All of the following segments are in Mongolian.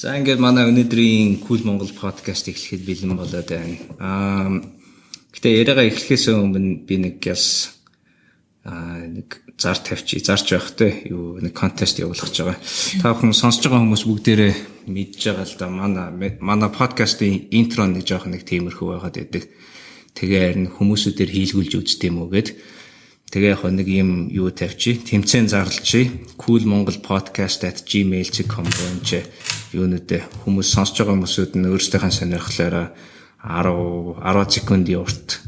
За, ингээд манай өнөөдрийн Cool Монгол подкаст эхлэхэд бэлэн болоод байна. Гэтэ яриагаа эхлэхээс өмнө би нэг яс нэг зар тавьчих, зарч байхтай юу нэг contest явуулах гэж байгаа. Та бүхэн, сонсож байгаа хүмүүс бүгдээрээ мэдж байгаа л да, манай подкастын intro нэг жоох нэг тиймэрхүү байгаад байдаг. Тэгээ харин хүмүүсүүдээр хийлгүүлж үздэг юм уу гэд. Тэгээ яг нэг юм юу тавьчих, тэмцээн зарлчих. coolmongolpodcast@gmail.com руу энэ юунуудээ хүмүүс, сонсож байгаа хүмүүсүүд нь өөрсдийнхээ сонирхлоороо 10 10 секундын урт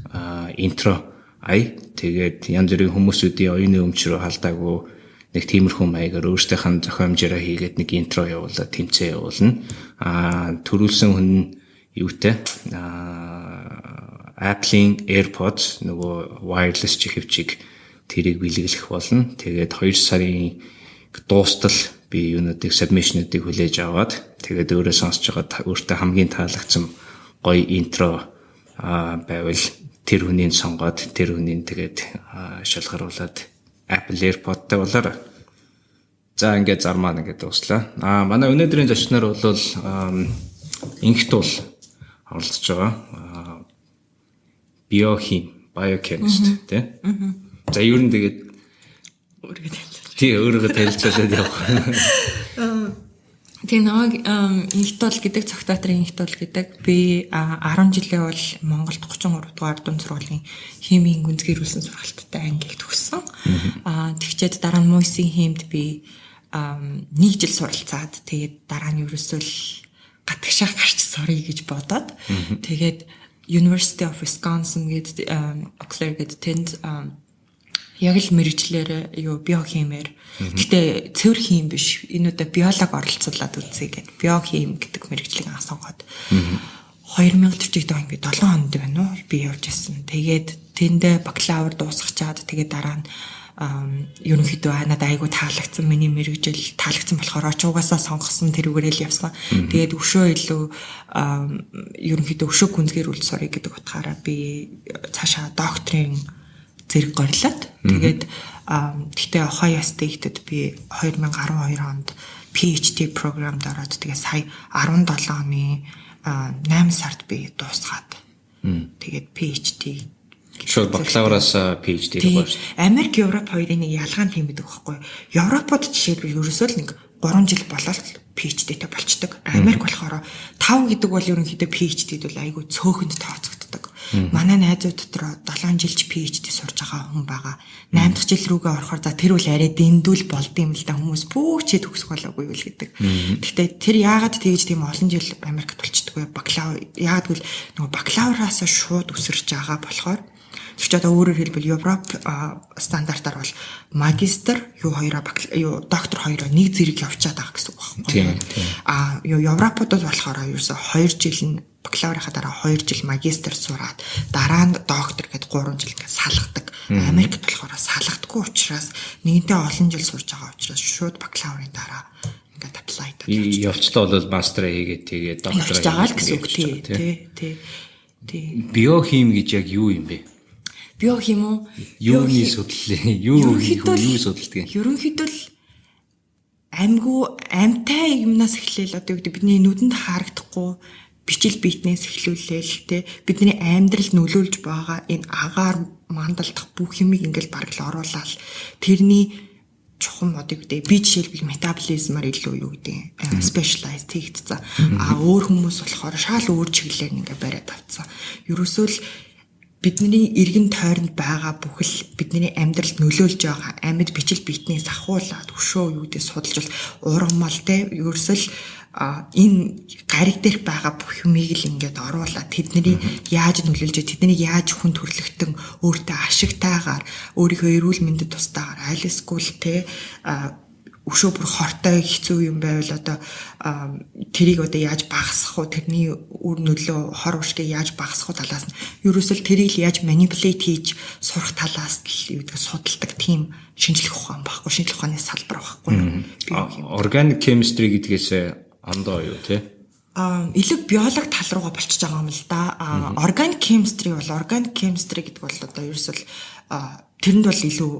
intro ай, тэгээд янз бүрийн хүмүүсүүдийн оюуны өмч рүү халдаагүй нэг тиймэрхүү маягаар өөрсдийнх нь зохиомжоороо хийгээд нэг intro явуулаад тэмцээн явуулна. Төрүүлсэн хүн юутай Apple-ийн AirPods, нөгөө wireless чихвчийг, тэрийг бэлэглэх болно. Тэгээд 2 сарын дуустал би юунуудыг, submission-уудыг хүлээж аваад, тэгээд өөрөө сонсож байгаа өөртөө хамгийн таалагдсан гоё intro байвал тэр хүнийг сонгоод, тэр хүнийг тэгээд шалгаруулад Apple AirPod-тай болоорой. За, ингээд зармаа ингээд дууслаа. Манай өнөөдрийн зочноор бол Инхтуул оролцож байгаа. Биохим, biochemist тий. За, ер нь тэгээд өөрийгөө танилцуулж. Тий, өөрийгөө танилцуулаад явах. Тэгээ намайг Инхтуул гэдэг, Цогтоатрын Инхтуул гэдэг. Би 10 жилээ бол Монголд 33 дугаар дунд сургуулийн химийн гүнзгийрүүлсэн сургалттай ангийг төгссөн. Тэгчээд дараа нь МУИС-ийн химид би нэг жил суралцаад, тэгээд дараа нь ерөөсөө л гадагшаа гарч суръя гэж бодоод, тэгээд University of Wisconsin гэдэг, Eau Claire гэдэг, тэнд яг л мэргэжлээр юу биохимээр. Гэтэ цэвэр хим биш. Энэ удаа биолог оролцуулаад үзье гэд биохим гэдэг мэргэжлийг анх сонгоод 2041 он, би 7 онд байна уу, би явж исэн. Тэгээд тэндээ бакалавр дуусгачаад, тэгээд дараа нь ерөнхийдөө надад айгу таалагдсан, миний мэргэжил таалагдсан болохоор ч угаасаа сонгосон тэрүүгээрээ л явсан. Тэгээд өшөө илүү ерөнхийдөө өшөө гүнзгийрүүлж суръя гэдэг утгаараа би цаашаа докторийн зэрэг горилоод, тэгээд гэхдээ Ohio State-д би 2012 онд PhD програмд ороод, тэгээ сая 17 оны 8 сард би дуусгаад, тэгээд PhD. Шууд бакалавраас PhD рүү орсон. Америк, Европ хоёрын нэг ялгаа нь тийм байдаг байхгүй. Европод жишээлбэл ерөөсөө л нэг 3 жил болоод PhD-тэй болчдөг. Америк болохоор 5 гэдэг бол ерөнхийдөө PhD-д бол айгүй цөөхөнд тооцогддог. Манай найзууд дотор 7 жилч PhD сурж байгаа хүн байгаа. 8 дахь жил рүүгээ орохоор за тэр бол арай дэндүүл болд юм л да, хүмүүс пүүчээ төгсөх болоогүй юу л гэдэг. Гэхдээ тэр яагаад тэгж тийм олон жил Америкт болчдөг вэ? Бакалавр, яагаад гэвэл нөгөө бакалавраас шууд өсөрч байгаа болохоор. Тэр чи одоо өөрөөр хэлбэл Европ стандартаар бол магистр юу хоёроо, юу доктор хоёроо нэг зэрэг явчаад байгаа гэсэн үг байхгүй. Юу Европод бол болохоор ерөөсө 2 жил нь бакалаврынхаа дараа 2 жил магистр сураад, дараа нь доктор гэдээ 3 жил ингээд салгадаг. Америкт болохоор салгадаггүй учраас, нэгэнтээ олон жил сурж байгаа учраас шууд бакалаврын дараа ингээд apply явцлаа бол мастер хийгээд, тэгээд доктор хийж байгаа л гэсэн үг, тий. Биохим гэж яг юу юм бэ? Биохим уу? Юуны судлал? Юу юу судалдаг юм? Ерөнхийдөө л амьгүй, амьтай юмнаас эхлээл, одоо юу гэдэг, бидний нүдэнд харагдахгүй бичил биетнээс эхлүүлээл те, бидний амьдрал нөлөөлж байгаа энэ агаар мандалдах бүх юмыг ингээл бараг л оруулаад, тэрний чухам одоо юу гэдэг, би жишээлбэл метаболизмаар илүү юу гэдэг specialize хийгдсэн. А өөр хүмүүс болохоор шал өөр чиглэлээр ингээ бариад авцсан. Ерөөсөө л бидний эргэн тойронд байгаа бүхэл бидний амьдралд нөлөөлж байгаа амьд бичил биетнээс ахуулаад өшөө юу гэдэг судалж бол ургамал те, ерөөсөө л энэ гариг дээр байгаа бүх юмыг л ингээд оруулаад, тэдний яаж нөлөөлж, тэднийг яаж хүн төрөлхтөн өөртөө ашигтайгаар, өөрийнхөө эрүүл мэндэд тустаагаар, аль эсвэл те өшөө бүр хортой хэцүү юм байвал одоо тэрийг одоо яаж багасгах уу, тэрний үр нөлөө, хор уршгийг яаж багасгах уу талаас нь, ерөөсөө л тэрийг л яаж manipulate хийж сурах талаас л юу гэдэг судалдаг тийм шинжлэх ухаан байхгүй, шинжлэх ухааны салбар байхгүй. Organic chemistry гэдгээс ондоо юу те? Илүү биолог тал руугаа болчихж байгаа юм л да. Organic chemistry бол, organic chemistry гэдэг бол одоо ерөөсөө л тэрэнд бол илүү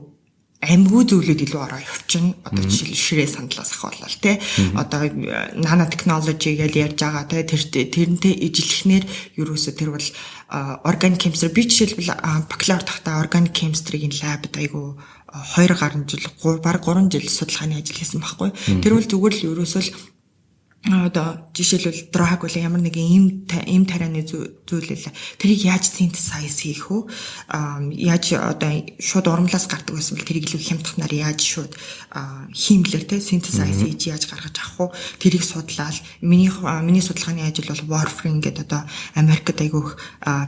амьгүй зүйлүүд илүү ороо явчихна. Одоо жишээл ширээ сандлаас ахвал тий. Одоо nanotechnology гэж ярьж байгаа тий. Тэрнтэй ижилхнээр ерөөсө тэр бол organic chemistry. Би жишээлбэл бакалавр тахта organic chemistry-гийн lab-д айгу 2 гаруй жил, бараг 3 жил судалгааны ажил хийсэн байхгүй. Тэр бол зүгээр л ерөөсөө л одоо жишээлбэл drug бол ямар нэгэн им тарианы зүйл л тэрийг яаж synthesize хийх үү, яаж одоо шууд ургамлаас гардаг байсан бол тэрийг илүү хямдханаар яаж шууд хиймлэр те synthesize хийж яаж гаргаж авах уу, тэрийг судлаад миний судалгааны ажил бол warfarin гэдэг одоо Америкт айгүйх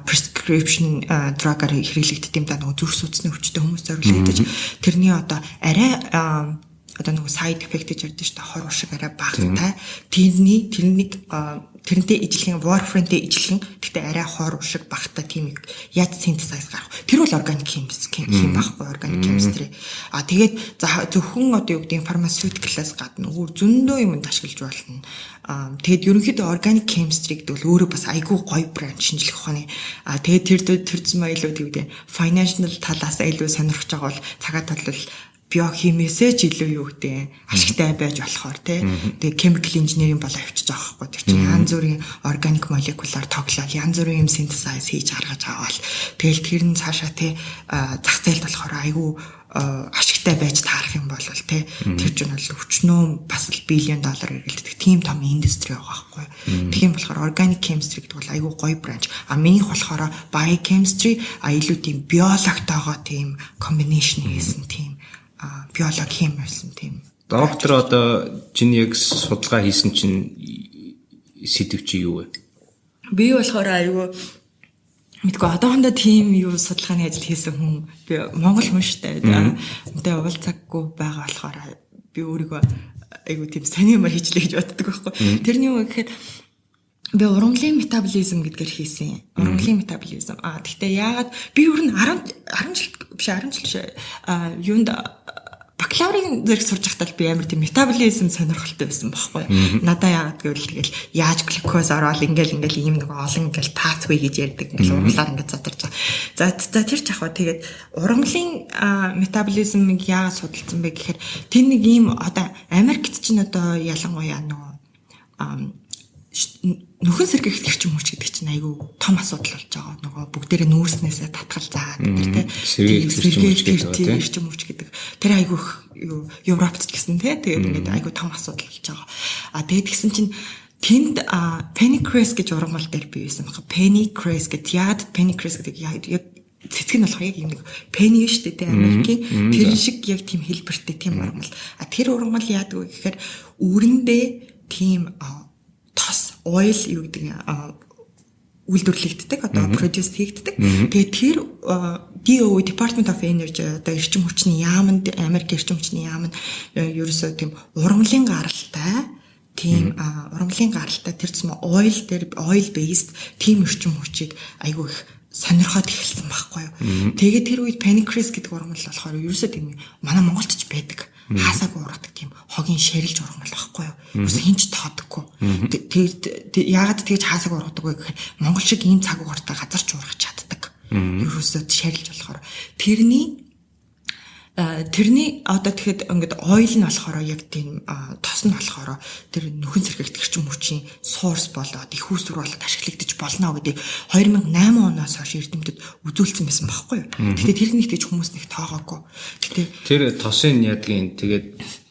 prescription drug-аар хэрэглэгддэг юм да, нөгөө зүрх судасны өвчтэй хүмүүс зориулагдаж, тэрний одоо арай одоо нөгөө side effect гэж ярьдаг шүү дээ, хор уушиг арай багатай, тэрний тэрнийг тэрнтэй ижилхэн, warfarin-тэй ижилхэн, гэхдээ арай хор уушиг багатай тийм яаж synthesize гарах. Тэр бол organic chemistry байхгүй, organic chemistry. А тэгээд зөвхөн одоо юу гэдэг pharmaceutical-аас гадна өөр зөндөө юмд ашиглаж болно. А тэгээд ерөнхийдөө organic chemistry гэдэг бол өөрөө бас айгүй гоё branch, шинжлэх ухааны. А тэгээд тэр зүйн илүү гэдэг financial талаас илүү сонирхож байгаа бол цагаа талбал биохимиэсээ ч илүү юу гэдэг ашигтай байж болохоор тий. Тэгээ chemical engineering болоо авчиж байгаа байхгүй. Тэр чинь янз бүрийн organic molecule-аар тоглоод янз бүрийн юм synthesize хийж гаргаж аваад тэгэл тэр нь цаашаа тий зах зээлд болохоор айгүй ашигтай байж таарах юм бол тий тэр чинь бол өчнөө бас л billion доллар эргэлддэг тийм том industry байгаа байхгүй. Тэгэх юм болохоор organic chemistry гэдэг бол айгүй гоё branch. А минийх болохоор biochemistry, а илүү тийм биологтойгоо тийм combination хийсэн, тийм биологи хим байсан тийм. Доктор, одоо чиний яг судалгаа хийсэн чинь сэдэв чи юу вэ? Би болохоор айгүй мэдгүй, одоохондоо тийм юу судалгааны ажил хийсэн хүн, би Монгол хүн шүү дээ. Тэгээ уулзаагүй байгаа болохоор би өөрийгөө айгүй тийм сони юм хийчлээ гэж боддог байхгүй. Тэрний юу гэхээр би ургамлын метаболизм гэдгээр хийсэн. Ургамлын метаболизм. А тэгтээ яагаад би ер нь 10 жил биш, 10 жил биш, а юунд, бакалаврын зэрэг сурж байхдаа би амар тийм метаболизм сонирхолтой байсан байхгүй. Надаа яагаад гэвэл тэгэл яаж глюкоз ороод ингээл ингээл ийм нэг олон ингээл pathway гэж ярьдаг, ингээл ургамлаар ингээд задарч байгаа. За, тэр ч ах ба тэгээд ургамлын метаболизмыг яагаад судалсан бэ гэхээр тэр нэг ийм одоо Америкт чинь одоо ялангуяа нөгөө нөхөн сэргээх эрчим хүч гэдэг чинь айгүй том асуудал болж байгаа. Нөгөө бүгдээрээ нүүрснээсээ татгал заагаад тэр тий. Сэргээх эрчим хүч гэдэг. Тэр айгүй юу Европт ч гэсэн тий. Тэгээд ингээд айгүй том асуудал болж байгаа. А тэгээд тэгсэн чинь тэнд pennycress гэж ургамал дээр би байсан баг. Pennycress гэдэг, яагаад pennycress гэдэг, яг цэцэг нь болохоор яг юм нэг penny шүү дээ, Америкийн тэр шиг яг тийм хэлбэртэй тийм ургамал. А тэр ургамал яадаг вэ гэхээр үүрэндээ тийм тос, oil юу гэдэг үйлдвэрлэгддэг, одоо produce хийгддэг. Тэгээд тэр DOE, Department of Energy, одоо эрчим хүчний яаманд, Америк эрчим хүчний яам нь ерөөсөө тийм ургамлын гаралтай, тийм ургамлын гаралтай тэр тусмаа oil дээр, oil based тийм эрчим хүчийг айгүй их сонирхоод эхэлсэн байхгүй юу. Тэгээд тэр үед pennycress гэдэг ургамал болохоор ерөөсөө тийм манай Монголд ч байдаг, хаасаагүй ургадаг тийм хогийн шарилж ургамал байхгүй юу. Ерөөсөө хэн ч тоодоггүй. Тэр яагаад тэгж хаасаагүй ургадаг вэ гэхээр Монгол шиг ийм цаг угаартай газар ч ургаж чаддаг. Ерөөсөө шарилж болохоор тэрний одоо тэгэхэд ингээд oil нь болохоор яг тийм тос нь болохоор тэр нөхөн сэргээгдэх эрчим хүчийн source болоод их үүсвэр болоод ашиглагдаж болно гэдэг 2008 оноос хойш эрдэмтэд үзүүлсэн байсан байхгүй юу. Гэхдээ тэр нэг тэгж хүмүүс нэг тоогоогүй. Гэхдээ тэр тосын ядгийн тэгээд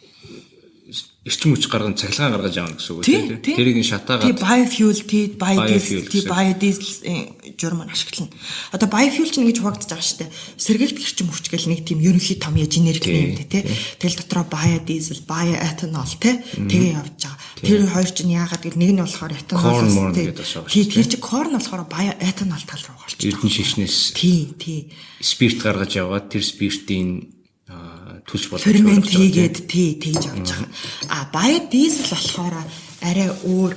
эрчим хүч гарган цахилгаан гаргаж аавна гэсэн үг тийм. Тэрийг нь шатаагаад тий, biofuel, тий, biodiesel, тий, biodiesel журмаар ашиглана. Одоо biofuel чинь ингэж хуваагдаж байгаа шүү дээ. Сэргээгдэх эрчим хүч гэл нэг тийм ерөнхий том я generic юм тий. Тэгэл дотроо biodiesel, bioethanol тий, тэгээ явж байгаа. Тэр хоёр чинь яагаад гэвэл нэг нь болохоор этанол тий. Тэр чинь corn болохоор bioethanol тал руу болчих. Эрдэнэ шишнээс тий тий спирт гаргаж яваад тэр спиртийн төлж боломж ferment хийгээд тий тэгж явж байгаа. А biodiesel болохоор арай өөр,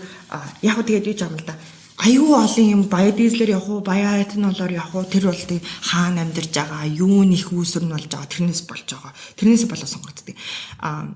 яг хөө тэгээд юу юм л да. Аюу олон юм, biodiesel-ээр явах уу, bioethanol-оор явах уу, тэр бол тийм хаана амьдарч байгаа, юу нэх үүсвэр нь болж байгаа, тэрнээс болж байгаа. Тэрнээс болоо сонгогддог. А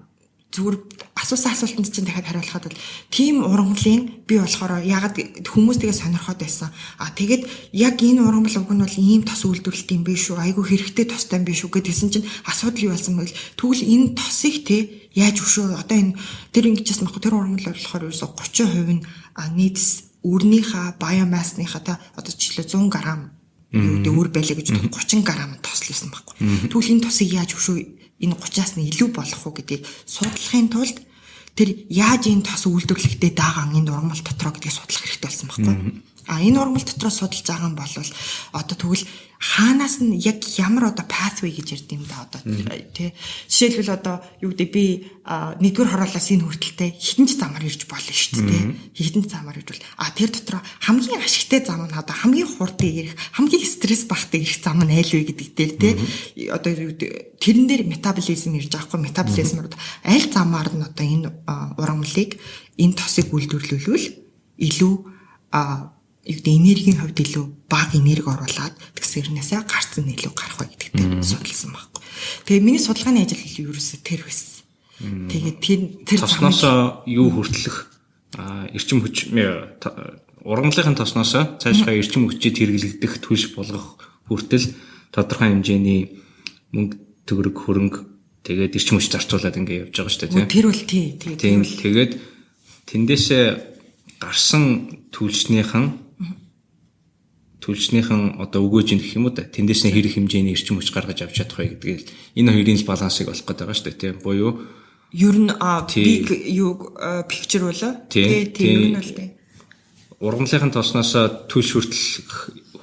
Зүгээр асуусан асуултанд чинь дахиад хариулахад бол тийм ургамлын би болохоор ягаад хүмүүс тэгээ сонирхоод байсан. А тэгээд яг энэ ургамал уг нь бол ийм тос үйлдвэрлэлт юм биш үү? Айгүй хэрэгтэй тостой юм биш үү гэдгийгсэн чинь асуудал юу болсон бэ? Тэгвэл энэ тосыг те яаж өшөө одоо энэ тэр ингэжсэн байхгүй, тэр ургамал болохоор ерөөсө 30% нь нийт үрнийхээ биомассныхаа та одоо жишээлбэл 100 г юу гэдэг үр байлаа гэж 30 г тослсон байхгүй. Тэгвэл энэ тосыг яаж өшөө энэ 30-аас нь илүү болох уу гэдгийг судлахын тулд тэр яаж энэ тос үйлдвэрлэхдээ даагаан энэ ургамал дотроо гэдгийг судлах хэрэгтэй болсон байхгүй. А энэ ургамал дотроо судалж байгаа юм бол одоо тэгвэл хаанаас нь яг ямар одоо pathway гэж ярьд юм да одоо тий. Жишээлбэл одоо юу гэдэг би нэгдүгээр хороолоос энэ хүртэлтэй хитэн ч замаар ирж болно шүү дээ. Хитэн ч замаар ирж бол а тэр дотроо хамгийн ашигтай зам нь одоо хамгийн хурдан ирэх, хамгийн стресс багтай ирэх зам нь аль вэ гэдэг дээр тий. Одоо юу гэдэг тэрэн дээр метаболизм ирж байгаа хгүй, метаболизмор аль замаар нь одоо энэ ургамлыг энэ тосыг үйлдвэрлүүлвэл илүү юу гэдэг энергийн хувьд илүү бага энерги оруулаад тэгсэрнээсээ гарц нь илүү гарах бай гэдэгтэй судалсан байхгүй. Тэгээ миний судалгааны ажил ерөөсөө тэр байсан. Тэгээд тэр тосноос юу хүртлэх эрчим хүч ургамлынхын тосноос цаашгаа эрчим хүчид хэрэглэгдэх түлш болгох хүртэл тодорхой хэмжээний мөнгө төгрөг хөрөнгө тэгээд эрчим хүч зарцуулаад ингэ явж байгаа шүү дээ, тийм. Тэр бол тий. Тийм. Тэгээд тэндээсээ гарсан түлшнийхэн одоо өгөөж ин гэх юм уу да. Тэндээс нь хэрэг хэмжээний эрчим хүч гаргаж авч чадах бай гэдгийг энэ хоёрын л балансыг олох гэдэг байгаа шүү дээ, тийм. Буюу ер нь big юу picture болоо. Тий, ер нь бол тий. Ургамлынхын тосноос түлш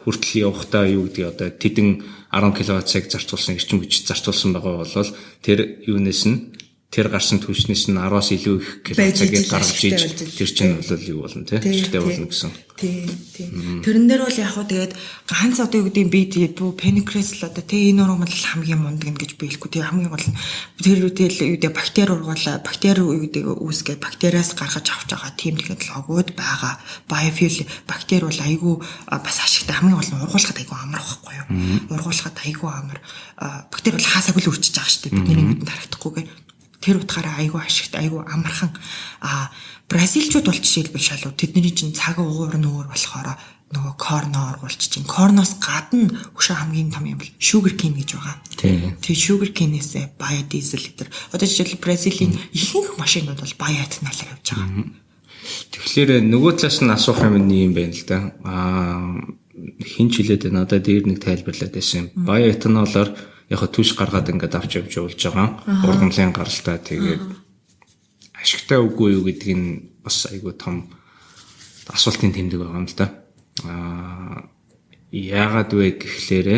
хүртэл явахдаа юу гэдгийг одоо тэдэн 10 кВт цаг зарцуулсан эрчим хүч зарцуулсан байгаа бол тэр юунаас нь тэр гарсан түлшнээс нь 10-аас илүү их киловатт цагийг гаргаж иж тэр чинь бол юу болно те ашигтай болно гэсэн. Тий, тий. Тэрэн дээр бол яг хуу тэгээд ганц одоо юу гэдэг би тэгээд бүү пенкрес л одоо тий энэ ургамал хамгийн мундаг нь гэж би хэлэхгүй. Тий хамгийн гол нь тэр үедээ юу гэдэг бактери ургуулаа, бактери юу гэдэг үүсгээд бактериас гаргаж авч байгаа тийм технологиуд байгаа. Biofuel бактери бол айгүй бас ашигтай. Хамгийн гол нь ургуулахад айгүй амар байхгүй юу? Ургуулахад айгүй амар. Бактери бол хаасаагүй л үрчиж байгаа шүү дээ. Бидний нүдэнд харагдахгүйгээр. Тэр утгаараа айгүй ашигтай, айгүй амархан. А бразилчууд бол жишээлбэл шалуу тэдний чинь цаг уур нь өөр болохоор нөгөө корно ургуулч чинь корноос гадна хөшөө хамгийн том юм бол sugar cane гэж байгаа. Тий sugar cane-ээс biodiesel гэдэг. Одоо жишээлбэл Бразилийн ихэнх машинууд бол bioethanol-аар явж байгаа. Тэгэхээр нөгөө талаас нь асуух юм нь юм байна л да. Аа хин ч хэлээд байна. Одоо дээр нэг тайлбарлаад байсан. Bioethanol-оор яг түлш гаргаад ингээд авч явж явуулж байгаа. Ургамлын гаралтай тэгээд ашигтай үгүй юу гэдгийг нь бас айгүй том асуултын тэмдэг байгаа юм л да. Аа яагаад вэ гэхлээрэ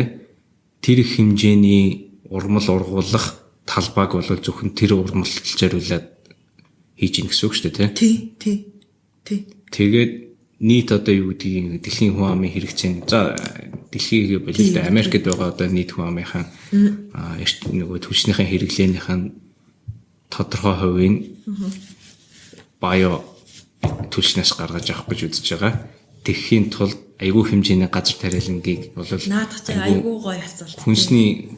тэр их хэмжээний ургамал ургуулах талбайг бол зөвхөн тэр ургамалд зориулаад хийж ийн гэсэн үг шүү дээ, тий? Тий, тий. Тэгээд нийт одоо юу гэдгийг дэлхийн хүн амын хэрэгцээ за дэлхийгээ болов л да Америкт байгаа одоо нийт хүн амынхаа нөгөө түлшнийхэн хэрэглээнийхэн тодорхой хувийг био түлшнээс гаргаж авах гэж үзэж байгаа. Тэгэхийн тулд айгүй хэмжээний газар тариалангийг бол наадах чинь айгүй гоё асуулт. Хүнсний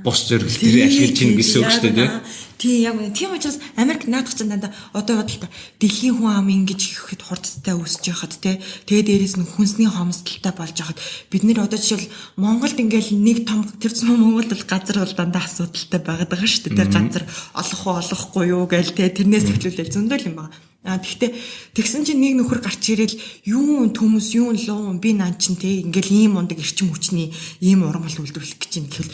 бус зорилт дээр ашиглаж ийн гэсэн үг шүү дээ, тий? Тий, яг үнэ. Тийм учраас Америк наадах чинь дандаа одоо бодолтой дэлхийн хүн ам ингэж ихэд хурдтай өсөж яхад тий. Тэгээ дээрээс нь хүнсний хомсдолтой болж яхад бид нэр одоо жишээл Монголд ингээл нэг том тэр зүүн Монголд бол газар бол дандаа асуудалтай байгаад байгаа шүү дээ. Тэр газар олох уу олохгүй юу гээл тий. Тэрнээс эхлүүлэл зөндөл юм байна. А тэгтээ тэгсэн чинь нэг нөхөр гарч ирэл юу төмөс юу луу би нан чин тий ингээл ийм мундаг эрчим хүчний ийм ургамал үйлдвэрлэх гэж юм гэхэл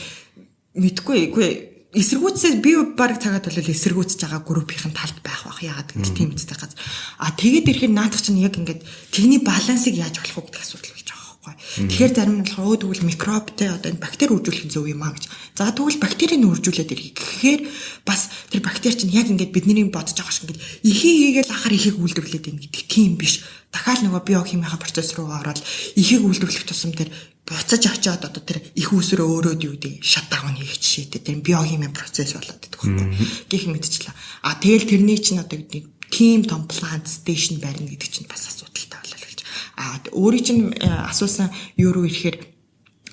мэдгүй үгүй эсэргүүцээ би баг цагаад бол эсэргүүцэж байгаа группийн талд байх бах. Яагаад гэвэл тийм үстэй газар. А тэгээд ирэхээр наадах чинь яг ингээд тэрний балансыг яаж олох уу гэдэг асуудал болж байгаа байхгүй. Тэгэхээр зарим нь болохоор өө тэгвэл микробтэй одоо энэ бактери үржүүлэх нь зөв юм а гэж. За тэгвэл бактерийг үржүүлээд ирэх. Тэгэхээр бас тэр бактери чинь яг ингээд бидний бодож байгаа шиг ингээд ихийг хийгээл ахаар ихийг үйлдвэрлээд байна гэдэг тийм биш. Дахиад нөгөө биохимийн процесс руу ороод ихийг үйлдвэрлэх тусам тэр буцаж очиод одоо тэр их үүсрээ өөрөөд юу гэдэг шатдаун хийх жишээтэй тэр биохимийн процесс болоод идэх байхгүй. Гэх мэтчлээ. А тэгэл тэрний чинь одоо гэдэг тийм том plant station барина гэдэг чинь бас асуудалтай болол гэж. А өөрийн чинь асуусан юу руу ирэхээр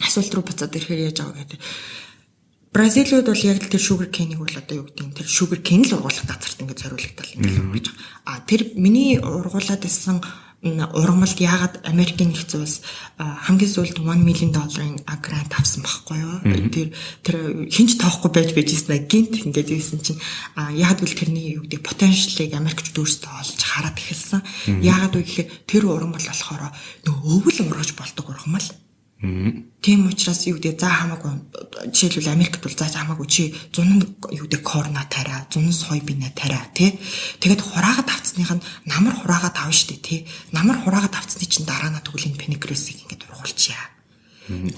асуулт руу буцаад ирэхээр яаж байгаа гэдэг. Бразилиуд бол яг л тэр sugar cane-ийг бол одоо юу гэдэг юм, тэр sugar cane л ургуулах газарт ингээд зориулагдал ингээд ургуулж байгаа. А тэр миний ургуулад байсан ургамалд яагаад Америкийн нэгдсэн улс хамгийн сүүлд 1 million долларын грант авсан байхгүй юу? Тэр хинч тоохгүй байж байжсэн гинт ингээд ийсэн чинь яагаад гэвэл тэрний юу гэдэг потенциалыг Америкчууд өөрсдөө олж хараад эхэлсэн. Яагаад вэ гэхээр тэр ургамал болохоор нөгөө өвөл ургаж болдог ургамал. Тийм учраас юу гэдэг, за хамаагүй, жишээлбэл Америкт бол за хамаагүй чи зунан юу гэдэг corn аа тарай, зунан soybean аа тарай тий. Тэгээд хураагаад авцсных нь намар хураагаад авна штэ тий. Намар хураагаад авцсны чинь дараа нь тэгвэл энэ pennycress-ийг ингээд ургуулчихъя.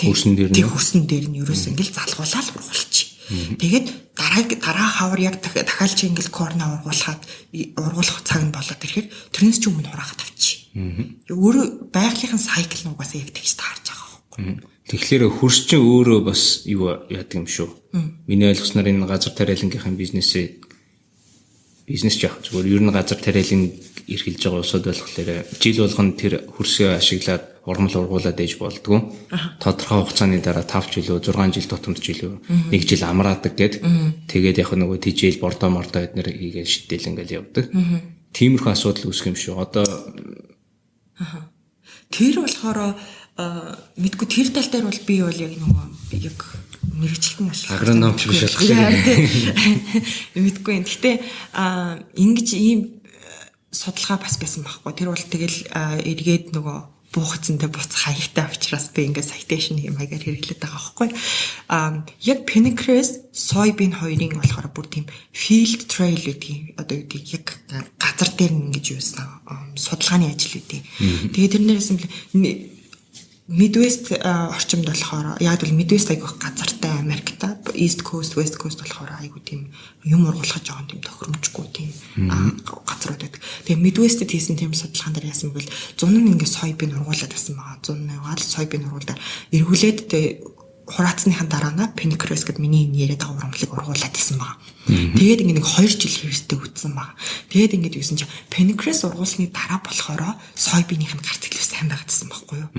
Хөрсөн дээр нь. Тий, хөрсөн дээр нь ерөөсөө ингээд залгуулаад ургуулчих. Тэгээд дараа хавар яг дахиад чи ингээд corn аа ургуулхад ургуулах цаг нь болоод ирэхээр тэрнээс чи өмнө хураагаад авчих. Өөрөө байгалийн cycle нь угаасаа яг тэгж таарж байгаа. Тэгэхээр хөрс чинь өөрөө бас юу яадаг юм шүү. Миний ойлгосноор энэ газар тариалангийнхын бизнесээ, бизнес ч яг зүгээр ер нь газар тариалан эрхэлж байгаа улсууд болохоор жил болгоно тэр хөрсөө ашиглаад ургамал ургуулад ээж болдгоо. Тодорхой хугацааны дараа 5 жил үү, 6 жил тутамд жил үү, нэг жил амраадаг гэд. Тэгээд яг нөгөө тижэл бордоо мордоо эднэр хийгээл шидэл ингээл явдаг. Тиймэрхүү асуудал үүсэх юм шүү. Одоо Тэр болохоор мэдгүй, тэр тал дээр бол би бол яг нөгөө яг мэргэжилтэн маш агрономч биш болохоор мэдгүй юм. Гэтэ ингэж ийм судалгаа бас байсан байхгүй. Тэр бол тэгэл эргээд нөгөө буухцэнтэй буцах хаягтай учраас би ингээд citation юм хаягаар хэрэглээд байгаа байхгүй. Яг pennycress, soybean хоёрын болохоор бүр тийм field trial гэдгийг, одоо юу гэдгийг, яг газар дээр нь ингэж юусан судалгааны ажил үүдээ. Тэгээд тэрнээс Midwest орчимд болохоор, яг бол Midwest айгүйх газартай Америкта, East Coast, West Coast болохоор айгүй тийм юм ургуулах жоохон тийм тохиромжгүй тийм газрууд байдаг. Тэгээ Midwest-д хийсэн тийм судалгаан дээр яасан бэл, зун нь ингээд soybean ургуулад байсан байгаа. Зун нь яваал soybean ургуулаад эргүүлээд хураацсныхаа дараа нь pennycress гэд миний энэ яриад байгаа ургамлыг ургуулад исэн байгаа. Тэгээд ингээд нэг 2 жил хэрстэй үтсэн байгаа. Тэгээд ингээд юусэн чи pennycress ургуулсны дараа болохоор soybean-ийнх нь гарц илүү сайн байгаадсан байхгүй юу?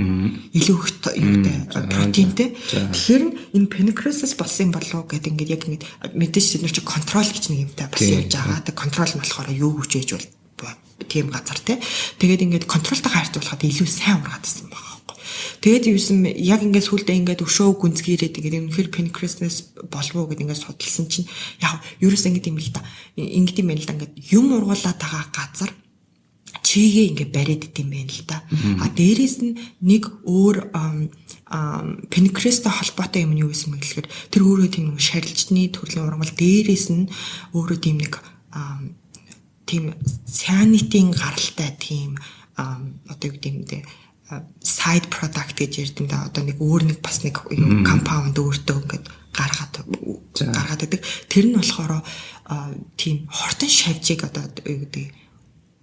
Илүү их юутай, протеинтэй. Тэгэхээр энэ pennycress-с болсон юм болов уу гэд ингээд яг ингээд мэдээж тэд нар чи control гэж нэг юмтай бас явж байгаа. Тэг control нь болохоор юу хүч ээж бол тийм газар те. Тэгээд ингээд control тойгоо харьцуулахад илүү сайн ургаадсан байгаа. Тэгээд юусэн, яг ингээд сүулдэ ингээд өшөө гүнзгийрээд ингээд үнэхээр pennycress-нээс болов уу гэд ингээд судалсан чинь яг ерөөс ингээд юм л да. Ингээд юм байна л да. Ингээд юм ургуулад байгаа газар чигээ ингээд бариад идэм байх л да. А дээрэс нь нэг өөр pennycress-тэй холбоотой юм нь юу гэсэн бэ гэхээр тэр өөрөө тийм нэг шарилжны төрлийн ургамал, дээрэс нь өөрөө тийм нэг тийм cyanide-ийн гаралтай тийм одоо юу гэдэг юм бэ, side product гэж ярьдаг да. Одоо нэг өөр нэг бас нэг юу compound өөртөө ингээд гаргаад гаргаад байдаг. Тэр нь болохоор тийм хортон шавжийг одоо юу гэдэг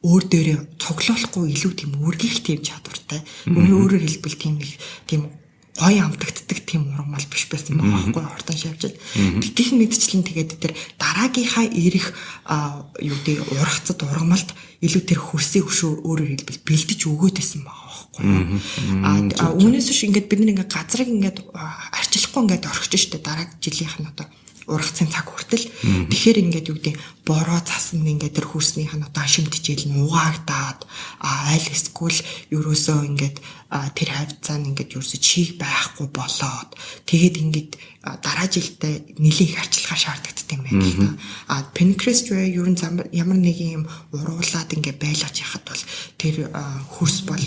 өөр дээрээ цуглуулахгүй илүү тийм үргэх тийм чадвартай. Өөрөөр хэлбэл тийм нэг тийм гоё амтагддаг тийм ургамал биш байсан байгаа байхгүй, хортон шавжид. Тэгэх мэдчлэн тэгээд тэр дараагийнхаа ирэх юу гэдэг ургацад ургамалд илүү тэр хөрсийг өшөө, өөрөөр хэлбэл бэлдэж өгөөд байсан байгаа байхгүй. А үүнээс биш ингээд бид нар ингээд газрыг ингээд арчлахгүй ингээд орхиж штэ дараа жилийнх нь одоо ургацын цаг хүртэл. Тэгэхээр ингээд юу гэдэг бороо цасан ингээд тэр хөрснийх нь одоо шимтжээл нь угаагдаад, аль эсвэл ерөөсөө ингээд тэр хавьцаа нь ингээд ерөөсөө чиг байхгүй болоод тэгээд ингээд дараа жилдээ нэлийн их арчилгаа шаардлагатай юм байна л да. А pennycress ер нь ямар нэгэн юм уруулаад ингээд байлгаж яхад бол тэр хөрс бол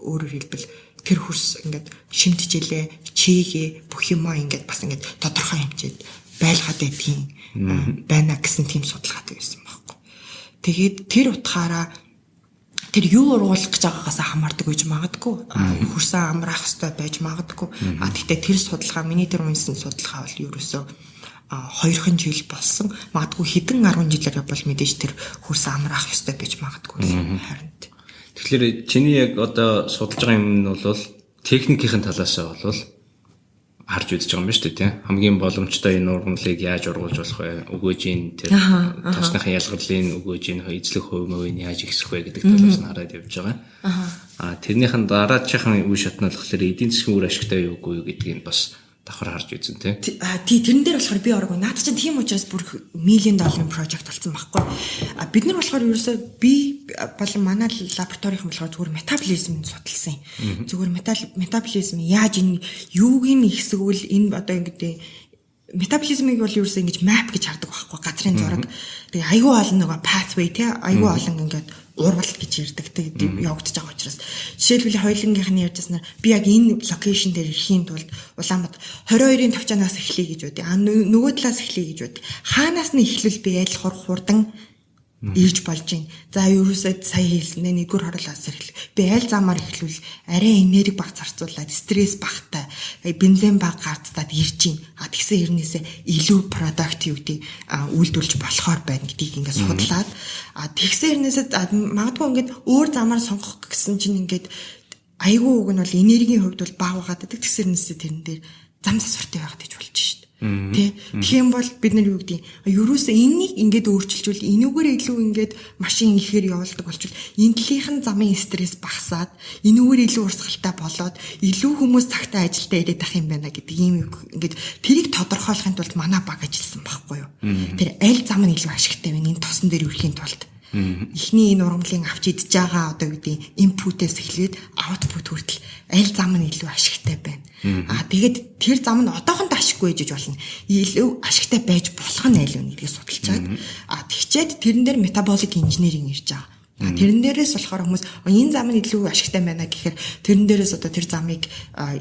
өөрөөр хэлбэл тэр хөрс ингээд шимтжээлээ, чигээ бүх юмаа ингээд бас ингээд тодорхой хэмжээд байлгаад байдгийн байна гэсэн тийм судалгаатай байсан байхгүй. Тэгээд тэр утгаараа тэр юу ургуулах гэж байгаагаас хамаардаг гэж магадгүй. Хөрсөн амраах хэвээр байж магадгүй. А тэгтээ тэр судалгаа, миний тэр уншсан судалгаа бол ерөөсөө хоёрхан жил болсон. Магадгүй хэдэн 10 жилээр бол мэдээж тэр хөрсөн амраах ёстой байж магадгүй. Харин. Тэгэхээр чиний яг одоо судалж байгаа юм нь бол техникийн талаас нь бол харж үзэж байгаа юм байна шүү дээ, тийм. Хамгийн боломжтой энэ ургамлыг яаж ургуулж болох вэ? Өгөөж ийн тэр тосныхын ялгарлын өгөөж ийн эзлэх хувь мөвийг яаж ихсэх вэ гэдэг талаас нь хараад явж байгаа. Аа, тэрнийхэн дараачихын үе шат нь болохоор эдийн засгийн үр ашигтай юу үгүй юу гэдгийг бас давхар харж үзэн тий. Тий, тэрэн дээр болохоор би ороогүй. Наадах чинь тийм учраас бүр million долларын project болсон байхгүй. А бид нар болохоор ерөөсөө би болон манай лабораторийн болохоор зүгээр метаболизм судалсан юм. Зүгээр метаболизм яаж энэ юуг нь ихсгүүл энэ одоо ингэдэй метаболизмыг бол ерөөсөө ингэж map гэж хардаг байхгүй, газрын зураг. Тэгээ айгүй олон нөгөө pathway тий, айгүй олон ингээд урвал гэж ярьдаг. Тэгээд явагдаж байгаа учраас жишээлбэл хоёулангийнх нь ярьжсанаар би яг энэ location дээр ирэхийн тулд Улаанбаатар 22-ын товчоноос эхлэе гэж бодъё. А нөгөө талаас эхлэе гэж бодъё. Хаанаас нь эхлвэл би аль хурдан ирж болж байна. За, ерөөсөө сая хэлсэн нэ, нэгдүгээр хороолоос эхлэх. Би аль замаар эхлвэл арай энерги бага зарцуулаад, стресс багатай, бензин бага гарцдаад ирж байна. А тэгсэн хэрнээсээ илүү product юу гэдэг үйлдвэрлэж болохоор байна гэдгийг ингээд судлаад, а тэгсэн хэрнээсээ магадгүй ингээд өөр замаар сонгох гэсэн чинь ингээд айгүй уг нь бол энергийн хувьд бол бага байгаад байдаг. Тэгсэн хэрнээсээ тэрэн дээр зам засвартай байгаад гэж болж шít. Тэ. Тэгэх юм бол бид нар юу гэдгийг ерөөсөө энэнийг ингээд өөрчилжүүл, энүүгээр илүү ингээд машин ихээр явуулдаг болчвол энэ талынх нь замын стресс багасаад, энүүгээр илүү урсгалтай болоод илүү хүмүүс цагтаа ажилдаа ирээд ах юм байна гэдэг ийм ингээд тэрийг тодорхойлохын тулд манай баг ажилласан байхгүй юу. Тэр аль зам нь илүү ашигтай вэ энэ тосон дээр ирэхийн тулд? Эхний энэ ургамлын авч идж байгаа одоо гэдэг input-ээс эхлээд output хүртэл аль зам нь илүү ашигтай байна. Аа, тэгээд тэр зам нь одоохондоо ашиггүй байж болно. Илүү ашигтай байж болох нь аль вэ гэдгийг судалчаад, аа, тэгчээд тэрэн дээр metabolic engineering ирж байгаа. Тэрэн дээрээс болохоор хүмүүс энэ зам нь илүү ашигтай байна гэхээр тэрэн дээрээс одоо тэр замыг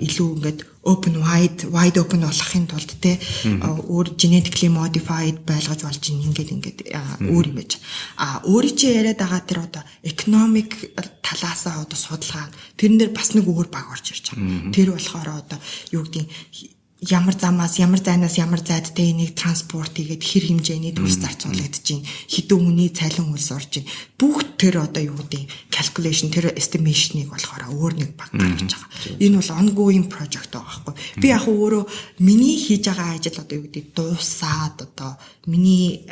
илүү ингээд open wide wide open болгохын тулд те өөр genetically modified байлгаж болж ин ингээд өөр юм байж. А өөрийн чи яриад байгаа тэр одоо economic талаасаа одоо судалгаа, тэрэн дээр бас нэг өөр баг орж ирж байгаа. Тэр болохоор одоо юу гэдгийг ямар замаас, ямар зайнаас ямар зайдтай энийг транспорт хийгээд хэр хэмжээний төлс зарцуулагдаж байна, хэдэн хүний цалин хөлс орж байна. Бүх тэр одоо юу гэдэг calculation, тэр estimation-ыг болохоор өөр нэг баг гаргаж байгаа. Энэ бол ongoing project байгаа байхгүй. Би яг өөрөө миний хийж байгаа ажил одоо юу гэдэг дуусаад, одоо миний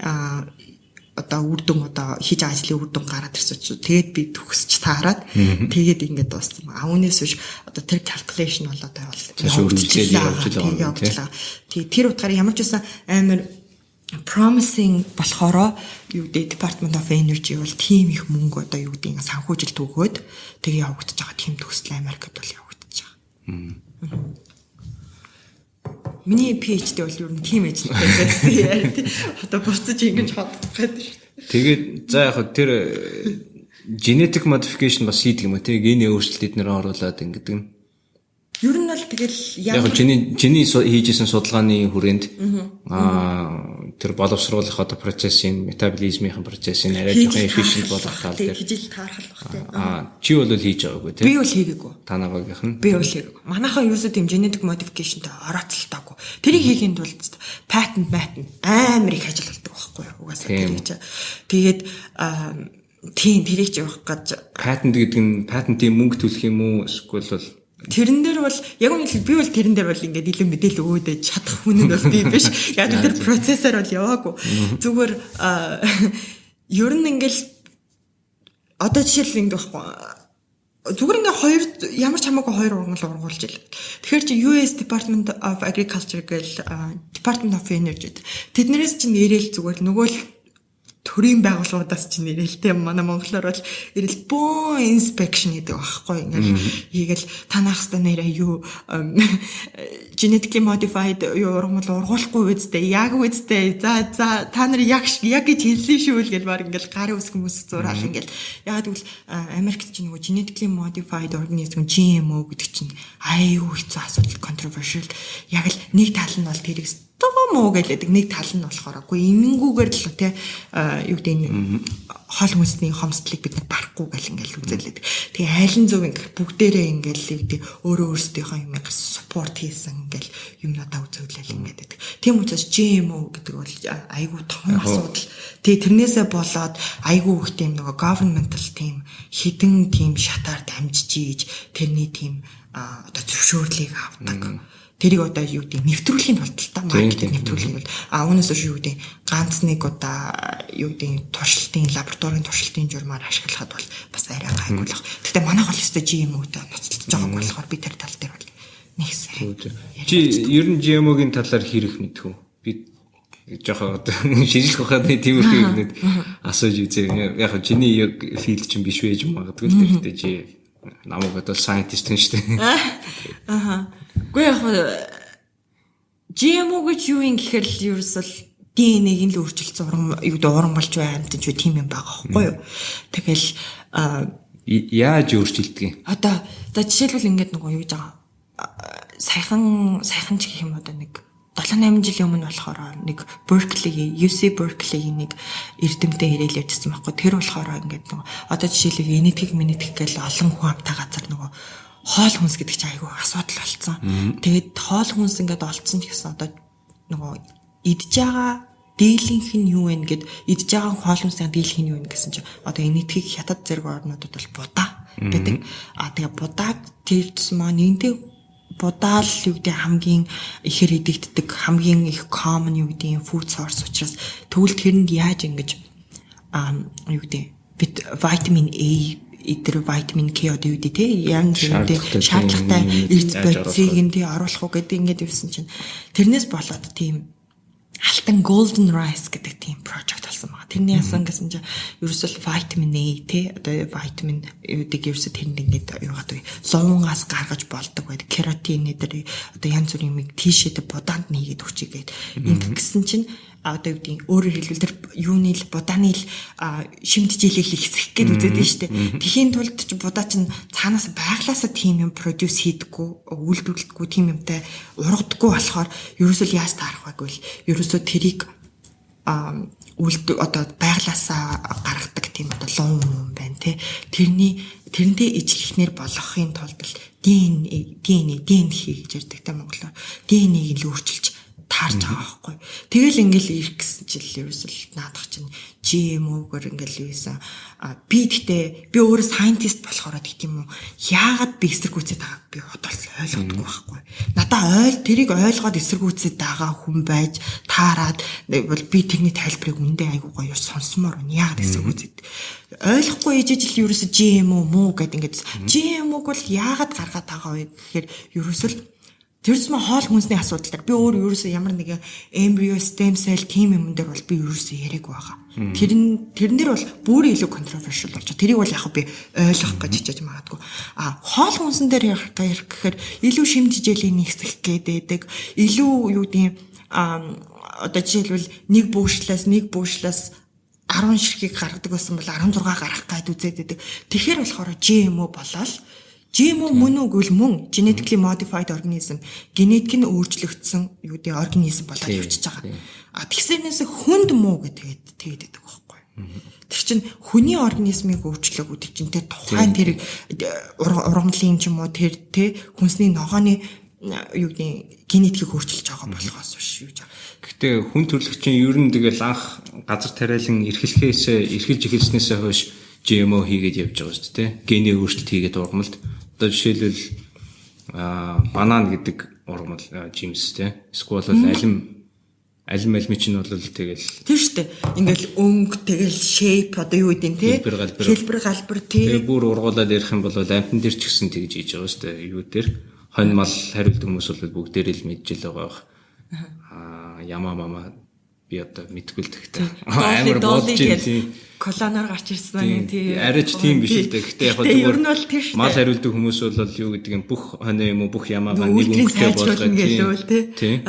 одоо үр дүн, одоо хийж байгаа ажлын үр дүн гараад ирсэн чинь тэгээд би төгсч таарад тэгээд ингээд дууссан. А үүнээс биш одоо тэр calculation бол одоо бол явж байгаа юм тийм. Тэгээ тэр утгаараа ямар ч байсан амар promising болохоро юу гэдэг Department of Energy бол тийм их мөнгө одоо юу гэдэг санхүүжилт өгөөд тэгээ явагдаж байгаа тийм төсөл Америкт бол явагдаж байгаа. Миний PhD бол ер нь тийм ажилтай байсан. Одоо буцаж ингэж бодох гэдэг шүү. Тэгээд за яг тэр genetic modification бас хийдэг юм уу те, гений өөрчлөлт эднэр оруулаад ингэдэг нь. Ер нь бол тэгэл яг чиний хийжсэн судалгааны хүрээнд тэр боловсруулах одоо процессын, метаболизмын процессыг арай жоохон efficient болгох тал дээр хижил таархал бах те. Аа, чи бол хийж байгаагүй те. Би бол хийгээгүй. Танаа багийнх нь. Би бол хийгээгүй. Манайхаа ерөөсөө тийм genetic modification-тэй орооцолтоогүй. Тэрийг хийхийн тулд patent амар их ажил болдог байхгүй юу? Угаасаа тэрийг чи. Тэгээд тийм тэрийг ч явах гэж Patent гэдэг нь patent-ийн мөнгө төлөх юм уу, эсвэл бол Тэрэн дээр бол яг үнэхээр би бол тэрэн дээр бол ингээд илүү мэдээлэл өгөөд чадах хүн нь бол би биш. Яг тэр процессор бол яваагүй. Зүгээр ер нь ингээл одоо жишээл ингээд байхгүй, зүгээр ингээ хоёр ямар ч хамаагүй хоёр ургамал ургуулж ил. Тэгэхээр чи US Department of Agriculture гээл, Department of Energy тэднэрээс чи нэрэл зүгээр нөгөө л төрийн байгууллагуудаас чи нэрэл те, манай монголоор бол ирэл бөөн inspection гэдэг байхгүй, ингээл хийгээл танах хэвээр нэрээ юу genetically modified юу ургамал ургуулахгүй үсттэй, яг үсттэй, за за та нар яг яг гэж хэлсэн шүү л гэл баг ингээл гарын үсг мөс зураал ингээл. Яг тэгвэл Америкт чи нөгөө genetically modified organism GMO гэдэг чинь аюу хэцүү асуудал, controversial. Яг л нэг тал нь бол тэрийг доо муу гэлээдэг, нэг тал нь болохоор үгүй, энэнгүүгээр л те юу гэдэг энэ хоол хүнсний хомсдлыг бид нар барахгүй гэл ингээл үзэлээд. Тэгээ айлын зөв ингээ бүгдээрээ ингээл юу гэдэг өөрөө өөрсдийнхөө юм support хийсэн ингээл юмнуудаа үзүүлээл ингээд байдаг. Тийм учраас GMO гэдэг бол айгүй том асуудал. Тэгээ тэрнээсээ болоод айгүй их тийм нөгөө governmental тийм хідэн тийм шатаар дамжиж ийж тэрний тийм одоо зөвшөөрлийг авдаг. Тэрийг одоо юу гэдэг нэвтрүүлэхийн тулд л та маркетинг нэвтрүүлэхийн тулд, а үүнээс биш юу гэдэг ганц нэг удаа юу гэдэг туршилтын, лабораторийн туршилтын журмаар ашиглахад бол бас арай гайгүй л. Гэхдээ манайх бол өстой GMO-тэй ноцолдож байгааг болохоор би тэр тал дээр бол нэг сайн. Чи ер нь GMO-гийн талаар хэрэг мэдэх үү? Би жоохон одоо шижлэх байхад тиймэрхүү юмнууд асууж үзье. Яг чиний яг field чинь биш байж магадгүй л дээ. Гэтэ чи намайг бодвол scientist юм шүү дээ. Аха. Гэхдээ яг GMO гэж юу юм гэхээр л ерөөсөл DNA-г нь л өөрчилсөн урам юу гэдэг урамгалж бай амьтан ч тийм юм байгаа байхгүй юу. Тэгэл яаж өөрчилдөг юм? Одоо за жишээлбэл ингээд нөгөө юу гэж байгаа саяхан ч гэх юм одоо нэг 7 8 жилийн өмнө болохоор нэг Berkeley, UC Berkeley-ийн нэг эрдэмтэн ирээл ярьжсэн байхгүй. Тэр болохоор ингээд нөгөө одоо жишээлбэл генетик, менетик гэл олон хүн амтай газар нөгөө хоол хүнс гэдэг чинь айгүй асуудал болсон. Тэгээд хоол хүнс ингээд олцсон ч гэсэн одоо нөгөө идж байгаа дийлэнх нь юу вэ гэд идж байгаа хоол хүнсийн дийлэнх нь юу вэ гэсэн чинь одоо генетикийг хятад зэрэг орнуудад бол будаа гэдэг. А тэгээ будааг тэр тусмаа нэгэнтээ будаал юу гэдэг хамгийн ихээр идэгддэг, хамгийн их common юу гэдэг food source учраас тэгвэл тэрэнд яаж ингэж юу гэдэг бид витамин A эдэр витамин К одоо юу гэдэг те янз бүрийн шаардлагатай эрдэс бодисыг нь тий оруулах уу гэдэг ингээд явсан чинь тэрнээс болоод тийм алтан golden rice гэдэг тийм project болсон байгаа. Тэрний ясан гэсэн чинь ерөөсөл витамин A те одоо витамин юудаг ерөөсө тэрэнд ингээд юугаад вэ? Лувангаас гаргаж болдог байдаг. Кератин эдэр одоо янз бүрийн юмыг тийшээ будаанд нь хийгээд өгчий гээд ингээд гэсэн чинь одоо юу гэдгийг өөрөөр хэлбэл тэр юуны л будааны л шимтгийлэл ихсэх гээд үзээд байна шүү дээ. Тэхийн тулд чи будаа чинь цаанаас байглаасаа тийм юм produce хийдэггүй, үйлдвэрлэдэггүй, тийм юмтай ургадаггүй болохоор ерөөсөө л яаж таарах вэ гэвэл ерөөсөө тэрийг үлд одоо байглаасаа гаргадаг тийм одоо луун юм байна те. Тэрний тэрнтэй ижлэхнэр болгохын тулд л DNA DNA DNA гэж ярьдаг те монголоор. DNA-г л өөрчилж таарч байгаа байхгүй. Тэгэл ингээл ирэх гэсэн чил ерөөсөл наадах чинь GMO-гоор ингээл юусэн. Би гэхдээ би өөрөө scientist болохоор гэх юм уу. Яагаад би эсэргүүцээд байгааг би одоо л ойлгохгүй байхгүй. Надаа ойл тэрийг ойлгоод эсэргүүцээд байгаа хүн байж таарад бол би тэрний тайлбарыг үндэ айгуу гоё сонсомоор байна. Яагаад эсэргүүцээд ойлгохгүй ижиж л ерөөсө GMO муу гэд ингээд GMO-г бол яагаад гаргаад байгаа вэ гэхээр ерөөсөл тэрс мө хоол хүнсний асуудал дээр би өөр ерөөсөө ямар нэгэн embryo stem cell тийм юм дээр бол би ерөөсөө яриаг байгаа. Тэр нь тэрэн дээр бол бүр илүү controversial болж байгаа. Тэрийг бол яг би ойлгох гэж хичээж магадгүй. А хоол хүнсэн дээр ярих гэхээр илүү шимтгийллийн нэгсэх гэдэг, илүү юу гэдэг одоо жишээлбэл нэг буушлаас 10 ширхгийг гаргадаг байсан бол 16 гаргах гад үзээд байдаг. Тэгэхээр болохоор GMO болоод GMO мөн үү гэвэл мөн genetically modified organism генетик нь өөрчлөгдсөн юу гэдэг организм болоод явчихж байгаа. А тэгсэрнээс хүнд муу гэдэг тэгээд байдаг байхгүй. Тэр чинь хүний организмыг өөрчлөөг тэр чинь тэр тухайн тэр ургамлын ч юм уу тэр тэ хүнсний ногооны юу гэдэг генетикийг өөрчилж байгаа болохоос биш юу гэж. Гэтэ хүн төрөлхтөн ер нь тэгэл анх газар тариалан эрхлэхээс эрхэлж эхэлснээсээ хойш GMO хийгээд явж байгаа шүү дээ. Гений өөрчлөлт хийгээд ургамалд. Одоо жишээлбэл банан гэдэг ургамал жимс те. Эсвэл бол алим алим чинь бол тэгэл тэр шүү дээ. Ингээл өнгө тэгэл shape одоо юу гэдэг те. Хэлбэр галбар те. Тэгээ бүр ургуулад ярих юм бол амтан дээр ч гэсэн тэгж хийж байгаа шүү дээ. Юу дээр хонь мал хариулдаг хүмүүс бол бүгдээрээ л мэдж л байгаа бах. Ямаа мама би одоо мэдгүй л тэгтээ. Амар бодож байна. Колоноор гарч ирсэн тий. Арайч тийм биш л дээ. Гэтэ яг зүгээр ер нь бол тэр шүү. Мал хариулдаг хүмүүс бол юу гэдэг юм бүх хонио юм уу бүх ямаагаа нэг өнгөтэй болгоод тий.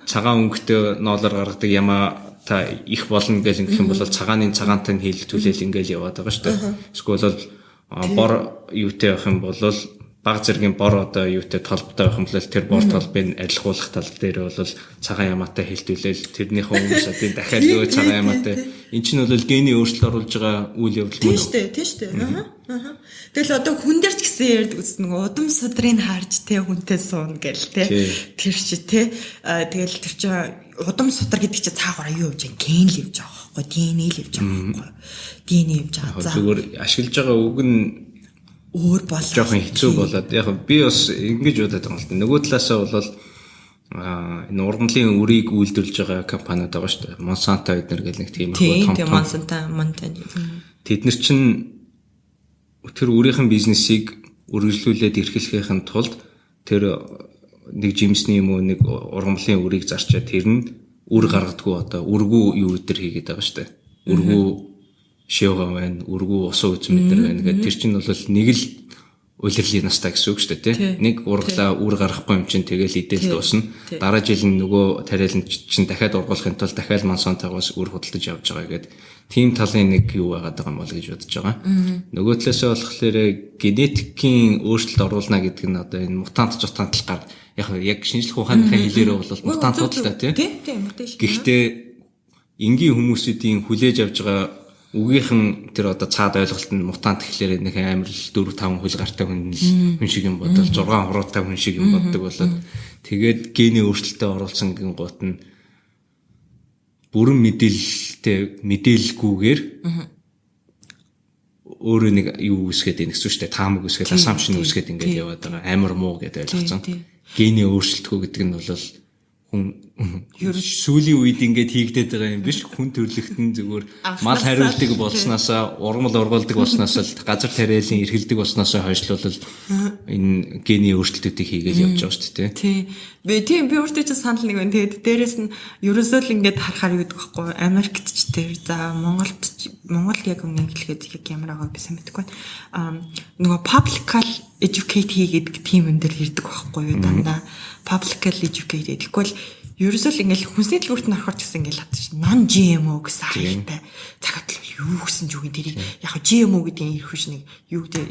Цагаан өнгөтэй ноолоор гаргадаг ямаа та их болно гэж ингэх юм бол цагааны цагаантай нь хийлтүүлээл ингээл яваад байгаа шүү дээ. Эсвэл бол бор юутай байх юм бол баг зэргийн бор одоо юутай толботой байх юм бол тэр бор толбыг арилгуулах тал дээр бол цагаан ямаатай хилтүүлээл тэрнийхээ хүмүүс одоо дахиад өө цагаан ямаатай эн чинь бол гений өөрчлөлт оруулж байгаа үйл явдал мөн. Тийм шүү дээ, тийм шүү дээ. Аа. Тэгэл одоо хүн дээр ч гэсэн ярьдаг үс нэг удам судрыг харж те хүнтэй суuna гэл те. Тэр чи те. Тэгэл тэр чи удам судар гэдэг чи цаагаараа юу явж байгаа ген л явж байгаа байхгүй DNA л явж байгаа байхгүй. DNA явж байгаа. За зүгээр ашиглаж байгаа үг нь өөр болоо жоохон хэцүү болоод яг би бас ингэж бодоод байгаа юм л да. Нөгөө талаасаа бол энэ ургамлын үрийг үйлдвэрлэж байгаа компаниуд байгаа шүү дээ. Monsanto эднэр гэл нэг тийм их том том Monsanto Тэд нар чинь тэр үрийнхэн бизнесийг үргэлжлүүлээд эрхлэхийн тулд тэр нэг жимсний юм уу, нэг ургамлын үрийг зарчаад тэр нь үр гаргадаггүй, одоо үргүү юу өдр хийгээд байгаа шүү дээ. Үргүү шивга байна, үргүү усан үзэм өдр байна гэдэг. Тэр чинь бол нэг л улирлын настай гэсэн үг шүү дээ, тий. Нэг ургалаа үр гаргахгүй юм чинь тэгэл идэл дуусна. Дараа жил нь нөгөө тариалан чинь дахиад ургуулахын тулд дахиад Монсантогоос үр худалдаж явж байгаа гэдэг тийм талын нэг юу байгаад байгаа юм бол гэж бодож байгаа. Нөгөө талаасаа болохоор генетикийн өөрчлөлт оруулна гэдэг нь одоо энэ мутант зутант гар яг шинжлэх ухааныхаа хэлээрээ бол мутантууд л та, тий. Тийм, mutation. Гэхдээ энгийн хүмүүсүүдийн хүлээж авч байгаа үгийнхэн тэр одоо цаад ойлголт нь мутант гэхлээр нэг амар л 4 5 хөл гартай хүн л хүн шиг юм бодвол, 6 хуруутай хүн шиг юм боддог болоод, тэгээд гений өөрчлөлтөд оруулсан гин гут нь бүрэн мэдээлэлтэй мэдээлэлгүйгээр өөрөө нэг юу үүсгээд байна гэсэн үг шүү дээ. Таамаг үүсгээд, assumption үүсгээд ингээд яваад байгаа. Амар муу гэдээ ойлгоцсон. Гений өөрчлөлтгүй гэдэг нь бол хүн сүүлийн үед ингээд хийгдээд байгаа юм биш. Хүн төрлөخت нь зүгээр мал хариулдаг болсноосоо, ургамал ургуулдаг болсноос л, газар тариалан эрхэлдэг болсноосоо хойшлуул энэ гений өөрчлөлтүүдийг хийгээл явж байгаа шүү дээ. Тий. Би тийм, би өөртөө ч санал нэг байна. Тэгээд дээрэс нь ерөөсөө л ингээд харахаар юу гэдэг байхгүй. Америкт ч тэр, за, Монголд ч, Монгол яг үнэ хэлэхэд яг ямар байгааг би сайн мэдэхгүй байна. Аа, нөгөө public educate хийгээд тийм юм дээр ирдэг байхгүй юу, дандаа public educated. Тэгэхгүй бол ерөөсөө л ингээл хүнсний дэлгүүрт нь орохоор ч гэсэн ингээл хатчих non GMO гэсэн хаялтай. Цагаат л юу гэсэн ч үгүй, тэрийг яг GMO гэдгийг ирэх биш, нэг юу гэдэг,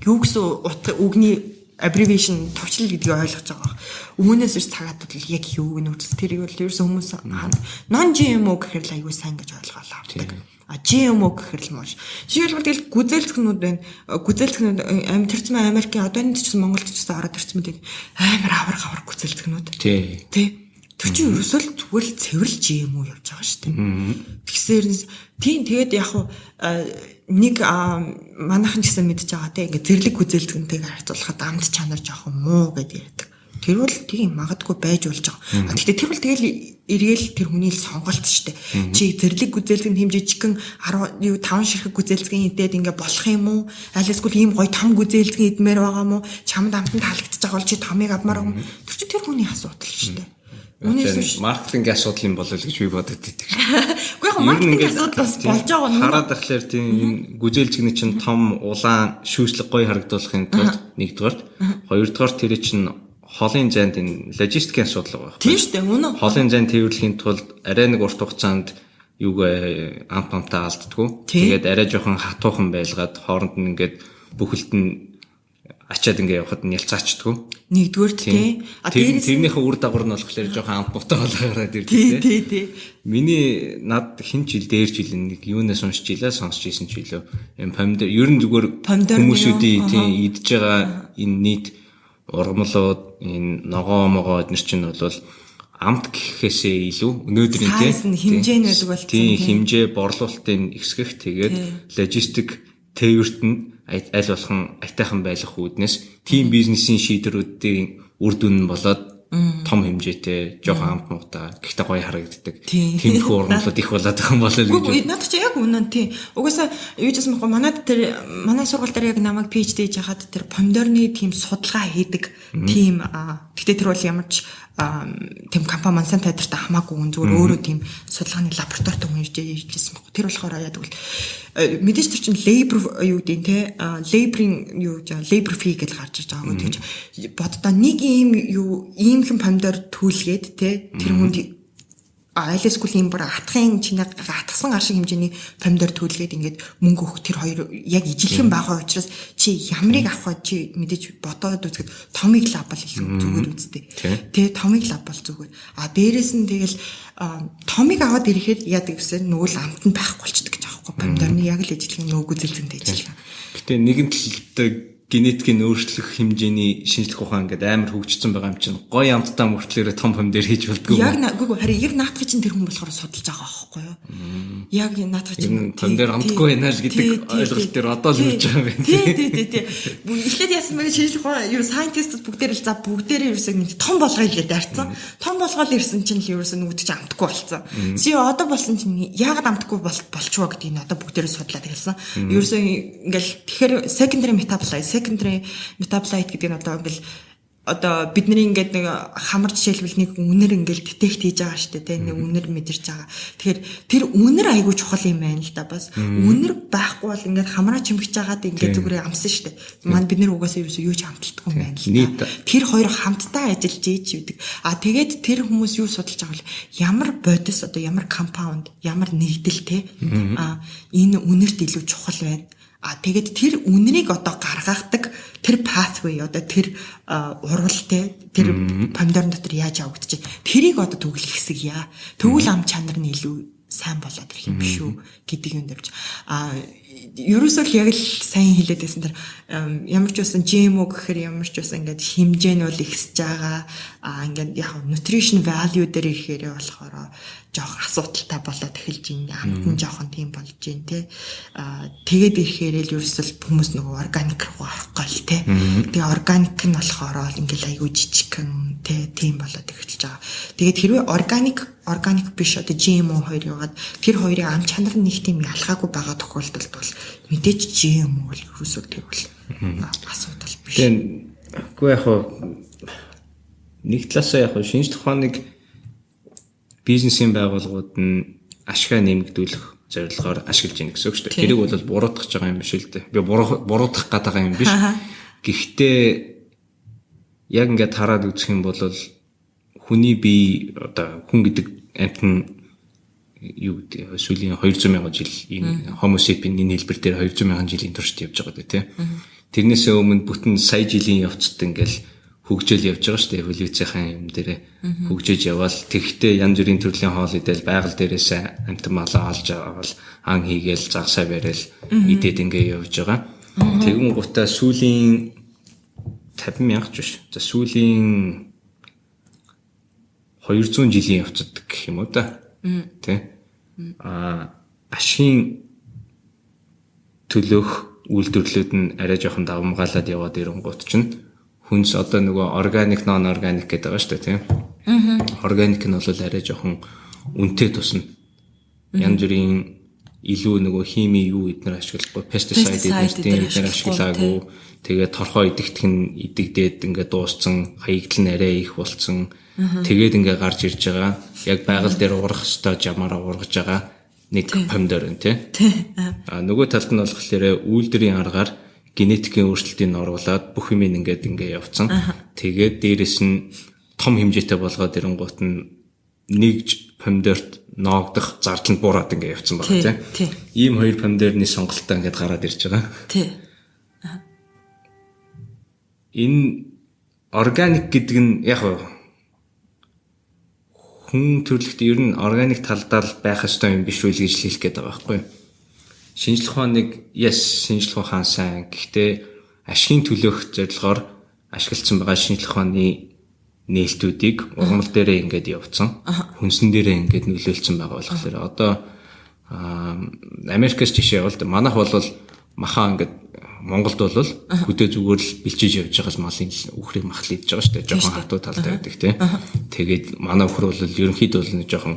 юу гэсэн утга үгний abbreviation, товчлол гэдгийг ойлгож байгаа. Үүнээс биш цагаат бол яг юу гэнэ үзэл тэрийг бол ерөөсөө хүмүүс non GMO гэхээр л аягүй сайн гэж ойлгоол авдаг. А GMO гэхэр л мууш. Жишээлбэл, тэгэл гүзээлзгэнүүд байна. Гүзээлзгэнүүд тэр чинь Америкийн одоо энэ ч гэсэн Монголд ч гэсэн ороод ирсэн мэт амар аварга аварга гүзээлзгэнүүд. Тий. Тэр чинь ерөөсөө л зүгээр л цэвэрл GMO явж байгаа шүү дээ. Тэгсээр тийм, тэгээд яг хуу нэг манайхан ч гэсэн мэдж байгаа те, ингээ зэрлэг гүзээлзгэнтэйг харьцуулахад амт чанар жоохон муу гэдээ ярьдаг. Тэр бол тийм магадгүй байж болж байгаа. Гэхдээ тэр бол тэгэл эргээл тэр хүний л сонголт шүү дээ. Чи зэрлэг гүзээлзгэн тэм жижигхэн 10 юу 5 ширхэг гүзээлзгэн идээд ингээ болох юм уу? Аль эсвэл ийм гоё том гүзээлзгэн идмээр байгаа мó? Чамд амтанд таалагдчих байгаа бол чи томыг авмаар байгаа юм. Тэр чинь тэр хүний асуудал шүү дээ. Үүнээс биш маркетинг асуудал юм болов гэж би бодод байдаг. Үгүй, яг маркетинг асуудал бас болж байгаа нь. Хараад ахлаар тийм, энэ гүзээлзгэний чинь том улаан шүүслэг гоё харагдуулахын тулд нэгдүгээрт, хоёрдугаар тэр чинь холын зайд энэ логистикийн асуудал байгаа. Тийм шүү дээ. Үнэн. Холын зайн тээвэрлэхийн тулд арай нэг урт хугацаанд юуг амт амтаа алддаггүй. Тэгээд арай жоохон хатуухан байлгаад хооронд нь ингээд бүхэлд нь ачаад ингээ явхад нь ялцаачдаггүй. Нэгдүгээр тий. А дээрээс тэрнийхээ үр дагавар нь болохоор жоохон амт муутай болгоод ирдэг тий. Тий, тий. Миний над хэн жил дээр жил нэг юунаас уншиж илаа сонсч ийсэн ч билүү. Энэ помидор ер нь зүгээр хүмүүсүүдийн тий идж байгаа энэ нийт ургамлууд, энэ ногоо могоо эднэр чинь бол амт гэхээсээ илүү өнөөдрийн тий хэмжээ нь байдаг болсон. Тий, хэмжээ борлуулалтын ихсгэх, тэгээд логистик тээвэрт нь аль болгон айтайхан байх үүднээс тийм бизнесийн шийдвэрүүдийн үр дүн нь болоод том хэмжээтэй, жоохон амт муутай, гэхдээ гоё харагддаг. Тиймэрхүү ургамлууд их болоод байгаа юм болоо л гэж. Надад чи яг үнэн тий. Угаасаа юу ч гэсэн байхгүй, манад тэр манай сургууль дээр яг намайг PhD хийж хахад тэр помидорны тийм судалгаа хийдэг тийм, гэхдээ тэр бол ямар ч тийм компани Monsanto тэртэй хамаагүй хүн, зүгээр өөрөө тийм судалгааны лабораторид хүн ирж иржсэн байхгүй. Тэр болохоор яадаг бол мэдээж тэр чинь labor юу гэдэг те, labor-ын юу гэж, labor fee гэж гарч ирж байгаа. Тэгж боддоо, нэг ийм юу иймхэн помидор төлгээд те, тэр хүнд айлсгүй ийм бүр атхын чинээ атгсан гар шиг хэмжээний помидор төлгээд ингээд мөнгө өгөх, тэр хоёр яг ижилхэн байгаа учраас чи ямрыг авах вэ, чи мэдээж бодоод үзэхэд томыг л авбал илүү зүгээр үсттэй. Тэ, томыг л авбал зүгээр. А дээрэс нь тэгэл томыг аваад ирэхэд яадаг гэсэн, нөгөө л амт нь байхгүй болчдөг гэж аахгүй. Помидорны яг л ижилхэн, нөгөө гүзэлзэнтэй ижилхэн. Гэтэ нэгэн талд генетикийн өөрчлөх хэмжээний шинжлэх ухаан гэдэг амар хөгжсөн байгаа юм чинь гоё амттай мөртлөөрөө том помидор хийж болдгоо. Яг үгүй, харин яг наатах чинь тэр хүн болохоор судалж байгаа байхгүй юу? Яг наатах чинь помидор амтгүй байна л гэдэг ойлголт дээр одоо л үрж байгаа юм байна. Тий. Эхлээд яасан бэ, шинжлэх ухаан юу scientist бүгдээр л за бүгдээрээ ерөөсөө нэг том болгоё гэж дайрцсан. Том болгоол ирсэн чинь л ерөөсөө нүгд чинь амтгүй болцсон. Чи одоо болсон чинь яагаад амтгүй болчихвоо гэдгийг одоо бүгдээрээ судлаад эхэлсэн. Ерөөсөө ингээл тэгэхээр secondary metabolite, secondary metabolite гэдэг нь одоо ингээл одоо бидний ингээд нэг хамар жишээлбэл нэг үнэр ингээд детект хийж байгаа шүү дээ, тэ, нэг үнэр мэдэрч байгаа. Тэгэхээр тэр үнэр айгүй чухал юм байна л да бас. Үнэр байхгүй бол ингээд хамраа чимхэж байгаад ингээд зүгээр амсан шүү дээ. Маань бид нэр угаасаа ерөөсөө юу ч хамталдаггүй юм байна л да. Тэр хоёр хамтдаа ажиллаж ийж үүдэг. А тэгээд тэр хүмүүс юу судалж байгаа вэ? Ямар бодис, одоо ямар compound, ямар нэгдэл, те, а энэ үнэрт илүү чухал байна. А тэгээд тэр үнэрийг одоо гаргадаг тэр pathway, одоо тэр урвал, те, тэр помидорын дотор яаж явагдчих, тэрийг одоо түглэх хэсэг яа. Тэгвэл ам чанар нь илүү сайн болоод ирэх юм биш үү гэдэг юм дэрж. А ерөөсөө л яг л сайн хэлээд байсан, тэр ямар ч байсан GMO гэхээр ямар ч байсан ингээд хэмжээ нь бол ихсэж байгаа. А ингээд яг nutrition value дээр ирэхээр болохоор жоох асуудалтай болоод эхэлж байна. Амт нь жоохон тийм болж байна, те. А тэгээд ирэхээр л ерөөсөө хүмүүс нөгөө органик руу орох гол, те. Тэгээ органик нь болохоор ингээл айгүй жижигхэн, те, тийм болоод эхэлж байгаа. Тэгээд хэрвээ органик, органик биш, одоо GMO хоёр яваад тэр хоёрын ам чанар нь нэг тийм ялгаагүй байгаа тохиолдолд бол мэдээж GMO бол ерөөсөө тэр бол асуудал биш. Тэгээ үгүй, яг нэг талаасаа яг шинжлэх ухааныг бизнесийн байгууллагууд нь ашгаа нэмэгдүүлэх зорилгоор ашиглаж байна гэсэн үг шүү дээ. Тэрийг бол буруутгах байгаа юм биш л дээ. Би буруутгах гээд байгаа юм биш. Гэхдээ яг ингээд хараад үзэх юм бол хүний бие, одоо хүн гэдэг амьтан юу гэдэг, сүүлийн 200 мянган жил энэ Homo sapien энэ хэлбэр дээр 200 мянган жилийн туршид явж байгаа дээ, тий. Тэрнээсээ өмнө бүтэн сая жилийн явцад ингээл хөгжөөл явж байгаа шүү дээ. Эволюцийн юм дээрээ хөгжиж яваал. Тэгэхдээ янз бүрийн төрлийн хоол идэл, байгаль дээрээс амтан малаа олж аваад, ан хийгээл, загсаа барайл идээд ингээ явж байгаа. Тэгүн гутаа сүүлийн 50 мянга ч биш. За, сүүлийн 200 жилийн явцад гэх юм уу да. Тэ. А ашигын төлөөх үйлдвэрлэлүүд нь арай жоохон давамгаалаад яваад ирэнгуут чинь хүнс одоо нөгөө органик, non organic гэдэг байгаа шүү дээ, тийм. Органик нь бол арай жоохон үнэтэй тусна. Янз бүрийн илүү нөгөө хими юу эднэр ашиглахгүй, pesticide эднэр, тийм, эднэр ашиглаагүй. Тэгээд торхоо идэгдэх нь идэгдээд ингээд дууссан, хаягдал нь арай их болцсон. Тэгээд ингээд гарч ирж байгаа. Яг байгаль дээр урах ёстой жамаараа ургаж байгаа нэг помидор байна, тий. А нөгөө талд нь болохоор үйлдвэрийн аргаар генетикийн өөрчлөлтийг оруулаад бүх юм ингээд ингээ явцсан. Тэгээд дээрэс нь том хэмжээтэй болгоод ирэнгуут нь нэг помидорт ноогдох зардал нь буураад ингээ явцсан байгаа, тий. Ийм хоёр помидорны сонголтоо ингээд гараад ирж байгаа. Тий. Энэ органик гэдэг нь яг хүн төрөлхт ер нь органик талдаа л байх ёстой юм биш үү гэж хэлэх гээд байгаа байхгүй юу? Шинжлэх ухааныг, yes, шинжлэх ухаан сайн. Гэхдээ ашигын төлөөх зорилгоор ашигласан байгаа шинжлэх ухааны нээлтүүдийг ургамал дээрээ ингээд явцсан. Хүнсэн дээрээ ингээд нөлөөлсөн байгаа болохоор одоо Америкаас жишээ бол манайх бол махаа ингээд Монголд бол хөдөө зүгээр л бэлчиж явж байгаа л малын үхрийг махал идэж байгаа шүү дээ. Жохон хатуу талтай байдаг, тий. Тэгээд манай үхэр бол ерөнхийдөө бол нэг жохон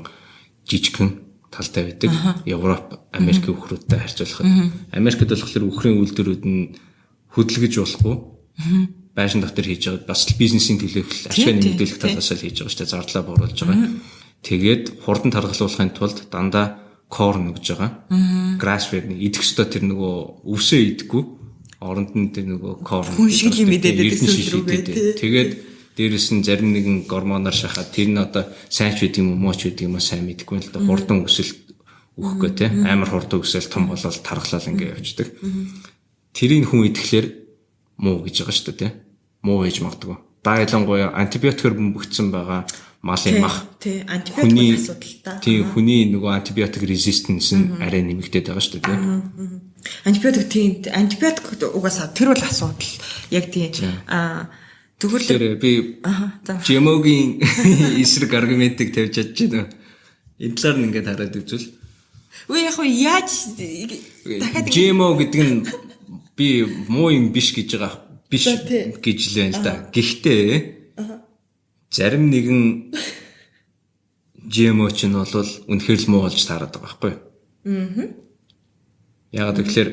жижигхэн талтай байдаг. Европ, Америкийн үхрүүдтэй харьцуулахад. Америкт болохоор үхрийн үйлдвэрүүд нь хөдөлгөж болохгүй. Байшин дотор хийж байгаа, бас л бизнесийн төлөөх, ашиг нэмэгдүүлэх талаас л хийж байгаа шүү дээ. Зардлаа бууруулж байгаа. Тэгээд хурдан таргалуулахын тулд дандаа corn өгж байгаа. Grass fed идэх ёстой тэр нөгөө өвсөө идэхгүй. Оронд нь тэр нөгөө corn хүн шиг юм идээд байдаг сүүл рүүгээ. Тэгээд дээрэс нь зарим нэгэн гормоноор шахаад, тэр нь одоо сайн ч байдаг юм уу, муу ч байдаг юм уу, сайн мэдэхгүй л да, хурдан өсөлт өгөхгүй, те, амар хурдан өсөөл том болол тархлал ингээ явждаг. Тэрийг хүн идэхлээр муу гэж байгаа шүү дээ, те. Муу байж магадгүй. Да, ялангуяа антибиотикээр бөмбөгдсөн байгаа малын мах. Тий, антибиотик асуудал та. Тий, хүний нөгөө антибиотик resistance нь арай нэмэгдээд байгаа шүү дээ, тий. Антибиотик, тийм, антибиотик угаасаа тэр бол асуудал. Яг тийм. Аа, тэгвэл би GMO-гийн эсрэг аргументыг тавьж чадж байна. Энэ талаар нь ингээд хараад үзвэл Үгүй, яг уу яаж дахиад GMO гэдэг нь би муу юм биш гэж байгаа биш гэж л байна л да. Гэхдээ зарим нэгэн GMO ч нь бол үнэхээр л муу болж таарад байгаа байхгүй юу? Аа. Яагаад гэвэл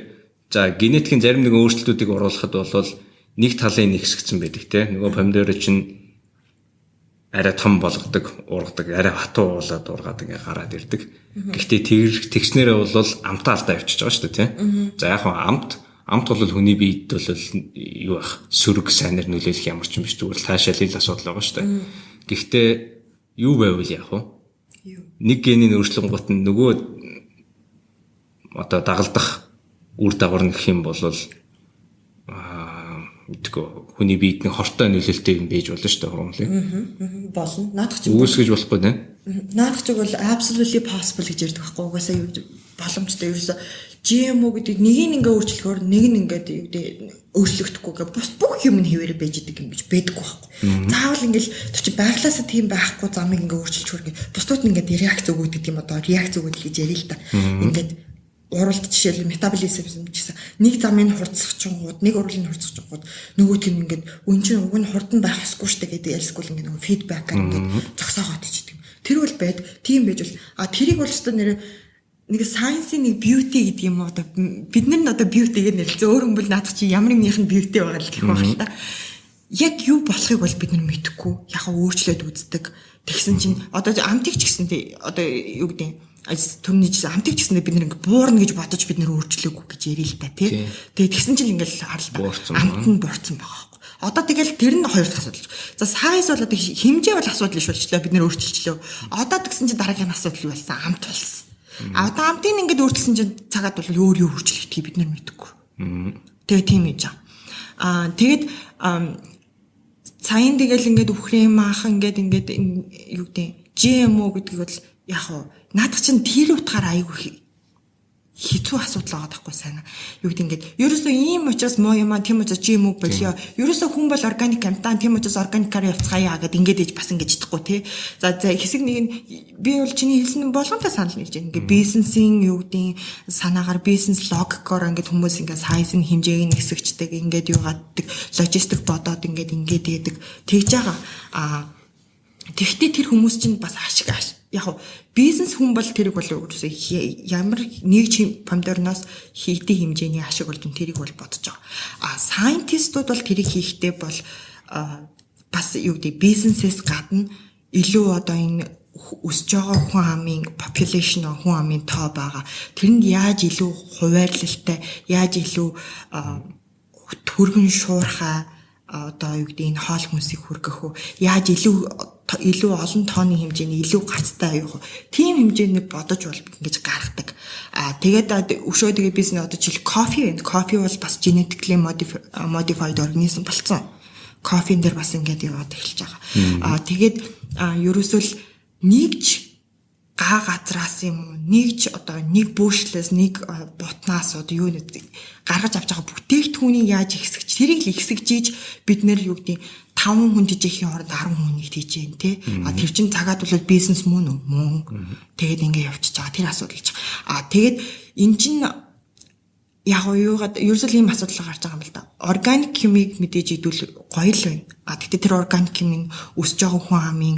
за генетикийн зарим нэгэн өөрчлөлтүүдийг оруулахад бол нэг талын нэгсгцэн байдаг те. Нөгөө помидороо чинь арай том болгодог, ургадаг, арай хатуу уулаад ургаад ингээ гараад ирдэг. Гэхдээ тэр тэгснээрээ бол амтаа алдаа явчихж байгаа шүү дээ, тий. За яг хаа амт бол хүний биед бол юу ах сөрөг сайнаар нөлөөлөх ямар ч юм биш, зүгээр л таашаалын асуудал байгаа шүү дээ. Гэхдээ юу байвал яах вэ? Нэг генийн өөрчлөнгөт нь нөгөө одоо дагалдах үр дагавар нь гэх юм бол мэдгүй хүний биед нэг хортой нөлөөлтэй юм байж болно шүү дээ хурмлын. Болно. Наадах чинь үүсгэж болохгүй нэ. Наадах чинь бол absolutely possible гэж ярьдаг байхгүй. Угаасаа юу боломжтой ерөөсө GMO гэдэг нэг нь ингээ өөрчлөхөөр нэг нь ингээд юу гэдэг өөрчлөгдөхгүй гэ бус бүх юм нь хэвээрээ байж идэг юм гэж байдаггүй байхгүй. Заавал ингээл тэр чи байглаасаа тийм байхгүй замыг ингээ өөрчилчхөр гэ бусдууд нь ингээд реакц өгөөд гэдэг юм одоо реакц өгөөд гэж ярил л та. Ингээд уралд жишээл метаболизм гэсэн нэг замыг хурцсахчингууд нэг урлыг хурцсахчингууд нөгөөх нь ингээд үн чинь уг нь хурдан байх ёсгүй штэ гэдэг ялсгүй ингээд нөгөө фидбэкээр ингээд зогсоогоод ичдэг. Тэр бол байд. Тийм байж бол а тэрийг бол өстө нэр нэг science-ийн нэг beauty гэдэг юм уу одоо бид нар нь одоо beauty гэж нэрлэсэн. Өөр хүмүүс наадах чи ямар нэгнийх нь beauty байгаа л гэх байх л та. Яг юу болохыг бол бид нар мэдэхгүй. Яг өөрчлөөд үздэг. Тэгсэн чинь одоо амтыг ч гэсэн одоо юу гэдэг түмний жишээ амтыг ч гэсэндээ бид нэг буурна гэж бодож бид нэр өөрчлөөгүй гэж ярил л та тий. Тэгээ тэгсэн чинь ингээл харал та амт нь буурсан байгаа байхгүй. Одоо тэгэл тэр нь хоёр дахь асуудал. За size бол одоо хэмжээ бол асуудал биш болчлоо бид нэр өөрчилчлөө. Одоо тэгсэн чинь дараагийн асуудал юу болсон? Амт болсон. А одоо амтыг ингээд өөрчилсөн чинь цагаад бол өөр юу өөрчлөгдөхийг бид нэр мэдэхгүй. Тэгээ тийм юм жаа. Аа тэгээд саяын тэгэл ингээд үхрийн маах ингээд ингээд юу гэдэг GMO гэдгийг бол яг уу наадах чинь тэр утгаар айгүй хэцүү асуудал байгаа байхгүй сайн. Юу гэдэг ингээд ерөөсөө ийм учраас муу юм аа тийм учраас GMO болио. Ерөөсөө хүн бол органик амтан тийм учраас органикаар явцгаая гэд ингээд ээж бас ингэж чадахгүй тий. За за хэсэг нэг нь би бол чиний хэлсэн болгонтой санал нийлж байна. Ингээд бизнесийн юу гэдгийг санаагаар бизнес логикоор ингээд хүмүүс ингээд сайз нь хэмжээг нь хэсэгчдэг ингээд юугааддаг логистик бодоод ингээд ингээд яадаг тэгж байгаа. Аа тэгтээ тэр хүмүүс чинь бас ашиг яг хав бизнес хүн бол тэрийг бол үгүйсээ ямар нэг помидорноос хийдийн хэмжээний ашиг болж тэрийг бол бодож байгаа. А scientist-ууд бол тэрийг хийхдээ бол бас юу гэдэг бизнесээс гадна илүү одоо энэ өсөж байгаа хүн амын population хүн амын тоо байгаа. Тэрэнд яаж илүү хуваарлалтай, яаж илүү түргэн шуурхай одоо юу гэдэг энэ хоол хүнсийг хүргэх үү? Яаж илүү олон тооны хэмжээний илүү гацтай юу вэ? Тийм хэмжээний бодож бол ингэж гаргадаг. Аа тэгээд өшөө тэгээ бизнес одоо жишээл кофе байна. Кофе бол бас genetically modified organism болсон. Кофен дээр бас ингэж яваад эхэлж байгаа. Аа тэгээд ерөөсөө л нэг ч га газраас юм уу нэг ч одоо нэг бөөшлээс нэг бутнаас одоо юу нэг гаргаж авч байгаа бүтээгдэхүүнийг яаж ихсгэж тэрийг л ихсгэж бид нэр юу гэдэг 5 хүн тэжээхийн оронд 10 хүнийг тэжээн тий. А тэр чин цагаад бол бизнес мөн үү? Мөн. Тэгээд ингэ явчихж байгаа тэр асуудал ч. А тэгээд эн чин яг юугаад ерөөсөө ийм асуудал гарч байгаа юм л да. Органик химиг мэдээж идвэл гоё л байна. А тэгтээ тэр органик хим нь өсөж байгаа хүн амын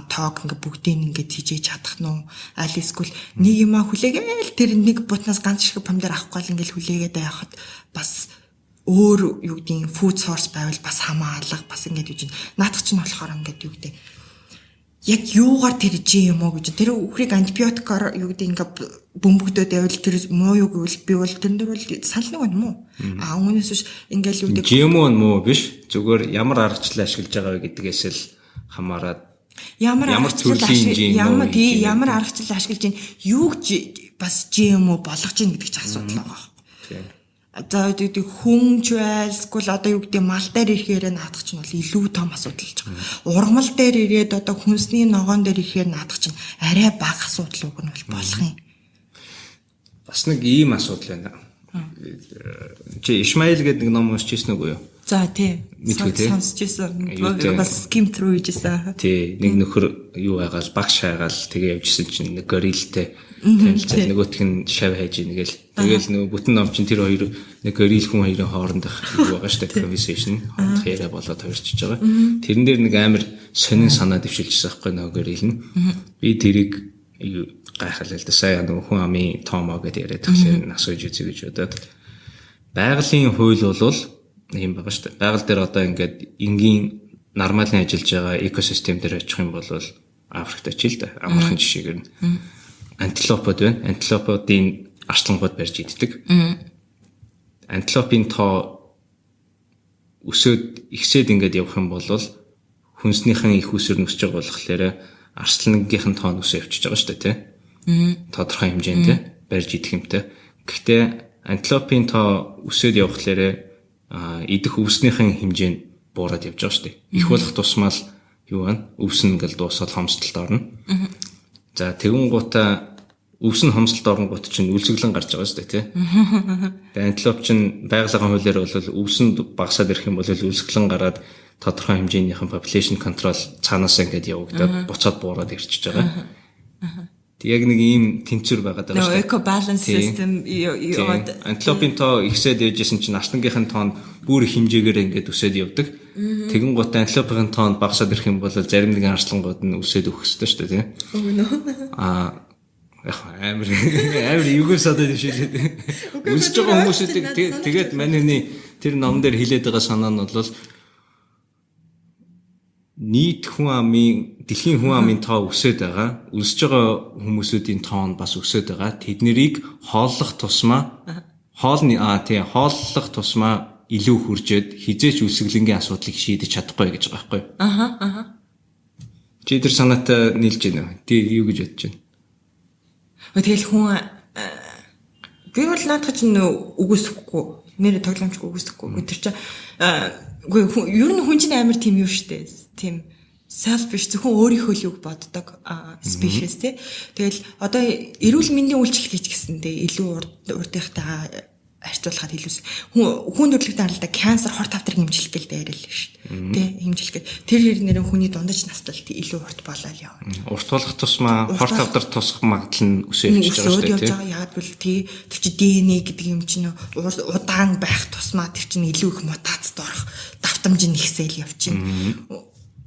тоог ингээ бүгдийг ингээ тижээж чадах нь уу? Аль эсвэл нэг юмаа хүлээгээл тэр нэг бутнаас ганц шиг помидор авахгүй л ингээл хүлээгээд байхад бас өөр юу гэдгийг food source байвал бас хамаа алга бас ингээд юу чинь наадах чинь болохоор ингээд юу гэдэг яг юугаар тэр GMO гэж тэр үхрийг антибиотикоор юу гэдэг ингээ бөмбөгдөд байвал тэр муу юу гэвэл би бол тэрэн дээр бол санал нэг байна муу. А үүнээс биш ингээл юу гэдэг GMO нь муу биш зүгээр ямар аргачлал ашиглаж байгаа вэ гэдгээс л хамаарат ямар төрлийн GMO ямар аргачлал ашиглаж байна юуг бас GMO болгож байна гэдэг чинь асуудал байгаа байхгүй. За гэдэг хүн ч байл эсвэл одоо юу гэдэг мал дээр ирэхээр наадах чинь бол илүү том асуудал болж байгаа. Ургамал дээр ирээд одоо хүнсний ногоон дээр ирэхээр наадах чинь арай бага асуудал уг нь бол болох юм. Бас нэг ийм асуудал байна. Чи Ишмаил гэдэг нэг ном уншиж ирсэн үгүй юу? За тий. Сонсч ирсэн. Бас skim through хийжсэн. Тий, нэг нөхөр юу хайгаал багш хайгаал тэгээ явжсэн чинь нэг гориллтэй танилцаад нөгөөх нь шав хайж ийн гээл. Тэгэл нөгөө бүтэн ном чинь тэр хоёр нэг горилл хүн хоёрын хоорондох юу байгаа шүү дээ conversation хоорондох яриа болоод хоёрчиж байгаа. Тэрэн дээр нэг амар сонин санаа дэвшилжсэн байхгүй нөгөө горилл нь. Би тэрийг гайхалаа л да. Сая нөгөө хүн амын тоомоо гэдээ яриад тэгэхээр асууж үзье гэж бодоод байгалийн хууль бол юм байгаа шүү дээ. Байгаль дээр одоо ингээд энгийн нормалын ажиллаж байгаа экосистем дээр очих юм бол Африкт очил да. Амархан жишээгээр нь антилопод байна. Антилоподын арслангууд барьж иддэг. Антилопын тоо өсөөд ихсээд ингээд явах юм бол хүнснийхэн их үсэр нь өсөж байгаа болохоор арслангийнх нь тоо нь өсөө явчихж байгаа шүү дээ, тий. Тодорхой хэмжээнд тий барьж идэх юмтай. Гэхдээ антилопын тоо өсөөд явхлаарэ идэх өвснийхэн хэмжээ нь буураад явж байгаа шүү дээ. Их болох тусмаа л юу байна? Өвсөн ингээл дуусаад хомсдолд орно. За тэгүн гутаа өвсөн хомсдолд оронгууд чинь үлсгэлэн гарч байгаа шүү дээ, тий. Тэгээ антилоп чинь байгалийн хуулиар бол өвсөнд багасаад ирэх юм бол үлсгэлэн гараад тодорхой хэмжээнийхэн population control цаанаас ингээд явагдаад буцаад буураад ирчихэж байгаа. Тэг яг нэг ийм тэнцвэр байгаад байгаа шүү дээ. Eco balance system яваад антилопын тоо ихсээд явжсэн чинь арслангийнхэн тоо нь бүр их хэмжээгээр ингээд өсөөд явдаг. Тэгэн гут антилопын тоо нь багасаад ирэх юм бол зарим нэгэн арслангууд нь өсөөд өгөх ёстой шүү дээ, тийм. Аа яг амар амар эвгүй садад юм шиг лээ. Өсөж байгаа хүмүүсүүдийг тэгээд манайны тэр ном дээр хилээд байгаа санаа нь бол нийт хүн амын дэлхийн хүн амын тоо өсөөд байгаа. Өсөж байгаа хүмүүсүүдийн тоо нь бас өсөөд байгаа. Тэднэрийг хооллох тусмаа хооллох тусмаа илүү хуржээд хизээч үлсгэлэнгийн асуудлыг шийдэж чадахгүй гэж байгаа байхгүй юу? Аха. Чи тэр санаатай нийлж байна уу? Тий юу гэж бодож байна? Тэгэл хүн би бол наадах чинь үгүйсэхгүй. Нэр тоглоомчгүй үгүйсэхгүй. Тэр чинь үгүй ер нь хүн чинь амар тийм юу штэ. Тийм selfish зөвхөн өөрийнхөө л юг боддог species тий. Тэгэл одоо эрүүл мэндийн үйлчлэл хийж гэсэндээ илүү урдынхтайгаа харьцуулахад илүү хүн төрөлхтөн харалтаа канцер хор тавдрыг эмчлэх гээл дээр л шүү дээ. Тэ эмчлэх гээл тэр хэрнэрэн хүний дундаж наслалт илүү урт болоод явна. Урт болох тусмаа хор тавдар тусах магадлал нь өсөө явж байгаа шүү дээ. Яагаад гэвэл тий тэр чи ДНА гэдэг юм чинь удаан байх тусмаа тэр чинь илүү их мутацид орох давтамж нь ихсээл явчихна.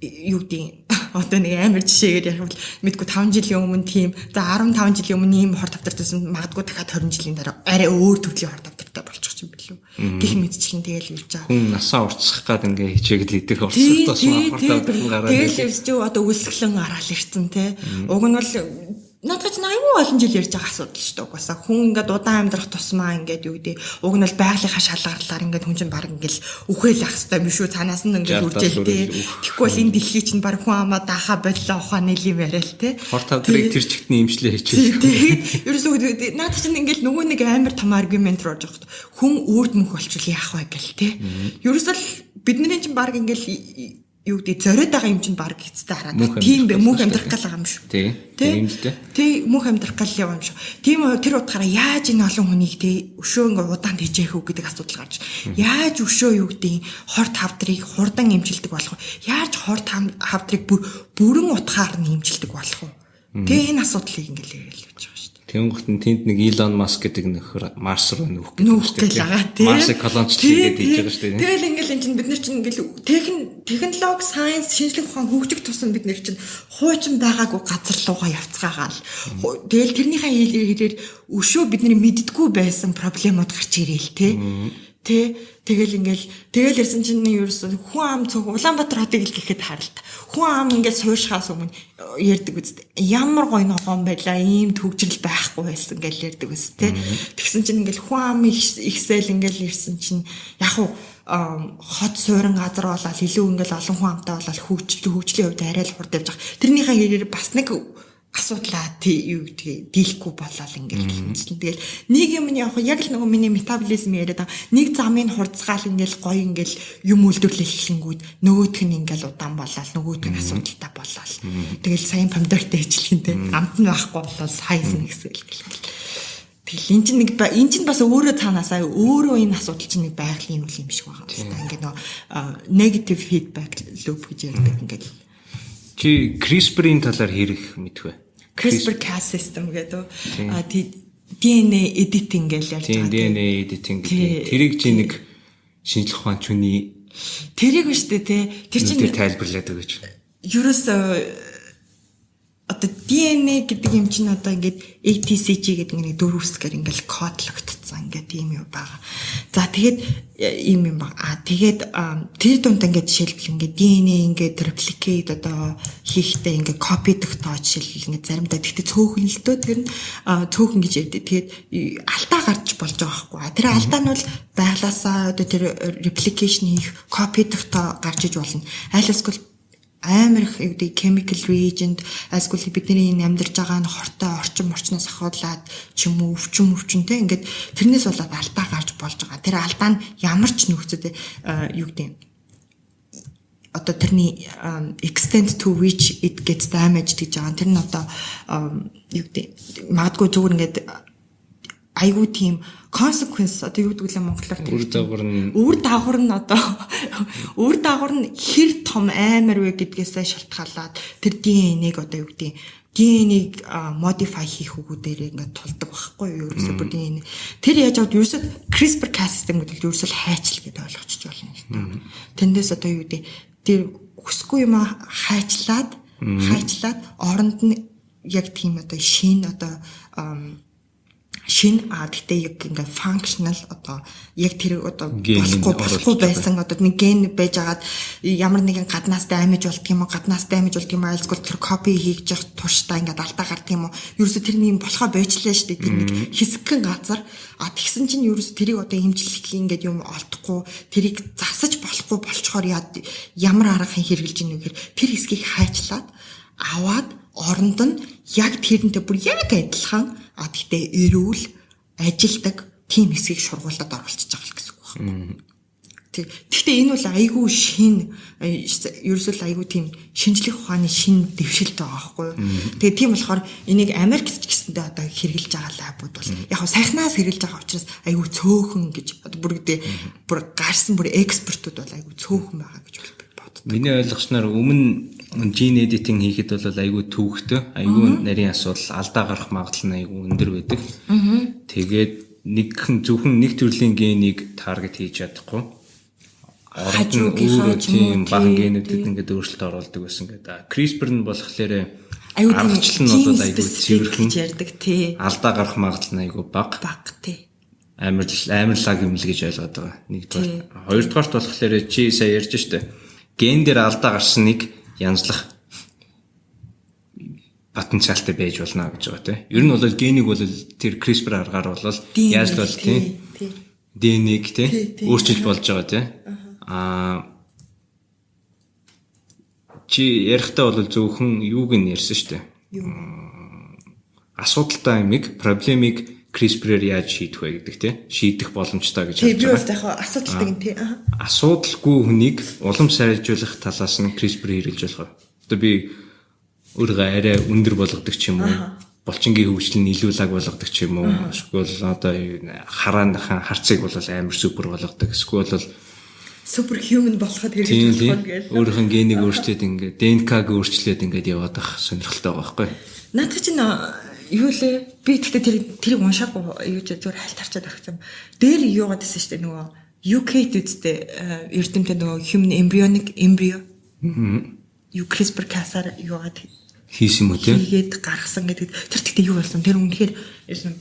Юу гэдэг одоо нэг амар жишээгээр ярих бол мэдгүй 5 жилийн өмнө тийм за 15 жилийн өмнө ийм хор тавтартайсан магадгүй дахиад 20 жилийн дараа арай өөр төрлийн хор тавтартай болчих юм билүү. Гэх мэтчлэн тэгэл явж байгаа. Хүн насаа уртсах гад ингээ хичээгээд идэх уртсах тусмаа хор тавтар нь гараад тэгэл явж одоо үлсгэлэн гараал ирцэн те. Уг нь бол надад ч айгүй олон жил ярьж байгаа асуудал шүү дээ. Угаасаа хүн ингээд удаан амьдрах тусмаа ингээд юу гэдэг уг нь бол байгалийнхаа шалгарлаар ингээд хүн чинь баг ингээд үхэл ах хэвээр юм шүү. Цаанаас нь ингээд үржээл те. Тэгэхгүй бол энэ дэлхий чинь баг хүн амаа даахаа боллоо ухааны юм яриа л те. Хор тавдрыг тэр чигтний имжлээ хичээх. Тэгээд ерөөсөө надад чинь ингээд нөгөө нэг амар том аргумент руу орж байгаа. Хүн үрд мөнх болчихвол яах вэ гэл те. Ерөөсөө л бидний чинь баг ингээд юу гэдэг зориод байгаа юм чинь баг эцтэй хараад тийм бэ мөнх амьдрах гал байгаа юм шүү. Тийм л дээ. Тий мөнх амьдрах гал яваа юм шүү. Тийм тэр утгаараа яаж энэ олон хүнийг тий өшөө ингээ удаан тэжээх үү гэдэг асуудал гарч. Яаж өшөө юу гэдэг хор тавдрыг хурдан эмчилдэг болох вэ? Яаж хор тавдрыг бүрэн утгаар нь эмчилдэг болох вэ? Тий энэ асуудлыг ингээл яриад явж байгаа шүү дээ. Тэнгүүт нь тэнд нэг Илон Маск гэдэг нөхөр Марс руу нүүх гэдэг шүү дээ. Марсыг колоничлох гэдэг хийж байгаа шүү дээ. Тэгэл ингээл эн чинь бид нар чинь ингээл технологи, сайенс, шинжлэх ухаан хөгжих тусам бид нар чинь хуучин байгаагүй газар руугаа явцгаагаал. Тэгэл тэрнийхээ хэлээр өшөө бидний мэддэггүй байсан проблемууд гарч ирээл те. Тэ тэгэл ингээл тэгэл ирсэн чинь ерөөсөн хүн ам цог Улаанбаатар хотыг л гэхэд харалт. Хүн ам ингээл сууршихаас өмнө ярьдаг үст. Ямар гоё ногоон байлаа, ийм төгжрөл байхгүй байсан гэж ярьдаг үст тэ. Тэгсэн чинь ингээл хүн ам ихсэл ингээл ирсэн чинь яг уу хот суурин газар болоод илүү ингээл олон хүн амтай болоод хөгжлийн хувьд арай л хурд явж байгаа. Тэрнийхээ хэрээр бас нэг асуудлаа тий юу гэдгийг дийлэхгүй болоод ингээл хэмжлэн. Тэгэл нэг юм нь явах яг л нөгөө миний метаболизм яриад байгаа. Нэг замын хурцгаал ингээл гоё ингээл юм үйлдвэрлэл эхлэнгүүд нөгөөх нь ингээл удаан болоод нөгөөх нь асуудалтай болоод. Тэгэл саяын помидортой ижилхэн тий амт нь байхгүй болоод сайз нэгсэл гэл. Тэгэл эн чинь нэг эн чинь бас өөрөө цаанаасаа өөрөө энэ асуудал чинь нэг байгалийн үйл юм шиг байгаа юм байна. Ингээд нөгөө negative feedback loop гэж ярьдаг ингээл. Чи CRISPR-ийн талаар хэрэг мэдэх вэ? CRISPR-Cas system гэдэг. А DNA editing гэж ярьж байгаа. DNA editing гэдэг. Тэрийг чи нэг шинжлэх ухаан чүний тэрийг биш үү те. Тэр чинь тайлбарлаад өгөөч. Ерөөсөө одоо DNA гэдэг юм чинь одоо ингээд ATCG гэдэг нэг дөрвөсгээр ингээд кодлогдсон. болцсон ингээд ийм юм байгаа. За тэгээд ийм юм баг. А тэгээд тэр дунд ингээд жишээлбэл ингээд DNA ингээд replicate одоо хийхдээ ингээд copy дохтоо жишээлбэл ингээд заримдаа тэгтээ цөөхөн л дөө тэр нь цөөхөн гэж ярьдаг. Тэгээд алдаа гарч болж байгаа байхгүй. Тэр алдаа нь бол байглаасаа одоо тэр replication хийх copy дохтоо гарч иж болно. Аль эсвэл амар их юу гэдэг chemical reagent эсвэл бидний энэ амьдарч байгаа нь хортой орчин морчноос ахуулаад ч юм уу өвчин те ингээд тэрнээс болоод алдаа гарч болж байгаа. Тэр алдаа нь ямар ч нөхцөд юу гэдэг одоо тэрний extent to which it gets damaged гэж байгаа. Тэр нь одоо юу гэдэг магадгүй зүгээр ингээд айгүй тийм consequence одоо юу гэдэг лээ монголоор? Үр дагавар нь. Үр дагавар нь одоо үр дагавар нь хэр том амар вэ гэдгээсээ шалтгаалаад тэр DNA-г одоо юу гэдэг DNA-г modify хийх үгүүдээр ингээд тулдаг байхгүй юу, ерөөсөө бүр DNA. Тэр яаж аваад ерөөсөө CRISPR Cas system гэдэг нь ерөөсөө хайчил гэдээ ойлгочих болно л та. Тэндээс одоо юу гэдэг тэр хүсгүй юм хайчлаад хайчлаад оронд нь яг тийм одоо шинэ одоо шин а гэхдээ яг ингээ functional одоо яг тэр одоо болохгүй болохгүй байсан одоо нэг ген байж агаад ямар нэгэн гаднаас damage болдго юм уу, гаднаас damage болдго юм уу, альсгүй тэр copy хийж явах туршдаа ингээд алдаа гардаг юм уу, ерөөсө тэр нэг болохоо байжлаа шүү дээ, тэр нэг хэсэгхэн газар. А тэгсэн чинь ерөөсө тэрийг одоо эмчлэх ингээд юм олдохгүй, тэрийг засаж болохгүй болчхоор ямар арга хэрэгжилж ийн вэ гэхээр тэр хэсгийг хайчлаад аваад оронд нь яг тэрнтэй бүр яг адилхан а тэгтээ эрүүл ажилдаг тийм хэсгийг шургуулад оруулчихж байгаа л гэсэн үг байна. Тэг. Гэхдээ энэ бол айгүй шин ерөөсөө л айгүй тийм шинжлэх ухааны шин дэвшилт байгаа байхгүй юу. Тэгээ тийм болохоор энийг Америкт ч гэсэндээ одоо хэрэгжилж байгаа lab ууд бол яг хав сайхнаас хэрэгжилж байгаа учраас айгүй цөөхөн гэж одоо бүр гэдэг бүр гарсан бүр expert үүд бол айгүй цөөхөн байгаа гэж боддог. Миний ойлгосноор өмнө gene editing хийхэд бол айгүй төвөгтэй, айгүй нарийн асуудал, алдаа гарах магадлал нь айгүй өндөр байдаг. Тэгээд нэгхэн зөвхөн нэг төрлийн генийг target хийж чадахгүй. Оронд нь өөр тийм бага генүүдэд ингээд өөрчлөлт оруулдаг байсан гэдэг. CRISPR нь болохоор аргачлал нь бол айгүй цэвэрхэн ярьдаг тий. Алдаа гарах магадлал нь айгүй бага. Бага тий. Амар амар лаг юм л гэж ойлгоод байгаа. Нэгдүгээр. Хоёрдугаарт болохоор чи сая ярьж штэ. Ген дээр алдаа гарсныг янзлах потенциалтай байж болно гэж байгаа тийм. Ер нь бол генийг бол тэр CRISPR аргаар бол яаж л бол тийм DNA-г тийм өөрчилж болж байгаа тийм. Аа, чи ярихдаа бол зөвхөн юуг нь ярьсан шүү дээ. Асуудалтай юмыг, problem ыг CRISPR-ээр яаж шийдэх вэ гэдэг тийм шийдэх боломжтой гэж харж байгаа. Би бол яг асуудалтай юм тий. Асуудалгүй хүнийг улам сайжруулах талаас нь CRISPR хэрэглэж болох. Одоо би өөрийгөө арай өндөр болгодог ч юм уу, булчингийн хөгжил нь илүү лаг болгодог ч юм уу, эсвэл одоо харааныхаа харцыг бол амар супер болгодог. Эсвэл бол super human болоход хэрэглэж болох гэл. Өөрийнх нь генийг өөрчлөөд ингээд ДНК-г өөрчлөөд ингээд яваад ах сонирхолтой байгаа байхгүй. Наадах чинь юу лээ? Би тэгтээ тэр тэрийг уншаагүй юу ч зүгээр хальт харчаад авах юм. Дээр юугаад байсан шүү дээ, нөгөө UK-д үсттэй эрдэмтэн нөгөө human embryonic embryo. Юу CRISPR Cas-аар юугаад хийсэн юм уу те? Хийгээд гаргасан гэдэг. Тэр тэгтээ юу болсон? Тэр үнэхээр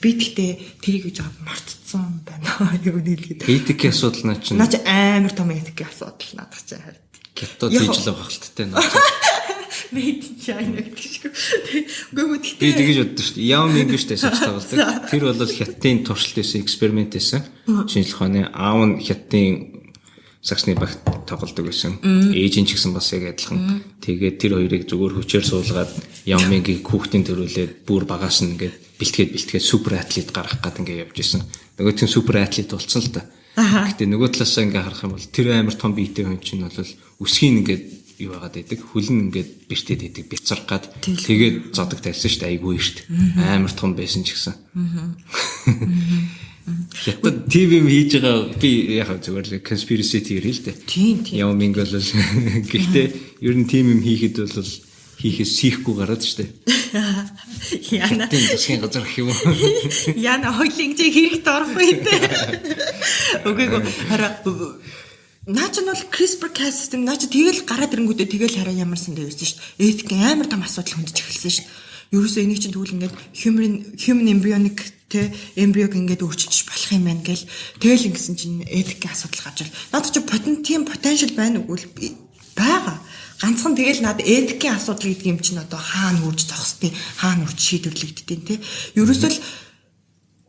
би тэгтээ тэрийг юу жаа мартцсан байна. Юу нийлгээд. Этикийн асуудал наа чинь. Наа чи амар том этикийн асуудал наадах чинь харин. Хятад хийж л байгаа хальттай наа. Made in China гэдэг шиг. Үгүй тэгтээ. Би тэгэж боддог шүү дээ. Яо Минг шүү дээ сагс тоглодог. Тэр бол хятадын туршилт байсан, эксперимент байсан. Шинжлэх ухааны аав нь хятадын сагсны багт тоглодог байсан. Ээж нь ч гэсэн бас яг адилхан. Тэгээд тэр хоёрыг зүгээр хүчээр суулгаад Яо Мингийг хүүхдийн төрүүлээд бүр багаас нь ингээд бэлтгээд бэлтгээд super athlete гаргах гад ингээд явж исэн. Нөгөө тийм super athlete болсон л та. Гэтэ нөгөө талаасаа ингээд харах юм бол тэр амар том биетэй хүн чинь бол өсгийн ингээд юу байгаад байдаг. Хөл нь ингээд бэртээд байдаг. Бяцрах гад. Тэгээд зодог тавьсан шүү дээ. Айгүй эрт. Амар том байсан ч гэсэн. Хятад ТV юм хийж байгаа, би яг зүгээр л conspiracy theory л дээ. Тийм тийм. Яо Минг бол гэхдээ ер нь тийм юм хийхэд бол хийхээс сийхгүй гараад шүү дээ. Яна. Хятадын засгийн газар гэх юм уу? Яна хоёлын чи хэрэгт орохгүй те. Үгүй ээ. Хараа наа чи нь бол CRISPR Cas system наа чи тэгэл гараад ирэнгүүтээ тэгэл хараа ямар сан дээр байсан шүү дээ. Этик амар том асуудал хөндөж эхэлсэн шүү дээ. Ерөөсөө энийг чинь тэгвэл ингээд human embryonic те эмбриог ингээд өөрчилж болох юм байна гэл. Тэгэл ингэсэн чинь этикийн асуудал гарч ил. Наад чи тийм потенциал байна үгүй байгаа. Ганцхан тэгэл над этикийн асуудал гэдэг юм чинь одоо хаана үрж зогсдیں، хаана үрж шийдвэрлэгддэв те. Ерөөсөө л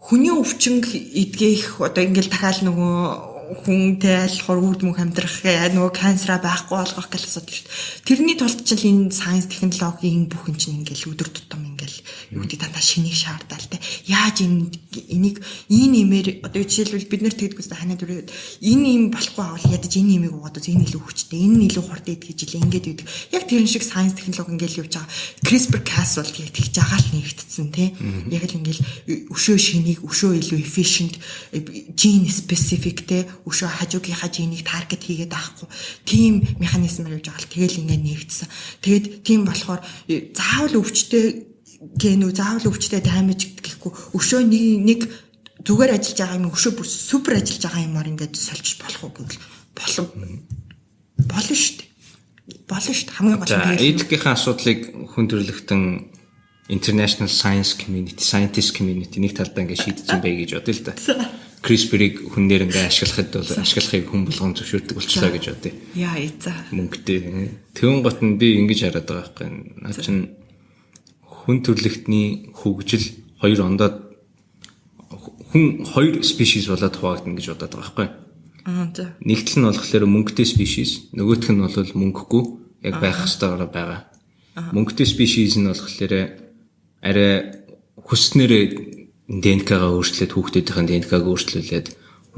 хүний өвчин эдгээх одоо ингээл дахиад нөгөө хүн те аль болохоор үр мөнх амьдрах нөгөө канцера байхгүй болгох гэл асуудал шүү дээ. Тэрний тулд ч л энэ сайенс технологийн бүхэн чинь ингээл өдөр тутам ингээл юу гэдэг дандаа шинийг шаардаал те. Яаж энэ энийг энэ имээр одоо жишээлбэл бид нэр тэгдэггүйс ханаа дүрээд энэ юм болохгүй авал ядаж энэ имийг уугаад үз энэ илүү хүчтэй, энэ нь илүү хурд идэх гэж илээ ингээд өгдөг. Яг тэрэн шиг сайенс технологи ингээл явж байгаа. CRISPR Cas бол яг тэгж байгаа л нэгтцсэн те. Яг л ингээл өшөө шинийг өшөө илүү efficient gene specific те өшөө хажуугийнхаа генийг таргет хийгээд авахгүй тийм механизмаар явж байгаа л тэгэл ингээд нэгдсэн. Тэгээд тийм болохоор заавал өвчтэй ген үү, заавал өвчтэй damage гэхгүй өшөө нэг зүгээр ажиллаж байгаа юм өшөө бүр супер ажиллаж байгаа юмар ингээд сольж болох уу гэвэл болно шүү дээ. Болно шүү дээ. Хамгийн гол нь этикийн асуудлыг хүн төрөлхтөн international science community, scientist community нэг талдаа ингээд шийдсэн бай гэж бодъё л да. CRISPR-ыг хүн дээр ингээ ашиглахад бол ашиглахыг хүн болгон зөвшөөрдөг болчлоо гэж бодъё. Яа, за. Мөнгөтэй. Тэгэн гот нь би ингэж хараад байгаа байхгүй. Наа чин хүн төрлөختний хөгжил хоёр ондоо хүн хоёр species болоод хуваагдана гэж бодоод байгаа байхгүй. Аа, за. Нэгтэл нь болохоор мөнгөтэй species, нөгөөх нь бол мөнгөгүй яг байх ёстойгоор байгаа. Мөнгөтэй species нь болохоор арай хүснээрээ ДНК-гаа өөрчлөөд хүүхдүүдийн ДНК-г өөрчлүүлээд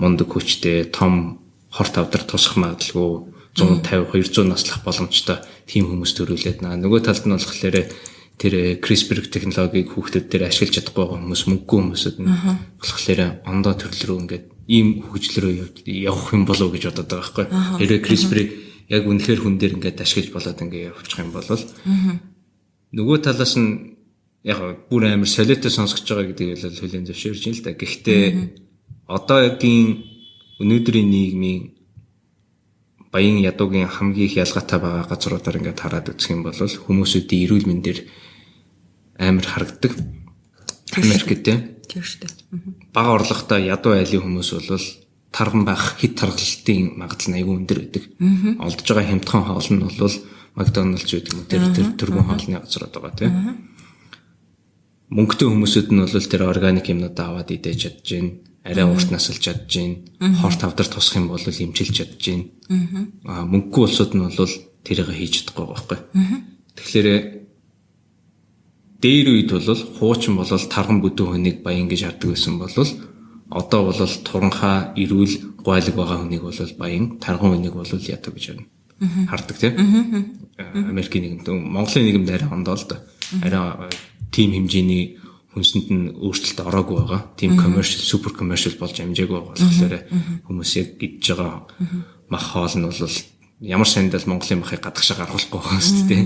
мундаг хүчтэй том хорт авдар тусах магадлалгүй 150 200 наслах боломжтой тийм хүмүүс төрүүлээд наа. Нөгөө талд нь болохоор тэр CRISPR технологиг хүүхдүүд дээр ашиглаж чадахгүй байгаа хүмүүс мөнгөгүй хүмүүсүүд нь болохоор ондоо төрөл рүү ингээд ийм хөгжил рүү явах юм болов уу гэж бодоод байгаа байхгүй. Хэрвээ CRISPR-ыг яг үнэхээр хүн дээр ингээд ашиглаж болоод ингээд явчих юм бол нөгөө талаас нь яг бүр амар солиотой сонсгож байгаа гэдгийг л хүлээн зөвшөөрч байна л да. Гэхдээ одоогийн өнөөдрийн нийгмийн баян ядуугийн хамгийн их ялгаатай байгаа газруудаар ингээд хараад үзэх юм бол хүмүүсүүдийн эрүүл мэндээр амар харагддаг. Америкт тийм. Тийм шүү дээ. Бага орлоготой ядуу айлын хүмүүс бол тарган байх хит таргалалтын магадлал нь айгүй өндөр байдаг. Олдож байгаа хямдхан хоол нь бол McDonald's гэдэг юм тэр түргэн хоолны газрууд байгаа тийм. Мөнгөтэй хүмүүсүүд нь бол тэр органик юмнуудаа аваад идэж чадж гин, арай урт насалж чадж гин, хорт хавдар тусах юм бол эмчилж чадж гин. Аа мөнгөгүй улсууд нь бол тэрийг хийж чадахгүй байгаа байхгүй. Тэгэхээр дээр үед бол хуучин бол тарган бүдүүн хүнийг баян гэж хардаг байсан бол одоо бол туранхаа эрүүл гуайлаг байгаа хүнийг бол баян, тарган хүнийг бол ядуу гэж хардаг тийм. Америкийн нийгэмд, Монголын нийгэмд арай ондоо л да. Арай тийм хэмжээний хүнсэнд нь өөрчлөлт ороогүй байгаа. Тийм commercial, super commercial болж амжаагүй байгаа болохоор хүмүүс яг идж байгаа мах хоол нь бол ямар сандал Монголын махыг гадагшаа гаргуулахгүй байгаа шүү дээ.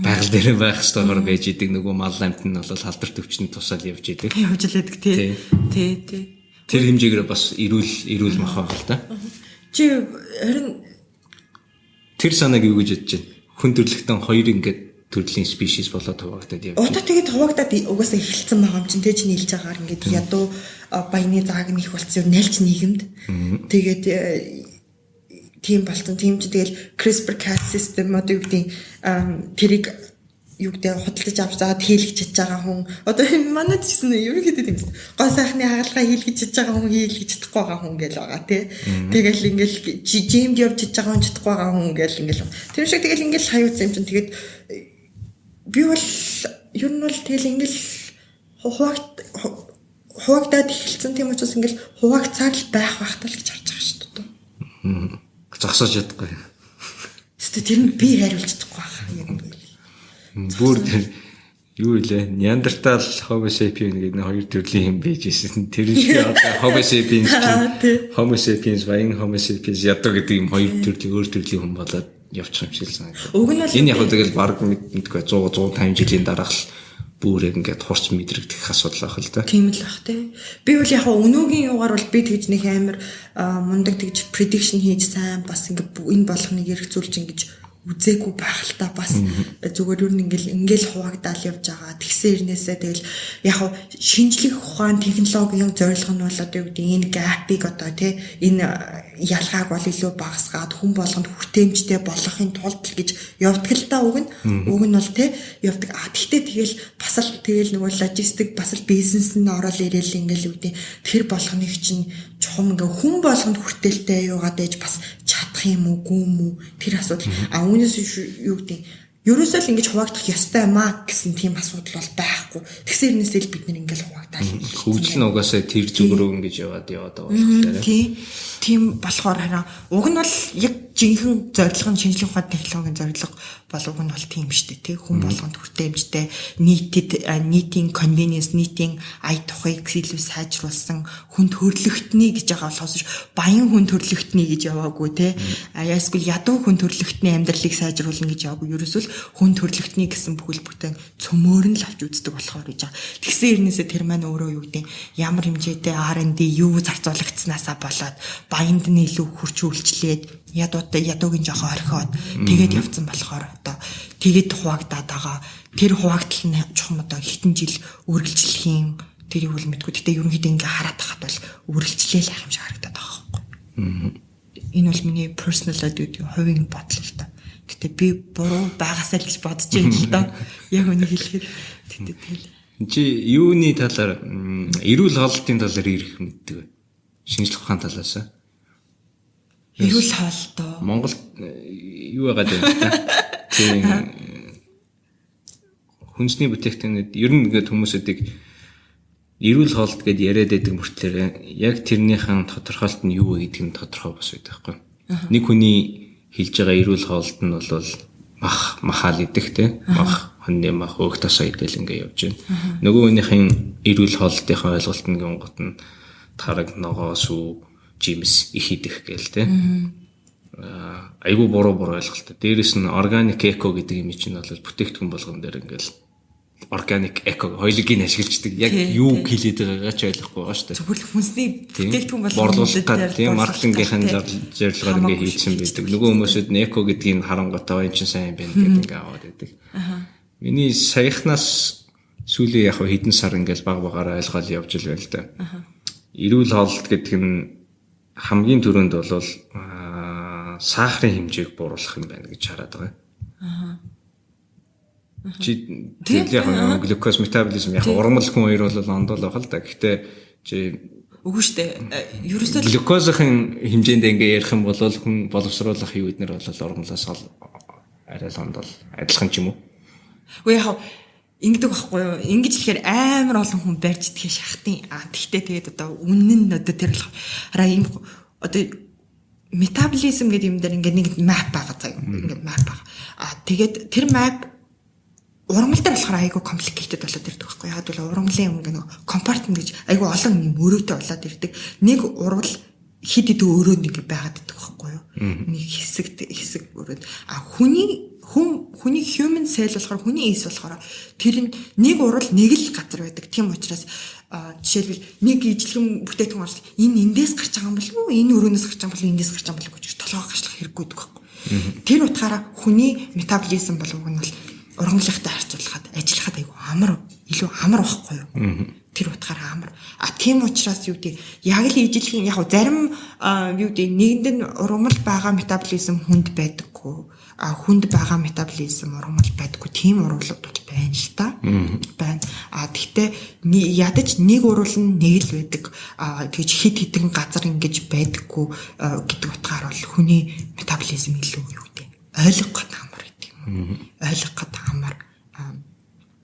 Байгаль дээр байх ёстойгоор байж идэг нөгөө мал амт нь бол халдвар төвчөнд тусаал явж идэг. Явж л идэг тий. Тий, тий. Тэр хэмжээгээр бас эрүүл мах байгаа л да. Чи харин тэр санааг юу гэж бодож байна? Хүн төрөлхтөн хоёр ингээд төрлийн species болоод хуваагдаад явж. Одоо тэгээд хуваагдаад угаасаа эхэлсэн байгаа юм чинь тэ чиний хэлж байгаагаар ингээд ядуу баяны зааг нь их болсон юм нэлч нийгэмд. Тэгээд тийм болсон. Тийм чи тэгэл CRISPR Cas system одоо юу гэдэг тэрийг юу гэдэг худалдаж авч заад хийлгэж чадж байгаа хүн одоо манайд ч гэсэн ерөнхийдөө тийм биз. Гоо сайхны хагалгаа хийлгэж чадж байгаа хүн хийлгэж чадахгүй байгаа хүн гэл байгаа тий. Тэгэл ингээл жимд явж чадж байгаа хүн чадахгүй байгаа хүн гэл ингээл тэр шиг тэгэл ингээл хаюуцсан юм чинь тэгээд би бол ер нь бол тэгэл ингээл хуваагдаад эхэлсэн тийм учраас ингээл хуваагцаар л байх байхтал гэж харж байгаа шүү дээ. Зогсоож чадахгүй. Тэстэ тэр нь би хариулж чадахгүй байх яг ингээл. Бүр тэр юу илээ Неандертал Homo sapiens гэдэг нэг хоёр төрлийн юм байж ирсэн. Тэр шиг одоо Homo sapiens чинь Homo sapiens баян Homo sapiens ядуу гэдэг юм хоёр төрлийн өөр төрлийн хүн болоод явчих юм шиг л санагдав. Уг нь бол энэ яг тэгэл баг мэдгүй 100 150 жилийн дараах л бүр яг ингээд хурц мэдрэгдэх асуудал байх л да. Тийм л бах тий. Би бол яг өнөөгийн юугаар бол би тэгж нэг амар мундаг тэгж prediction хийж сайн бас ингээд энэ болгоныг эргцүүлж ингэж үзээгүй байх л та бас зүгээр юу нэг ингээл хуваагдал явж байгаа. Тэгсэн хэрнээсээ тэгэл яг шинжлэх ухаан технологийн зорилго нь бол одоо юу гэдэг энэ gap-ыг одоо тий энэ ялгааг бол илүү багасгаад хүн болгонд хүртээмжтэй болгохын тулд л гэж явдаг л та уг нь уг нь бол тий явдаг. А тэгтээ тэгэл бас л тэгэл нөгөө логистик бас л бизнес нь ороод ирээл ингээл юу гэдэг тэр болгоныг чинь чухам ингээ хүн болгонд хүртээлтэй юугаад ээж бас чадах юм уу гүм үү тэр асуудал. А үүнээс юу гэдэг ерөөсөө л ингэж хуваагдах ёстой юм аа гэсэн тийм асуудал бол байхгүй. Тэгсэн хэрнээсээ л бид нэр ингээл хуваагдаад. Хөгжил нь угаасаа тэр зүг рүү ингэж яваад яваад байгаа болохоор. Тийм болохоор харин уг нь бол яг жинхэнэ зорилго нь шинжлэх ухааны технологийн зорилго бол уг нь бол тийм шүү дээ тий. Хүн болгонд хүртээмжтэй нийтэд нийтийн convenience, нийтийн ая тухайг илүү сайжруулсан хүн төрлөختний гэж байгаа болохоос баян хүн төрлөختний гэж яваагүй тий. Яасгүй ядуу хүн төрлөختний амьдралыг сайжруулна гэж яваагүй. Ерөөсөө л хүн төрлөختний гэсэн бүхэл бүтэн цөмөр нь л авч үздэг болохоор гэж байгаа. Тэгсэн хэрнээсээ тэр маань өөрөө юу гэдэг ямар хэмжээтэй R&D юу зарцуулагдснаасаа болоод баянд нь илүү хурц үйлчлээд ядуутай ядуугийн жоохон орхиод тэгээд явцсан болохоор одоо тэгээд хуваагдаад байгаа. Тэр хуваагдал нь чухам одоо хэдэн жил үргэлжлэх юм тэрийг бол мэдгүй. Гэтэ ерөнхийдөө ингээ хараад тахад бол үргэлжлээл ах юм шиг харагдаад байгаа байхгүй. Энэ бол миний personal гэдэг хувийн бодол л та. Гэтэ би буруу байгаасаа л гэж бодож байна л да. Яг үнийг хэлэхэд тэгтээ тэгэл. Чи юуны талаар эрүүл хооллолтын талаар ирэх мэддэг вэ? Шинжлэх ухааны талаас. Эрүүл хооллолтоо. Монгол юу байгаад байна л та. Тийм хүнсний бүтээгдэхүүнүүд ер нь ингээд хүмүүсүүдийг эрүүл хооллолт гэдээ яриад байдаг мөртлөөр яг тэрнийхэн тодорхойлт нь юу вэ гэдэг нь тодорхой бас байдаг байхгүй. Нэг хүний хэлж байгаа эрүүл хооллолт нь бол мах махаал идэх те мах хоньны мах өөх тасаа идэл ингээ явж байна. Нөгөө хүнийхэн эрүүл хооллолтынхаа ойлголт нь гингот нь тараг, ногоо, сүү, жимс их идэх гээл те. Айгу буруу ойлголт. Дээрээс нь органик эко гэдэг юм чинь бол бүтээгдэхүүн болгон дээр ингээл органик эко хоёулыг нь ашиглаждаг. Яг юу хэлээд байгаагаа ч ойлгохгүй байгаа шүү дээ. Зүгээр л хүнсний бүтээгдэхүүн болгон борлуулах гад тийм маркетингийнхэн зорилгоор ингээ хийсэн байдаг. Нөгөө хүмүүсүүд нь эко гэдгийг харангуйтаа энэ чинь сайн юм байна гэдэг ингээ аваад байдаг. Миний саяхнаас сүүлийн яг хэдэн сар ингээл баг багаараа ойлгоод явж л байл та. Эрүүл хооллолт гэдэг нь хамгийн түрүүнд бол сахарын хэмжээг бууруулах юм байна гэж хараад байгаа. Чи тэгэл яг глюкоз метаболизм яг урмал хүн хоёр бол ондол байх л да. Гэхдээ чи үгүй шүү дээ. Ерөөсөө глюкозын хэмжээнд ингээ ярих юм бол хүн боловсруулах юу эднэр бол урмалаас арай л ондол адилхан ч юм уу? Үгүй яг ингэдэг байхгүй юу? Ингэж хэлэхээр амар олон хүн барьж идэхээ шахтын. А тэгтээ тэгээд одоо үнэн нь одоо тэр болох. Хараа ийм одоо метаболизм гэдэг юм дээр ингээ нэг map байгаа заяа. Ингээ map байгаа. А тэгээд тэр map урмал дээр болохоор айгүй complicated болоод ирдэг байхгүй юу? Яг бол урмлын юм ингээ нэг compartment гэж айгүй олон юм өрөөтэй болоод ирдэг. Нэг урвал хэд хэдэн өрөөнд ингээ байгаад идэх байхгүй юу? Нэг хэсэг өрөөнд. А хүний human cell болохоор хүний эс болохоор тэр нь нэг урал нэг л газар байдаг. Тийм учраас жишээлбэл нэг ижлэгэн бүтээгдэхүүн орсон энэ эндээс гарч байгаа юм болов уу? Энэ өрөөнөөс гарч байгаа юм болов уу? Эндээс гарч байгаа юм болов уу гэж толгой гашлах хэрэггүй байдаг байхгүй. Тэр утгаараа хүний метаболизм бол уг нь бол ургамлынхтай харьцуулахад ажиллахад айгүй амар илүү амар байхгүй юу? Тэр утгаараа амар. А тийм учраас юу гэдэг яг л ижлэхэн яг зарим юу гэдэг нэгэнд нь ургамал байгаа метаболизм хүнд байдаггүй. А хүнд байгаа метаболизм ургамал байдаггүй. Тийм ургамлууд бол байна л та. Байна. А тэгтээ ядаж нэг урвал нь нэг л байдаг. А тэгж хид хидэн газар ингэж байдаггүй гэдэг утгаар бол хүний метаболизм илүү юу гэдэг ойлгох гээд амар гэдэг юм. Ойлгох гээд амар.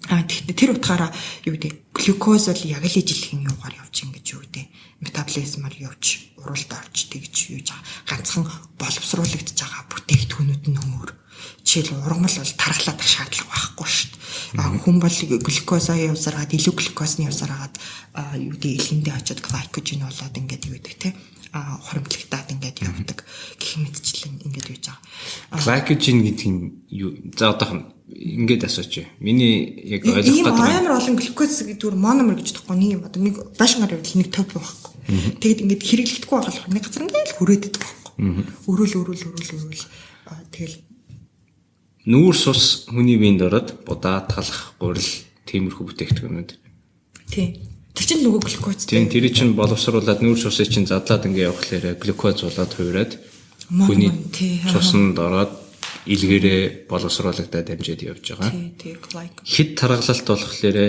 А тэгтээ тэр утгаараа юу гэдэг глюкоз бол яг л ижилхэн юугаар явж ингэж юу гэдэг метаболизмаар явж уралд орж тэгж юуж байгаа ганцхан боловсруулагдж байгаа бүтээгдэхүүнүүд нь өөр. Жишээл ургамал бол тархлаад ах шаардлага байхгүй шүү дээ. А хүн бол глюкозоо явсараад илүү глюкозны явсараад юу гэдэг элгэндээ очиод глайкоген болоод ингээд юу гэдэг те хоримтлагдаад ингээд явдаг гэх мэтчлэн ингээд юуж байгаа. Глайкоген гэдэг нь юу? За одоохон ингээд асууч. Миний яг ойлгох гэдэг амар олон глюкоз гэдэг мономер гэж тахгүй нэг юм одоо нэг байшингаар явбал нэг топ байхгүй. Тэгэд ингээд хэрэглэгдэхгүй байгаа болохоор нэг газар ингээд л хүрээд идэх байхгүй. Өрөөл тэгэл Нүүрс ус хүний биед ороод будаа, талах, гурил тиймэрхүү бүтээгдэхүүнүүд. Тийм. Тэр чинь нөгөө глюкоз. Тийм, тэр чинь боловсруулад нүүрс усыг чинь задлаад ингээ явахлаарэ глюкоз болоод хувираад хүний цуснд ороод илгээрээ боловсруулагдаад дамжаад явж байгаа. Тийм, Хэд таргалалт болохлээрэ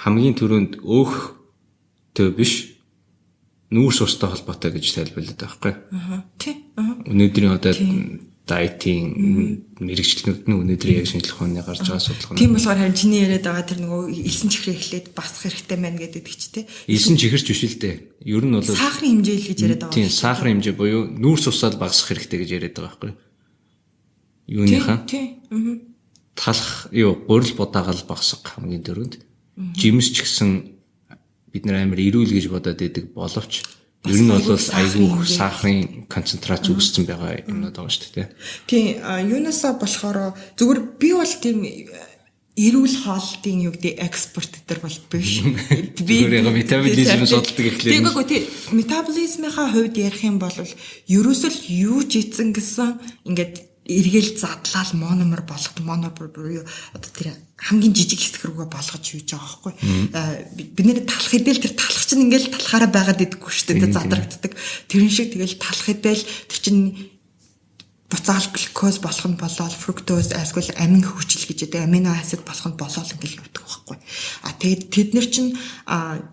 хамгийн түрүүнд өөхтэй биш нүүрс устай холбоотой гэж тайлбарлаад байгаа байхгүй. Аа. Тийм. Өнөөдрийн одоо дайтын мэрэгчлэнүүд нь өнөөдөр яг шинжлэх ухааны гарч байгаа судалгаа. Тийм болохоор харин чиний яриад байгаа тэр нөгөө элсэн чихрээ эхлээд басах хэрэгтэй байна гэдэг чи тээ. Элсэн чихэрч биш л дээ. Ер нь бол сахарын хэмжээ л гэж яриад байгаа. Тийм, сахарын хэмжээ буюу нүүрс усаад багасах хэрэгтэй гэж яриад байгаа байхгүй. Юуныхаа? Тийм. Талах юу гурил будаагаал багасгах хамгийн түрүүнд. Жимс ч гэсэн бид нар амар эрүүл гэж бодоод идэг боловч ер нь бол айгүй сахарын концентрац үүссэн байгаа юмнууд байгаа шүү дээ. Тийм, юунасаа болохоор зүгээр би бол тийм эрүүл хоолтын юу гэдэг экспорт дээр бол биш. Би өөрийнхөө метаболизм судалдаг гэхлээр. Тэгэхгүй тий. Метаболизмынхаа хувьд ярих юм бол ерөөсөө л юу ч ийцэн гэсэн ингээд эргээл задлал мономер болгох мономер буюу одоо тэр хамгийн жижиг хэсэг рүүгээ болгож хийж байгаа байхгүй. Бид нэр талах хэдэл тэр талах чинь ингээл талахаараа байгаад идэггүй шүү дээ, задрагддаг. Тэрэн шиг тэгэл талах хэдэл тэр чинь буцаал глюкоз болох нь болоод фруктоз эсвэл амин хүчил гэж яддаг амино acid болох нь болоод ингээл явдаг байхгүй. А тэгээд тэд нар чинь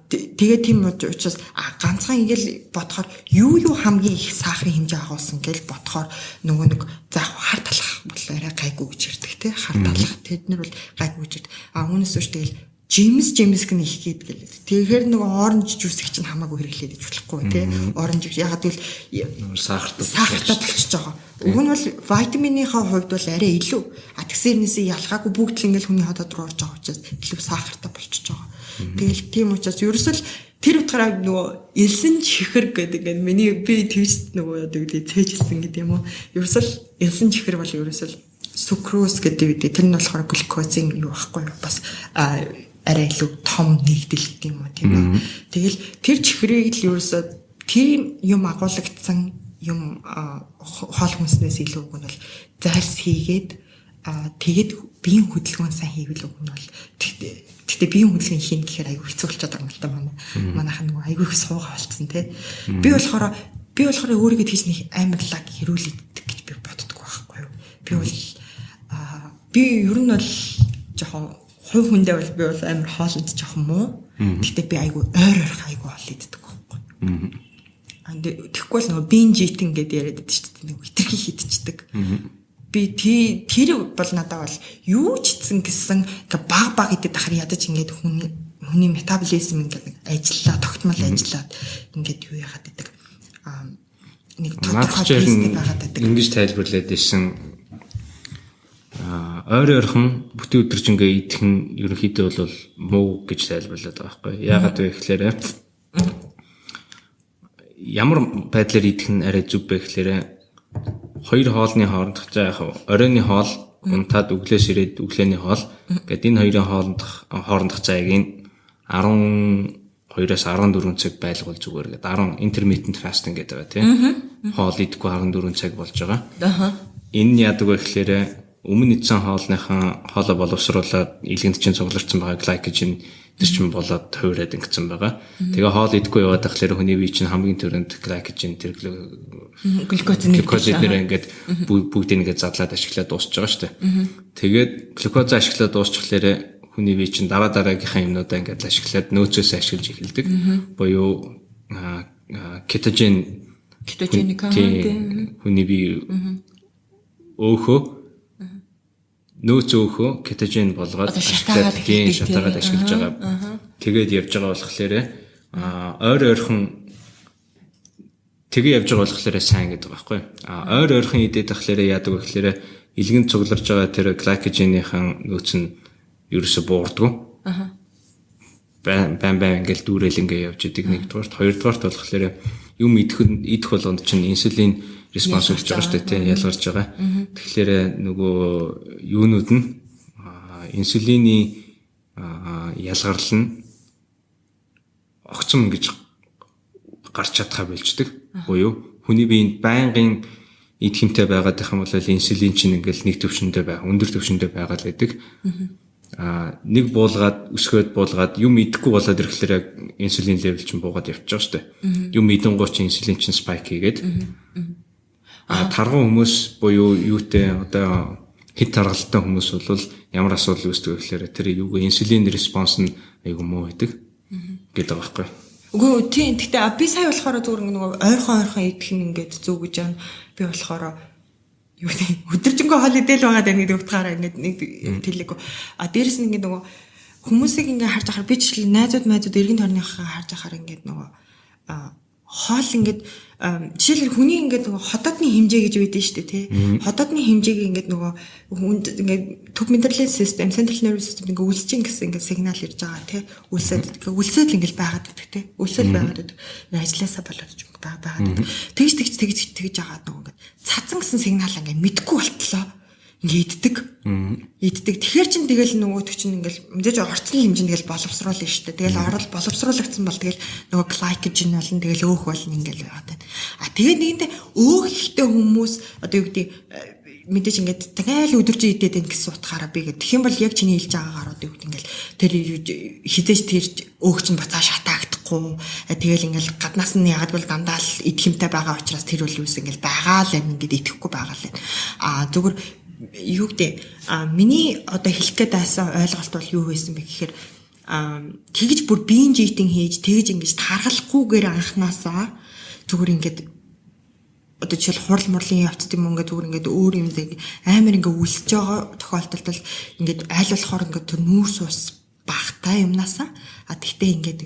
тэгээд тийм учраас ганцхан ингээл бодохоор юу хамгийн их сахарын хэмжээ агуулсан гэж бодохоор нөгөө нэг заах хар талах бол арай гайгүй гэж ярьдаг тий. Хар талах тэд нар бол гайгүй гэж ярьдаг. А үүнээс үүш тэгэл жимс гэнэ их гээд гэлээ. Тэгэхээр нөгөө оранж жуусыг чинь хамаагүй хэрэглээд иж болохгүй тий. Оранж ягаад гэвэл сахартай болчихж байгаа. Уг нь бол витаминыхаа хувьд бол арай илүү. А тэгсэрнээсээ ялгаагүй бүгд л ингээл хүний хотод руу орж байгаа учраас илүү сахартай болчихж байгаа. Тэгэл тийм учраас ерөөсөө л тэр утгаараа нөгөө элсэн чихэр гэдэг ингээд миний би твист нөгөө одоо гэдэг цээжилсэн гэдэг юм уу. Ерөөсөө л элсэн чихэр бол ерөөсөө л сукроз гэдэг үү. Тэр нь болохоор глюкозын юу байхгүй юу? Бас арай илүү том нэгдэл гэдэг юм уу тийм үү. Тэгэл тэр чихрийг л ерөөсөө тийм юм агуулгдсан юм хоол хүнснээс илүү уг нь бол зайлс хийгээд тэгээд биеийн хөдөлгөөн сайн хийвэл уг нь бол тэгтээ биеийн хөдөлгөөн хийн гэхээр айгүй хэцүү болчиход байгаа юм л да манай. Манайхан нөгөө айгүй их суугаа болцсон тий. Би болохоор өөрийгөө тэгж нэг амар лаг хэрүүл иддэг гэж би боддог байхгүй юу. Би бол би ер нь бол жоохон хувь хүндээ бол би бол амар хоолнд жоохон муу. Гэхдээ би айгүй ойр ойрхон айгүй хоол иддэг байхгүй. Тэгэхгүй л нөгөө binge eating гэдээ яриад байдаг шүү дээ. Нөгөө хитрхи хидчихдэг. Би тэр бол надад бол юу ч ийцэн гэсэн ингээ баг баг идэд ахаар ядаж ингээд хүний метаболизм ингээд нэг ажиллаа тогтмол ажиллаад ингээд юу яагаад байдаг. Нэг тодорхой пейстэй байгаад байдаг. Ингэж тайлбарлаад ирсэн. Ойр ойрхон бүтэн өдөрж ингээ идэх нь ерөнхийдөө бол муу гэж тайлбарлаад байгаа байхгүй. Яагаад вэ гэхлээр ямар байдлаар идэх нь арай зүв бэ гэхлээр хоёр хоолны хоорондох за яг оройны хоол унтаад өглөөс ирээд өглөөний хоол гэд энэ хоёрын хоорондох зайг нь 12-оос 14 цаг байлгуул зүгээр гэдэг 10 intermittent fasting гэдэг байгаа тийм. Хоол идэхгүй 14 цаг болж байгаа. Энэ нь яадаг вэ гэхлээр өмнө идсэн хоолныхаа хоолоо боловсруулад илгэнд чинь цугларсан байгаа гликоген тэр чинь болоод хувираад ингэсэн байгаа. Тэгээ хоол идэхгүй яваад тахлаар хүний бие чинь хамгийн түрүүнд гликоген тэр глюкоз нэр ингээд бүгдийг ингээд задлаад ашиглаад дуусч байгаа шүү дээ. Тэгээд глюкоз ашиглаад дуусчихлаарэ хүний бие чинь дараа дараагийнхаа юмнуудаа ингээд ашиглаад нөөцөөс ашиглаж эхэлдэг. Буюу кетоген кетогеник хүний бие өөхөө нөөц өөхөө кетоген болгоод ашиглаад ген шатаагаад ашиглаж байгаа. Тэгээд явж байгаа болохоор ойр ойрхон тэгээ явж байгаа болохоор сайн гэдэг байгаа байхгүй. Ойр ойрхон идээд тахлаарэ яадаг вэ гэхлээрэ илгэн цугларж байгаа тэр гликогенийхэн нөөц нь ерөөсө буурдгүй. Байн байн ингээл дүүрэл ингээ явж идэг нэгдүгээрт, хоёрдугаарт болохоор юм идэх болгонд чинь инсулин респонс өгч байгаа шүү дээ, тийм ялгарч байгаа. Тэгэхээр нөгөө юунууд нь инсулины ялгарлал нь огцом ингэж гарч чадхаа болждаг. Буюу хүний биеинд байнгын идэх юмтай байгаад байх юм бол инсулин чинь ингээл нэг төвшөндөө байх, өндөр төвшөндөө байгаа л байдаг. Нэг буулгаад өсгөөд буулгаад юм идэхгүй болоод ирэхлээр яг инсулин level чинь буугаад явчих жоох штэ. Юм идэнгуут чинь инсулин чинь spike хийгээд. Тарган хүмүүс буюу юутэй одоо хэд таргалтай хүмүүс бол ямар асуудал үүсдэг вэ гэхээр тэр юуг инсулин response нь айгүй муу байдаг гэдэг байгаа байхгүй. Үгүй тийм. Гэхдээ би сая болохоор зүгээр нөгөө ойрхон идэх нь ингээд зөв гэж байна. Би болохоор юу гэдэг өдөржингөө хоол идэл байгаа даа гэдэг утгаараа ингээд нэг тэлээгүй. А дээрэс нь ингээд нөгөө хүмүүсийг ингээд харж ахаар би жишээл найзууд эргэн тойрныхаа харж ахаар ингээд нөгөө хоол ингээд жишээлбэл хүний ингээд нөгөө ходоодны хэмжээ гэж байдаг шүү дээ тий. Ходоодны хэмжээг ингээд нөгөө хүнд ингээд төв мэдрэлийн систем, central nervous system ингээд үлсэж ин гэсэн ингээд сигнал ирж байгаа тий. Үлсээд үлсээд л ингээд байгаад байдаг тий. Үлсээд байгаад байдаг. Ажилласаа болоод ч юм байгаад байдаг. Тэгж тэгж тэгж тэгж байгаа нөгөө ингээд цацсан гэсэн сигнал ингээд мэдгүй болтлоо ингээ иддэг. Иддэг. Тэгэхээр чин тэгэл нөгөөдөг чинь ингээл мэдээж орцны хэмжээнд тэгэл боловсруулна шүү дээ. Тэгэл орол боловсруулагдсан бол тэгэл нөгөө glycogen болно, тэгэл өөх болно ингээл байгаад байна. А тэгээд нэгэнтээ өөх ихтэй хүмүүс одоо юу гэдэг мэдээж ингээд тэгэл өдөржин идээд байна гэсэн утгаараа би гэх юм бол яг чиний хэлж байгаагаар одоо юу гэдэг ингээл тэр хизээж тэр өөх чинь буцаа шатаагдахгүй тэгэл ингээл гаднаас нь ягаад бол дандаа л идэх юмтай байгаа учраас тэр бол юус ингээл байгаа л юм ингээд идэхгүй байгаа л байна. А зүгээр юу гэдэг миний одоо хэлэх гээд байсан ойлголт бол юу байсан бэ гэхээр тэгж бүр binge eating хийж тэгж ингэж таргалахгүйгээр анханасаа зүгээр ингээд одоо жишээл хурал мурлын явцд юм ингээд зүгээр ингээд өөр юм дээр амар ингээд үлсэж байгаа тохиолдолд бол ингээд аль болохоор ингээд тэр нүүрс ус багтай юмнасаа а тэгтээ ингээд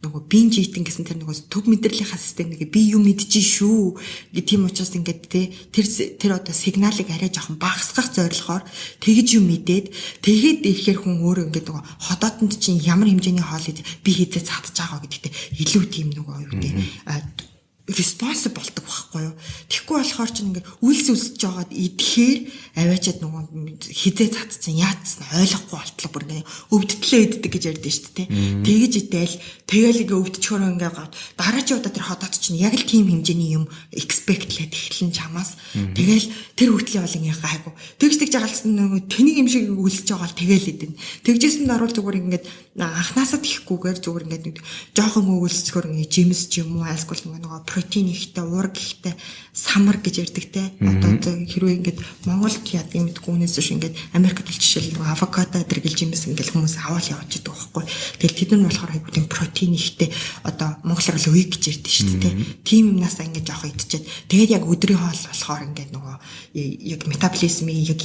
нөгөө binge eating гэсэн тэр нөгөө төв мэдрэлийнхаа систем нэг би юм идэж шүү гэх тийм учраас ингээд те тэр тэр одоо сигналыг арай жоохон багасгах зорилгоор тэгж юм идээд тэгээд ирэхээр хүн өөрөө ингээд нөгөө ходоотонд чинь ямар хэмжээний хоол идэ би хийзээ цадж байгаа гэдэгтээ илүү тийм нөгөө юу гэдэг responsive болдог байхгүй юу. Тэгэхгүй болохоор чинь ингээд үлс үлсэж жагаад идэхээр аваачаад нөгөө хизээ цадцсан яатсан ойлгохгүй болтлоо бүр ингээд өвдөлтлөө иддэг гэж ярьдэн шүү дээ. Тэгэж идээл тэгэл ингээ өвдчихөрөө ингээ гав дараагийн удаа тэр ходоот чинь яг л тийм хэмжээний юм expect-лээд эхлэн чамаас тэгэл тэр хүртлийн бол ингээ гайгүй. Тэгж тэгж жагаалсан нөгөө тэнийг юм шиг үлсэж байгаа л тэгэл идэн. Тэгжсэн даруул зүгээр ингээд анханасаа тэхгүйгээр зүгээр ингээд жоохон өвөлсөхөр ингээ жимс ч юм уу альсгүй нөгөө протеин ихтэй, уург ихтэй, самар гэж ярьдаг те. Одоо хэрвээ ингээд Монголд яадаг юм мэдгүй үнээс биш ингээд Америкт бол жишээл нөгөө авокадо тэр гэл жимс ингээд хүмүүс аваад явж идэг байхгүй. Тэгэл тэд нар болохоор айгуу тийм протеин ихтэй одоо монголоор л үе гэж ярьдаг шүү дээ. Тийм юмнасаа ингээд жоох идчихэд тэгээд яг өдрийн хоол болохоор ингээд нөгөө яг метаболизмын яг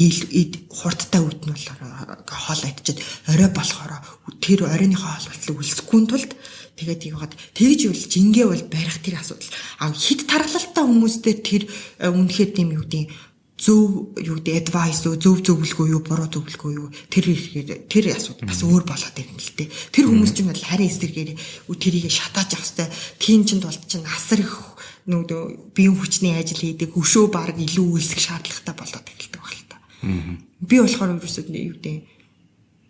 хурдтай үед нь болохоор хоол идчихэд орой болохоор тэр оройныхоо хоол болтлоо үлсэхгүй тулд тэгээд ийгээд тэгж үл жингээ бол барих тэр асуудал. А хит таргалалтай хүмүүстэй тэр үнэхээр тийм юу гэдэг зөв юу гэдэг advice үү зөв зөвлөгөө юу буруу зөвлөгөө юу тэр тэр асуудал бас өөр болоод ирнэ л дээ. Тэр хүмүүс чинь бол харин эсэргээр тэрийг шатааж явах хэвээр тийм чинь тулд чинь асар их нөгөө биеийн хүчний ажил хийдэг өшөө баг илүү үлсэх шаардлагатай болоод эхэлдэг баг л та. Би болохоор ерөөсөө юу гэдэг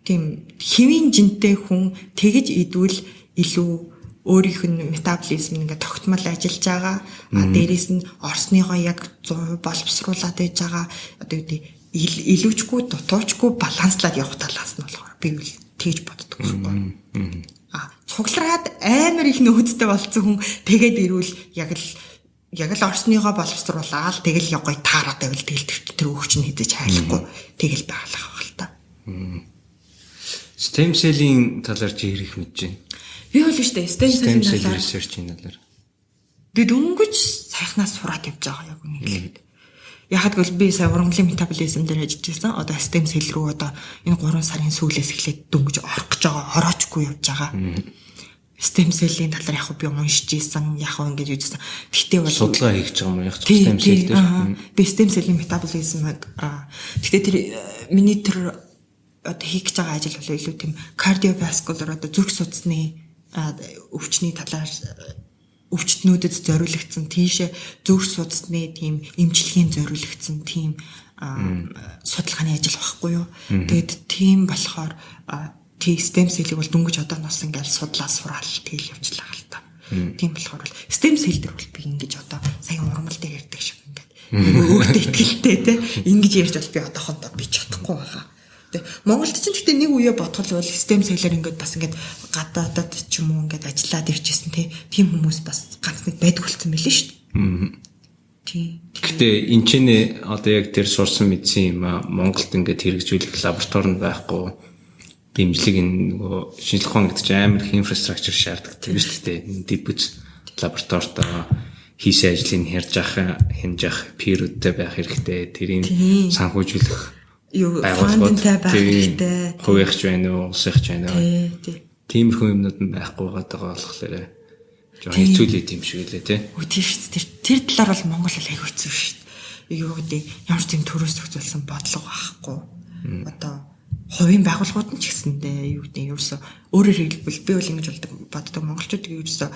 тийм хэвийн жинтэй хүн тэгж идвэл илүү өөрийнх нь метаболизм ингээд тогтмол ажиллаж байгаа. А дээрэс нь орсныгоо яг 100% боловсруулад байж байгаа. Одоо юу гэдэг илүүчгүй дутуучгүй баланслаад явах талаас нь болохоор би үл тэгж боддог байхгүй. А цуглараад амар их нөөцтэй болцсон хүн тэгээд ирвэл яг л орсныгоо боловсруулаад тэгэл яг гоё таарад байвал тэгэл тэр өөх чинь хэзээ ч хайлахгүй тэгэл байгалах байх л та. Stem cell-ийн талаар чи хэрэг мэдэж байна? Би бол шүү дээ. Stem cell research-ийн талаар. Би дөнгөж сайхнаас сураад явж байгаа яг үнэ хэлэхэд. Яхад гэвэл би сая ургамлын метаболизм дээр ажиллаж байсан. Одоо stem cell рүү одоо энэ 3 сарын сүүлээс эхлээд дөнгөж орох гэж байгаа, ороочгүй явж байгаа. Stem cell-ийн талаар яг би уншиж исэн, яг ингэж юужсэн. Тэгтээ бол судалгаа хийж байгаа юм яг stem cell дээр. Би stem cell-ийн метаболизмыг тэгтээ тэр миний тэр одоо хийх гэж байгаа ажил бол илүү тийм кардиоваскулар одоо зүрх судасны өвчний талаар өвчтнүүдэд зориулагдсан тийшээ зүрх судасны тийм эмчилгээнд зориулагдсан тийм судалгааны ажил байхгүй юу. Тэгээд тийм болохоор тий stem cell-ийг бол дөнгөж одоо нас ингээл судлаа сураал тэгэл явчихлаа л та. Тийм болохоор бол stem cell дээр бол би ингэж одоо сая урмал дээр ярьдаг шиг ингээд Нөгөө өөртөө итгэлтэй те ингэж ярьж бол би одоохондоо би чадахгүй байгаа. Тэ Монголд ч гэхдээ нэг үе бодгол бол систем соёлоор ингээд бас ингээд гадаадад ч юм уу ингээд ажиллаад ирчихсэн те тийм хүмүүс бас ганц нэг байдаг болсон байлээ шүү дээ. Тийм. Гэтэ энэ ч нэ одоо яг тэр сурсан мэдсэн юм а Монголд ингээд хэрэгжүүлэх лаборатори нь байхгүй дэмжлэг энэ нөгөө шинжлэх ухаан гэдэг чинь амар их инфраструктур шаарддаг тийм шүү дээ. Дэд бүц лабораторитой хийсэн ажлыг хярж ах, хянаж peer-үүдтэй байх хэрэгтэй. Тэрийг санхүүжүүлэх юу фондтай байх хэрэгтэй. Хувийнхч байна уу, улсынхч байна уу. Тиймэрхүү юмнууд нь байхгүй байгаа болохоор жоохон хэцүү л юм шиг лээ тий. Үгүй тийм шүү дээ. Тэр талаар бол Монгол бол айгүй хэцүү шүү дээ. Юу гэдэг ямар ч тийм төрөөс зохицуулсан бодлого байхгүй. Одоо хувийн байгууллагууд нь ч гэсэндээ юу гэдэг ерөөсө өөрөөр хэлбэл би бол ингэж болдог боддог монголчууд ерөөсө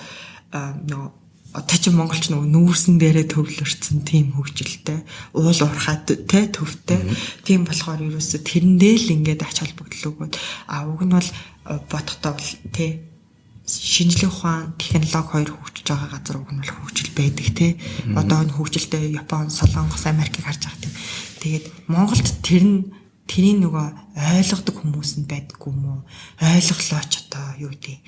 нөгөө одоо чи монголч нөгөө нүүрсэн дээрээ төвлөрсөн тийм хөгжилтэй уул уурхай те төвтэй тийм болохоор ерөөсө тэрэндээ л ингээд ач холбогдол өгөөд а уг нь бол бодохдоо бол те шинжлэх ухаан технологи хоёр хөгжиж байгаа газар уг нь бол хөгжил байдаг те одоо энэ хөгжилтэй Япон, Солонгос, Америкийг харж байгаа тийм. Тэгээд Монголд тэр нь тэрийг нөгөө ойлгодог хүмүүс нь байдаггүй юм уу? Ойлголоо ч одоо юу гэдэг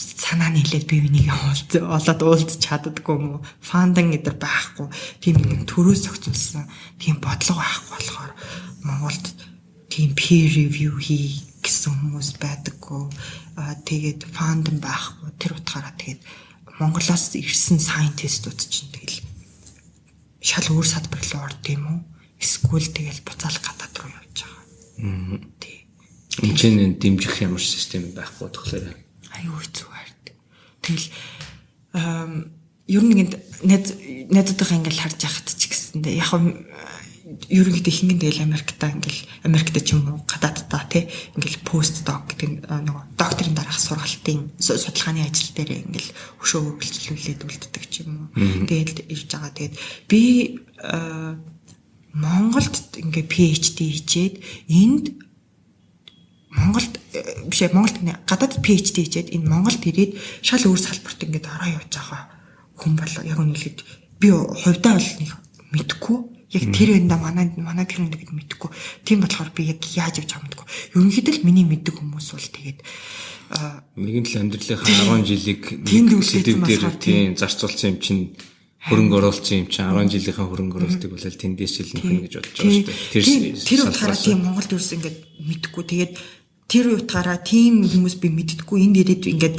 санаа нийлээд бие биенийг олоод уулзч чаддаггүй юм уу? Фандинг гэдэр байхгүй. Тийм нэг төрөөс зохицуулсан тийм бодлого байхгүй болохоор Монголд тийм peer review хий гэсэн хүмүүс байдаггүй. Тэгээд фандинг байхгүй. Тэр утгаараа тэгээд Монголоос ирсэн scientist-ууд чинь тэгэл шал өөр салбар руу орд юм уу? Эсвэл тэгэл буцаал гадаад руу явж байгаа. Тий. Энд чинь дэмжих ямар систем байхгүй болохоор аюу хэцүү хард. Тэгэл ер нь нэгэнд найзуудынхаа ингээл харж яхад ч гэсэндээ яг ерөнхийдөө ихэнх нь тэгэл Америкта ингээл Америкта ч юм уу гадааддаа тий ингээл пост док гэдэг нөгөө докторийн дараах сургалтын судалгааны ажил дээр ингээл хөшөө үргэлжлүүлээд үлддэг ч юм уу. Тэгэл ирж байгаа. Тэгээд би Монголд ингээ PhD хийчээд энд Монголд биш ээ Монголд гадаад PhD хийчээд энэ Монголд ирээд шал өөр салбарт ингээд ороо явж байгаа хүн бол яг үнэлээд би хувьдаа бол нэг мэдхгүй яг тэр өнда манай тэр өнда гэд мэдхгүй. Тийм болохоор би яг яаж явж байгаа мэдхгүй. Ерөнхийдөө л миний мэддэг хүмүүс бол тэгээд нэгэн л амьдралынхаа 10 жилийг нэг сэдв дээр тийм зарцуулсан юм чинь хөрөнгө оруулсан юм чинь 10 жилийнхаа хөрөнгө оруулалтыг бол тэндээс ил нөхнө гэж бодож байгаа шүү дээ. Тэр утгаараа тийм Монголд юус ингээд мэдхгүй. Тэгээд тэр утгаараа тийм хүмүүс би мэддэггүй. Энд ирээд ингээд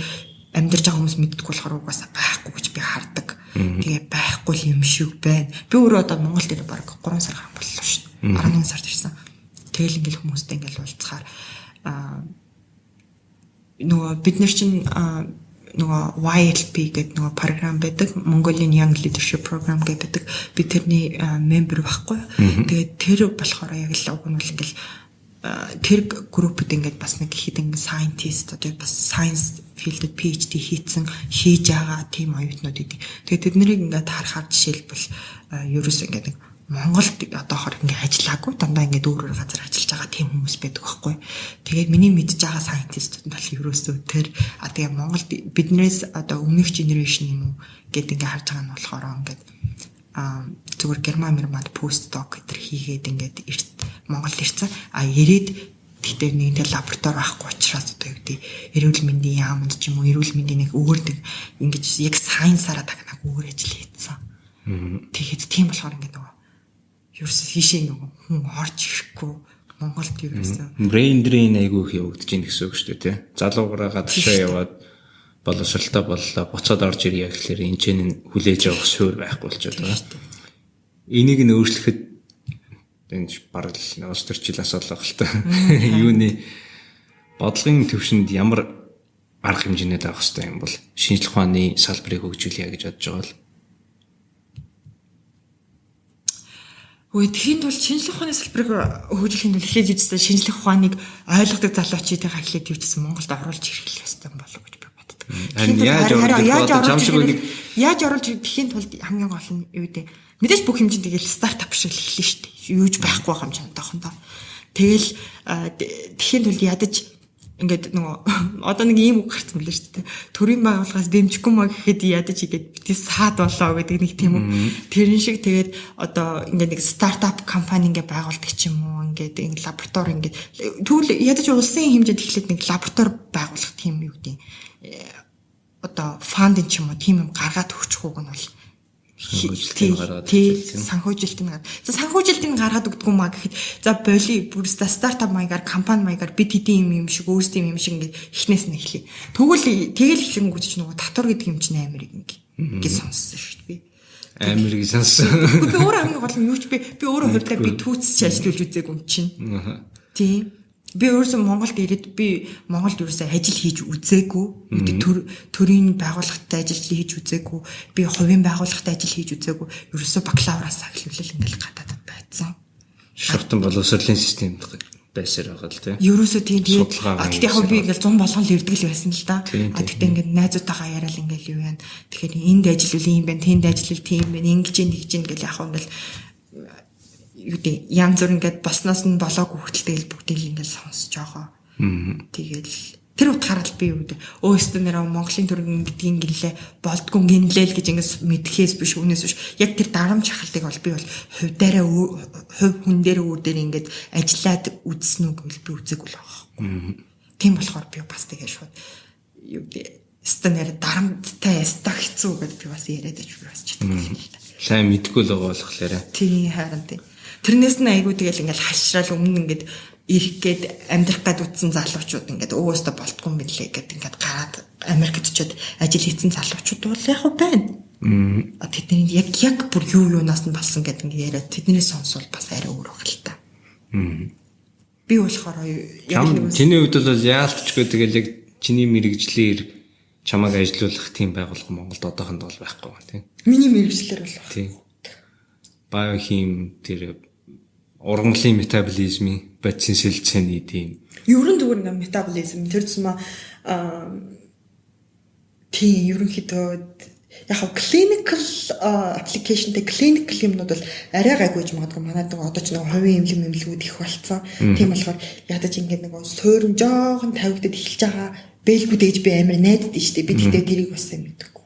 амьдарч байгаа хүмүүс мэддэггүй болохоор угаасаа байхгүй гэж би хардаг. Тэгээ байхгүй юм шиг байна. Би өөрөө одоо Монгол дээр баг 3 сар гарan боллоо шүү дээ. 11 сард ирсэн. Тэгэл ингээд хүмүүстэй ингээд уулзахаар нөгөө бид нар чинь нөгөө YLP гэдэг нөгөө програм байдаг. Mongolian Young Leadership Program гэдэг. Би тэрний member байхгүй. Тэгээд тэр болохоор яг л уг нь бол ингээл тэр группэд ингээд бас нэг хэдэн scientist одоо бас science field-д PhD хийцэн хийж байгаа тийм оюутнууд идэв. Тэгээд тэд нарыг ингээд харахаар жишээлбэл ерөөсөө ингээд нэг Монголд одоохор ингээд ажиллаагүй дандаа ингээд өөр өөр газар ажиллаж байгаа тийм хүмүүс байдаг байхгүй. Тэгээд миний мэдж байгаа scientist-ууд нь бол ерөөсөө тэр тэгээ Монголд биднээс одоо өмнөх generation юм уу гэд ингээд харж байгаа нь болохоор ингээд зүгээр Герман Мерманд постдок гэтэр хийгээд ингээд Монголд ирсэн. Ирээд гэхдээ нэгэнтэй лаборатори байхгүй учраас одоо юу гэдэг эрүүл мэндийн яамд ч юм уу эрүүл мэндийн нэг өөр нэг ингэж яг сайенсаараа тагнаг өөр ажил хийсэн. Тэгээд тийм болохоор ингээд нөгөө ерөөсөө хийшээ нөгөө хүн орж ирэхгүй Монголд ерөөсөө brain drain айгүй их явагдаж байна гэсэн үг шүү дээ тий. Залуугараа гадагшаа яваад боловсралтай боллоо буцаад орж ирье гэхлээр энэ ч хүлээж авах суурь байхгүй болчиход байгаа. Энийг нь өөрчлөхөд энэ бараг л улс төрчил асуудал байгаа л та. Юуны бодлогын төвшөнд ямар арга хэмжээнүүд авах хэрэгтэй юм бол шинжлэх ухааны салбарыг хөгжүүлье гэж бодож байгаа л. Үгүй тэхийн тулд шинжлэх ухааны салбарыг хөгжүүлэхийн тулд эхлээд юужсэн шинжлэх ухааныг ойлгодог залуучуудыгаа эхлээд юужсэн Монголд оруулж ирэх ёстой болов гэж би боддог. Яаж оруулж ирэхийн тулд хамгийн гол нь юу гэдэг мэдээж бүх хэмжээнд тэгэл стартап шиг л эхэлнэ шүү дээ. Юуж байхгүй байгаа юм чинь одоохондоо. Тэгэл тэхийн тулд ядаж Ингээд нөгөө одоо нэг ийм үг гарсан мөлий шүү дээ. Төрийн байгууллагаас дэмжихгүй маа гэхэд ядаж игээд бити саад болоо гэдэг нэг тийм үү. Тэрэн шиг тэгээд одоо ингээд нэг стартап компани ингээд байгуулдаг ч юм уу, ингээд энэ лаборатори ингээд тэгвэл ядаж улсын хэмжээнд эхлээд нэг лаборатори байгуулах тийм юу гэдэг одоо фандинг ч юм уу тийм юм гаргаад өгчих үг нь бол санхүүжилтийг гаргаад. За санхүүжилтийг гаргаад өгдөг юм а гэхэд за боли бүр стартап маягаар компани маягаар бид хэдийн юм шиг өөрсдийн юм шиг ингээд эхнээс нь эхлэе. Тэгвэл тэгэл эхлэнгүүт чинь нөгөө татвар гэдэг юм чинь амар ингэ сонссон шүү дээ би. Амар гэж сонссон. Би өөрөө хамгийн гол нь юу ч би өөрөө хувьдаа би түүцч ажиллаж үзээгүй юм чинь. Тийм. Би өөрөөсөө Монголд ирээд би Монголд ерөөсөө ажил хийж үзээгүй. Төрийн байгууллагатай ажил хийж үзээгүй. Би хувийн байгууллагатай ажил хийж үзээгүй. Ерөөсөө бакалавраас эхлүүлэл ингээл гадаадд байсан. Шортон боловсролын системд байсаар байгаа л тийм. Ерөөсөө тийм тэгээд гэхдээ яг би ингээл 100 болгон л ирдэг л байсан л да. А тэгтээ ингээд найзуудтайгаа яриад ингээл юу яана. Тэгэхээр энд ажиллавал ийм байна, тэнд ажиллавал тийм байна, ингэж юм тэгж юм гэл яг ингээл юу гэдэг янз бүр ингээд болсноос нь болоогүй хүртэл тэгэл бүгдийг ингээд сонсож байгаа. Тэгэл тэр утгаараа л би юу гэдэг өөстөө нэрээ Монголын төрийн гэдгийг гинлээ болдгоо гинлээ л гэж ингээд мэдхээс биш үнээс биш яг тэр дарамт шахалтыг бол би бол хувь дээрээ хувь хүн дээр өөр дээр ингээд ажиллаад үзсэн үү гэвэл би үзээгүй л байгаа байхгүй. Тийм болохоор би бас тэгээ шууд юу гэдэг өстөө нэрээ дарамттай өстөө хэцүү гэдээ би бас яриад байж би бас чадахгүй л та. Сайн мэдгүй л байгаа болохоор. Тийм харин тийм. Тэрнээс нь айгүй тэгэл ингээл хашраал өмнө ингээд ирэх гээд амьдрах гээд утсан залуучууд ингээд өөстөө болтгүй юм билээ гэд ингээд гараад Америкт очиод ажил хийсэн залуучууд бол яг хөө байна. Тэдний яг бүр юу юунаас нь болсон гэд ингээд яриад тэдний сонсвол бас арай өөр баг л та. Би болохоор яг нэг чиний хувьд бол яалтчгүй тэгэл яг чиний мэрэгжлэр чамайг ажилуулах тийм байгууллага Монголд одоохондоо бол байхгүй байна тийм. Миний мэрэгжлэр бол тийм. Биохим тэр ургамлын метаболизмын бодисын сэлцээний тийм. Ерөн зүгээр ингээ метаболизм тэр тусмаа тийм ерөнхийдөө яг хав clinical application-тэй clinical юмнууд бол арай гайгүй ч магадгүй манайд нэг одоо ч нэг хувийн эмнэлэг мэмлэгүүд их болцсон. Тийм болохоор ядаж ингээ нэг суурин жоохон тавигдад эхэлж байгаа бэлгүүд гэж би амар найдад нь штэ. Би тэгтээ тэрийг бас сайн мэдэхгүй.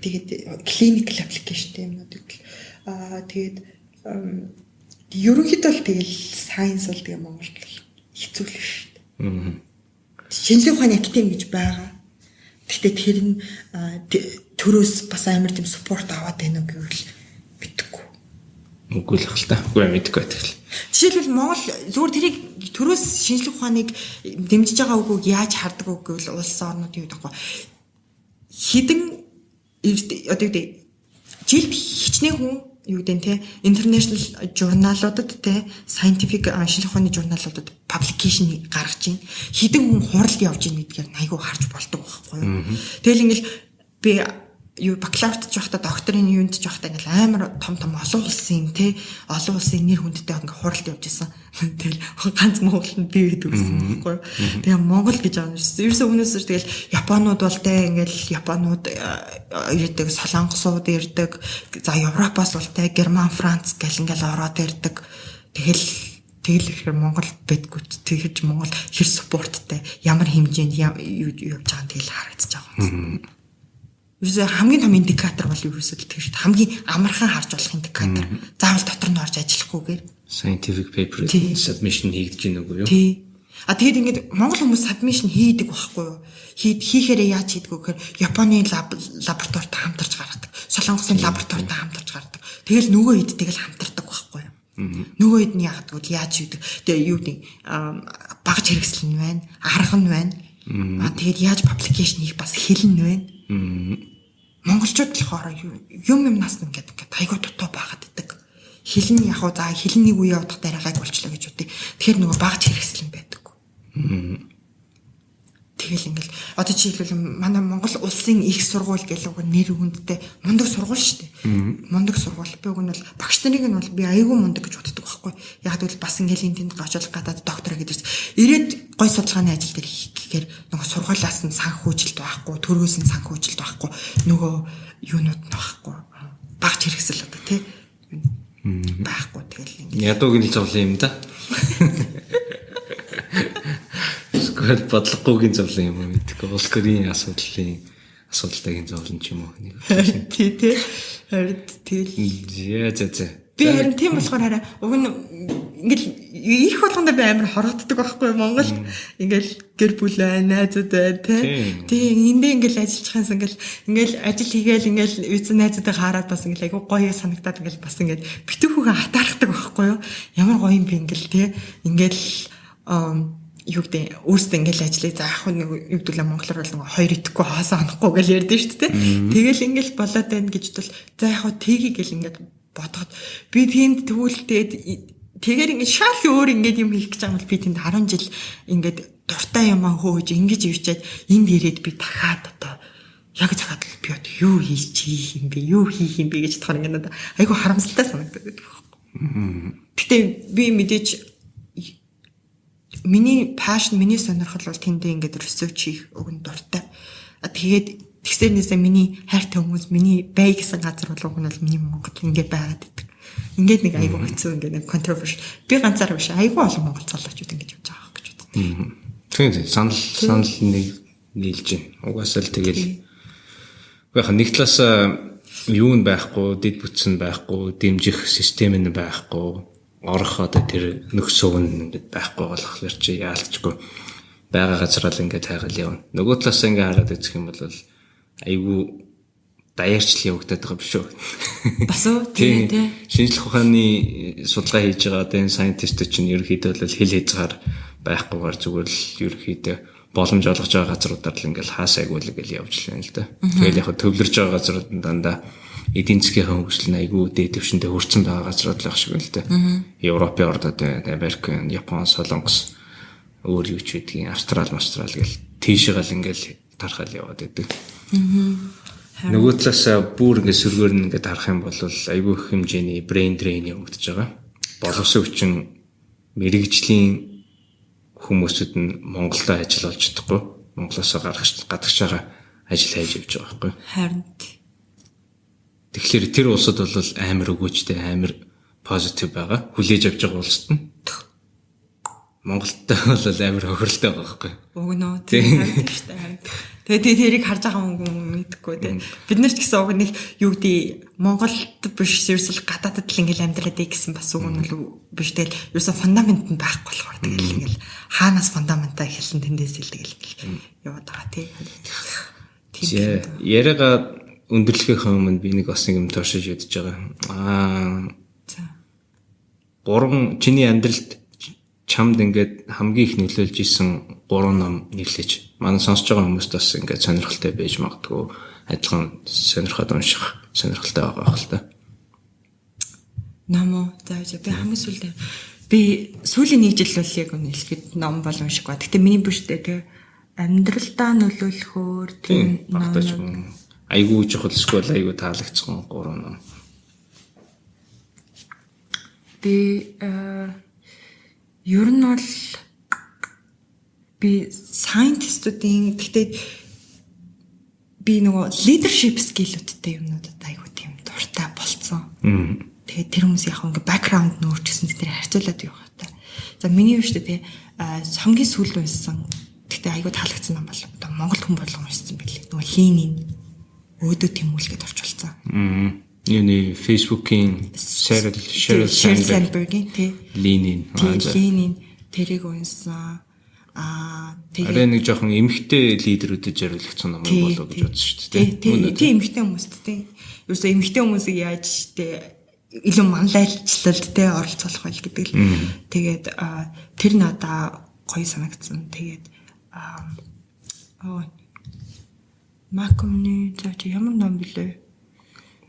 Тэгээд clinical application-тэй юмнуудыг бол тэгээд ерөнхийдөө л тэгэл science бол тэгээ Монголд хэцүү л шүү дээ. Шинжлэх ухааны академи гэж байгаа. Гэхдээ тэр нь төрөөс бас амар тийм support аваад байна уу гэвэл мэдэхгүй. Үгүй л хэл та. Үгүй мэдэхгүй тэгэл. Жишээлбэл Монгол зүгээр тэрийг төрөөс шинжлэх ухааныг дэмжиж байгаа үгүйг яаж хардаг үг гэвэл улс орнууд юу гэдэг вэ? Хідэн одоо юу гэдэг жилд хичнээн хүн юу гэдэг те international журналуудад те scientific шинжлэх ухааны журналуудад publication гаргаж байна. Хэдэн хүн хуралд явж байна гэдгээр айгүй харж болдог байхгүй юу. Тэгэл ингээл би юу бакалаврт ч байхдаа докторийн юунд ч байхдаа ингээл амар том том олон улсын те олон улсын нэр хүндтэй ингээ хуралд явж исэн. Тэгэл ганц Монголд би байдаг гэсэн байхгүй юу. Тэгээ Монгол гэж байгаа юм шиг. Ерөөсөө үүнээс тэгэл Японууд бол те ингээл Японууд ирдэг, Солонгосууд ирдэг. За Европоос бол те Герман, Франц гэл ингээл ороод ирдэг. Тэгэл ихээр Монгол байдгүй. Тэгэхэж Монгол хэр спорттой ямар хэмжээнд юу явж байгаа нь тэгэл харагдаж байгаа юм. Ерөөсөө хамгийн том индикатор бол ерөөсөө л тэр шүү дээ. Хамгийн амархан харж болох индикатор. Заавал дотор нь орж ажиллахгүйгээр. Scientific paper submission хийгдэж гин үгүй юу? Тий. А тэгэд ингээд монгол хүмүүс submission хийдэг байхгүй юу? Хийхээрээ яаж хийдэг вэ гэхээр Японы лабораторитой хамтарч гаргадаг. Солонгосын лабораторитой хамтарч гаргадаг. Тэгэл нөгөө хэд тэгэл хамтардаг байхгүй юу? Нөгөө хэд нь яагаад гэвэл яаж хийдэг? Тэгээ юу гэдэг багаж хэрэгсэл нь байна, арга нь байна. А тэгээд яаж publication хийх бас хэл нь байна. Монголчууд болохоор юм юмнаас ингээд ингээд айгүй дутуу байгаад идэг. Хэл нь яг за хэл нь нэг үе явах дээр гайг болчлоо гэж үгүй. Тэгэхээр нөгөө багаж хэрэгсэл нь байдаг. Тэгэл ингээл одоо жишээлбэл манай Монгол улсын их сургууль гэл уг нэр хүндтэй мундаг сургууль шүү дээ. Мундаг сургууль. Би уг нь бол багш нарыг нь бол би айгүй мундаг гэж боддог байхгүй. Яг гэвэл бас ингээл энэ тэнд гочол гадаад доктор гэдэг чинь ирээд гой судалгааны ажил дээр хийх гэхээр нөгөө сургуулиас нь санхүүжилт байхгүй, төрөөс нь санхүүжилт байхгүй, нөгөө юунууд нь байхгүй. Багч хэрэгсэл одоо тий байхгүй тэгэл ингээд ядууг нь зовлон юм да. Бодлогогүй бодлогогүйгийн зовлон юм уу мэдэхгүй. Улс төрийн асуудалтайгийн зовлон ч юм уу нэг. Тий, тий. Харин тэгэл. За. Би харин тийм болохоор хараа уг нь ингээл их болгондоо би амар хорогддог байхгүй Монголд ингээл гэр бүл байна, найзууд байна тий. Тий, эндээ ингээл ажиллаж хаас ингээл ажил хийгээл ингээл үйцэн найзуудаа хараад бас ингээл айгу гоё санагдаад ингээл бас ингээл битүүхүүгээ хатаархдаг байхгүй юу? Ямар гоё юм бэ ингээл тий. Ингээл юу гэдэг өөртөө ингээл ажиллая. За яг нэг юу гэдэг л монголоор бол нэг хоёр идэхгүй хоосоо онохгүй гэж ярьдэн шүү дээ. Тэгэл ингээл болоод байна гэж бол за яг хөө тгий гэл ингээд бодоход би тэнд тэгвэл тэгэхээр ингээд шал өөр ингээд юм хийх гэж байгаа бол би тэнд 10 жил ингээд дуртай юмаа хөөж ингэж ивчээд энд ирээд би дахиад одоо яг цагаад л би одоо юу хийх юм бэ? Юу хийх юм бэ гэж бодохоор ингээд надад айгүй харамсалтай санагдаад байдаг байхгүй. Гэтэ би мэдээж миний passion, миний сонирхол бол тэндээ ингээд research хийх уг нь дуртай. Тэгээд тэгсэрнээсээ миний хайртай хүмүүс, миний бай гэсэн газар бол уг нь бол миний Монгол ингээд байгаад байдаг. Ингээд нэг айгүй хэцүү ингээд нэг controversial. Би ганцаараа биш айгүй олон монгол залуучууд ингэж явж байгаа гэж боддог. Тийм санал нэг нийлж байна. Угаасаа л тэгэл яг нэг талаас юу нь байхгүй, дэд бүтц нь байхгүй, дэмжих систем нь байхгүй, орох одоо тэр нөхцөв нь ингээд байхгүй болохоор чи яалтчгүй байгаа газараа л ингээд хайгаал явна. Нөгөө талаас ингээд хараад үзэх юм бол айгүй даяарчл явагдаад байгаа биш үү? Бас уу тий тий. Шинжлэх ухааны судалгаа хийж байгаа одоо энэ scientist чинь ерөнхийдөө бол хэл хязгаар байхгүйгээр зүгээр л ерөнхийдөө боломж олгож байгаа газруудаар л ингээл хаасайгүй л ингээл явж л байна л да. Тэгэл яг төвлөрж байгаа газрууд нь дандаа эдийн засгийн хөгжил нь айгүй дээд түвшиндээ хүрсэн байгаа газрууд л байх шиг байна л да. Европын ордод байна, Америк байна, Япон, Солонгос өөр юу ч байдгийг Австрал, Австрал гэл тийшээгээл ингээл тархал яваад байдаг. Нөгөө талаас бүр ингээд сөргөөр нь ингээд харах юм бол айгүй их хэмжээний brain drain явагдаж байгаа. Боловсон хүчин мэрэгжлийн хүмүүсүүд нь Монголдо ажил олж чадахгүй. Монголоосоо гадагшаага ажил хайж явж байгаа байхгүй. Харин тэгэхээр тэр улсад бол амар өгөөжтэй, амар позитив байгаа. Хүлээж авч байгаа улсад нь. Монголд бол амар хохиролтой байгаа байхгүй. Уг нь үү тийм шүү дээ. Тэгээд тэрийг харж байгаа хүн мэдэхгүй тийм. Бид нар ч гэсэн уг нэг юу гэдэг Монголд биш ерөөсөл гадаадд л ингээл амьдраад ий гэсэн бас уг нь бол биш тэгэл ерөөсө фундамент нь байхгүй болохоор тэгэл ингээл хаанаас фундаментаа эхэлсэн тэндээс л тэгэл яваад байгаа тийм. Тийм. Яриагаа өндөрлөхийнхөө өмнө би нэг бас нэг юм туршиж ядж байгаа. Аа. За. Гурван чиний амьдралд чамд ингээд хамгийн их нөлөөлж исэн гурван ном нэрлэж. Манай сонсож байгаа хүмүүст бас ингээд сонирхолтой байж магадгүй. Адилхан сонирхоод унших сонирхолтой байгаа байх л та. Ном уу? За би хамгийн сүүлдээ би сүүлийн нэг жил бол яг үнэ хэлэхэд ном бол уншихгүй. Гэтэ миний биш дээ тий. Амьдралдаа нөлөөлөхөөр тийм ном айгүй чухал эсвэл айгүй таалагдсан гурван ном. Би ер нь бол би scientist-уудын гэхдээ би нөгөө leadership skill-үүдтэй юмнуудад айгүй тийм дуртай болцсон. Тэгээд тэр хүмүүс яг ингээ background нь өөрчилсөн тэр харьцуулаад явах та. За миний юу шүү дээ хамгийн сүүлд уншсан гэхдээ айгүй таалагдсан ном бол одоо Монгол хүн болгон уншсан байлээ. Нөгөө Ленин өөдөө тэмүүлгээд орчуулсан. Юуны Facebook-ийн Sheryl Sandberg-ийн тий. Ленин. Ленин тэрийг уншсан. Аа тэгээд арай нэг жоохон эмэгтэй лидерүүдэд зориулагдсан ном болоо гэж бодсон шүү дээ. Тий, тий эмэгтэй хүмүүст тий. Ерөөсөө эмэгтэй хүмүүсийг яаж тий илүү манлайлчлалд тий оролцоолох байл гэдэг л. Тэгээд тэр надаа гоё санагдсан. Тэгээд Малкомны зааж ямар ном блэ?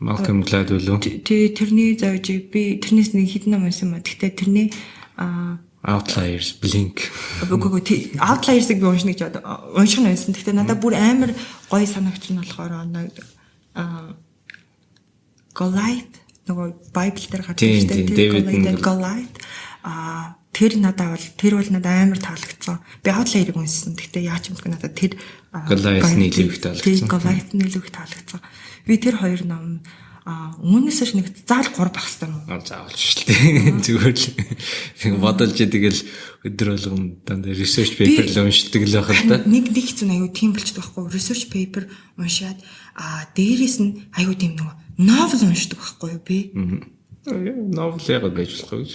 Malcolm Gladwell үү? Тий, тэрний зааж би тэрнээс нэг хэдэн ном уншсан ба. Гэхдээ тэрний Outliers, Blink. Үгүй тий, Outliers-ыг би уншина гэж унших нь байсан. Гэхдээ надад бүр амар гоё санагдсан нь болохоор Goliath нөгөө Bible дээр гардаг шүү дээ. David and Goliath. Тэр надад бол тэр бол надад амар таалагдсан. Би Outlier-ыг уншсан. Гэхдээ яаж юм бэ надад тэр Goliath-ны илүү их таалагдсан. Goliath-ны илүү их таалагдсан. Би тэр хоёр ном Үүнээс хойш нэг заавал 3 байх хэрэгтэй юм уу? Заавал шүү дээ. Зүгээр л бодолж тэгэл өдөр болгон дандаа research paper л уншдаг л байх л да. Нэг хэцүү нь аюу тийм болчдөг байхгүй. Research paper уншаад дээрээс нь аюу тийм нөгөө novel уншдаг байхгүй юу би? Novel яагаад байж болохгүй гэж.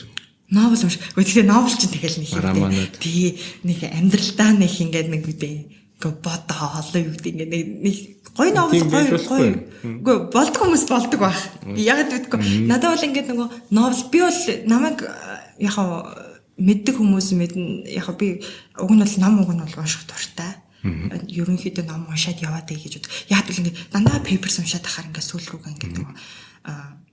Novel унш. Гэхдээ novel чинь тэгэл нэг юм. Тий, нэг амьдралдаа нэг ингээд нэг үдээ ингээ бодоол юу гэдэг ингээ нэг гоё novel гоё гоё. Үгүй болдог хүмүүс болдог байх. Яг мэдгүй. Надад бол ингээд нөгөө novel би бол намайг яг мэддэг хүмүүс мэднэ. Яг би уг нь бол ном уг нь бол унших дуртай. Ерөнхийдөө ном уншаад яваад бай гэж бод. Яг л ингээд дандаа papers уншаад ахаар ингээд сүүл рүүгээ ингээд нөгөө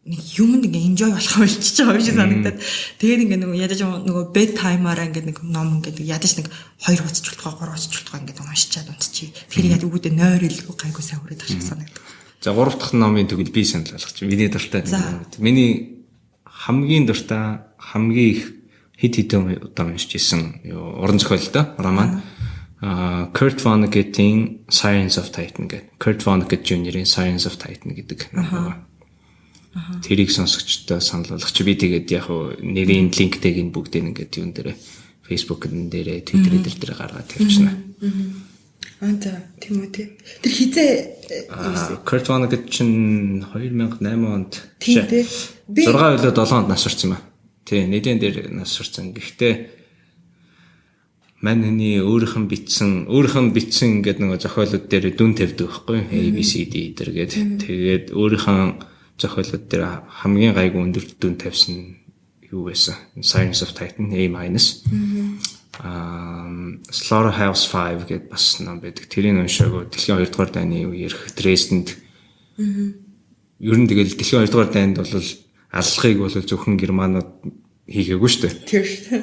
нэг юмд ингээ enjoy болох болчихж байгаа юм шиг санагдаад. Тэгээд ингээ нөгөө ядаж нөгөө bed time-аараа ингээ нэг ном ингээ ядаж нэг 2 хуудас чултгаа 3 хуудас чултгаа ингээ уншичаад унтчих. Тэгэхээр яг өгөөдөө нойр илүү гайгүй сайн хүрээд ах шиг санагдав. За 3 дахь номын тэгвэл би санал болгоч. Миний дуртай ном. Миний хамгийн дуртай хамгийн их хэд хэдэн удаа уншиж исэн уран зохиол доо роман. Kurt Vonnegut-ийн Sirens of Titan гэдэг. Kurt Vonnegut Jr-ийн Sirens of Titan гэдэг ном байгаа. Тэрийг сонсогчдод санал болгоч. Би тэгээд яг нэрийн линктэйг нь бүгдийг ингээд юун дээр Facebook-н дээрээ Twitter дээр гаргаад тавьчихна. За тийм үү тий. Тэр хизээ Kurt Vonnegut чинь 2008 онд тийм тий. 6 өглөө 7 онд нас орсон юм а. Тий, нэгэн дээр нас орсон. Гэхдээ мань хүний өөрийнх нь бичсэн ингээд нөгөө зохиолууд дээр дүн тавьдаг байхгүй A B C D дээр гээд. Тэгээд өөрийнх нь зохиолууд дээр хамгийн гайгүй өндөр дүн тавьсан юу байсан? Sirens of Titan A-. Slaughterhouse 5 гэдээ бас ном байдаг. Тэрийг уншаагүй. Дэлхийн 2 дугаар дайны үеэрх Дрезденд. Ер нь тэгэл дэлхийн 2 дугаар дайнд бол аллахыг бол зөвхөн германууд хийгээгүй шүү дээ. Тэр шүү.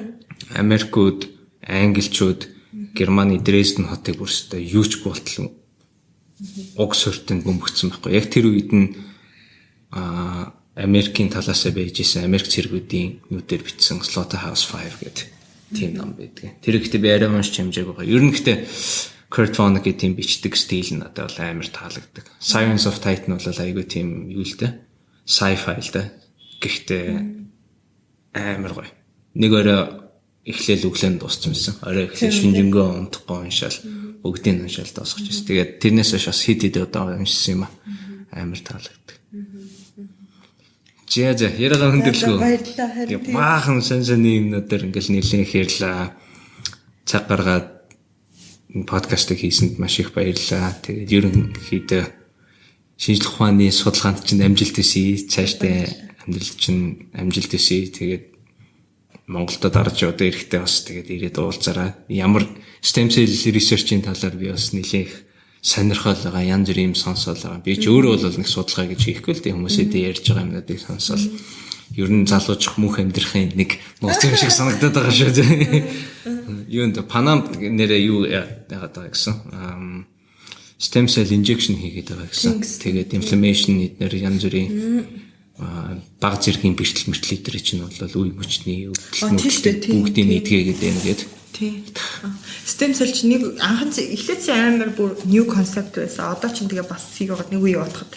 Америкууд, англичууд Германы Дрезден хотыг бүрсдээ юу ч болтол уг суурьтанд бөмбөгдсөн байхгүй. Яг тэр үед нь Америкийн талаасаа байж исэн Америк цэргүүдийн нүдээр бичсэн Slaughterhouse 5 гэдэг тийм ном байдаг. Тэр ихтэй би арай уншиж хэмжээг байгаа. Ер нь гэхдээ Kurt Vonnegut тийм бичдэг стил нь надад бол амар таалагддаг. Sirens of Titan бол айгүй тийм юу л дээ. Sci-fi л дээ. Гэхдээ амар гоё. Нэг орой эхлээл өглөө нь дууссан байсан. Орой эхлээл шинжэнгөө унтахгүй уншаал бүгдийг уншаал дуусгаж байсан. Тэгээд тэрнээс хойш бас хэд хэд удаа уншсан юм а. Амар таалагддаг. За яриагаа өндөрлгөө. Баярлалаа харин. Баахан сан саны юмнуудаар ингээл нэлээд хэрлээ. Цаг гаргаад подкастыг хийсэнд маш их баярлалаа. Тэгээд ерөнхийдөө шинжлэх ухааны судалгаанд чинь амжилт хүсье. Цаашдаа амьдрал чинь амжилт хүсье. Тэгээд Монголд дарж одоо эрэхтэй бас тэгээд ирээд уулзаарай. Ямар stem cell research-ийн талаар би бас нэлээд их сонирхол байгаа, янз бүрийн юм сонсоол байгаа. Би ч өөрөө бол нэг судалгаа гэж хийхгүй л дээ хүмүүсээ ярьж байгаа юмнуудыг сонсоол. Ер нь залуучих мөнх амьдрахын нэг нууц юм шиг санагдаад байгаа шүү дээ. Юунд Панамд нэрээ юу яагаад байгаа гэсэн. Stem cell injection хийгээд байгаа гэсэн. Тэгээд inflammation эднэр янз бүрийн баг зэргийн бэртэл мэртэл эдэр чинь бол үе мөчний өвдөлт бүгдийг нийтгээгээд байна гээд. Тий. Stem cell чинь нэг анхан эхлээд чи амар бүр new concept байсан. Одоо чинь тэгээ бас сийг байгаад нэг үе бодоход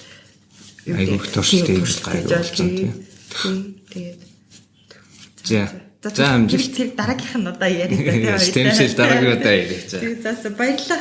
айгүй туршилтыг гайгүй болсон тий. Тэгээд. За. За амжилт. Тэр дараагийнх нь удаа ярив. Stem cell дараагийн удаа ярив. За. За баярлалаа.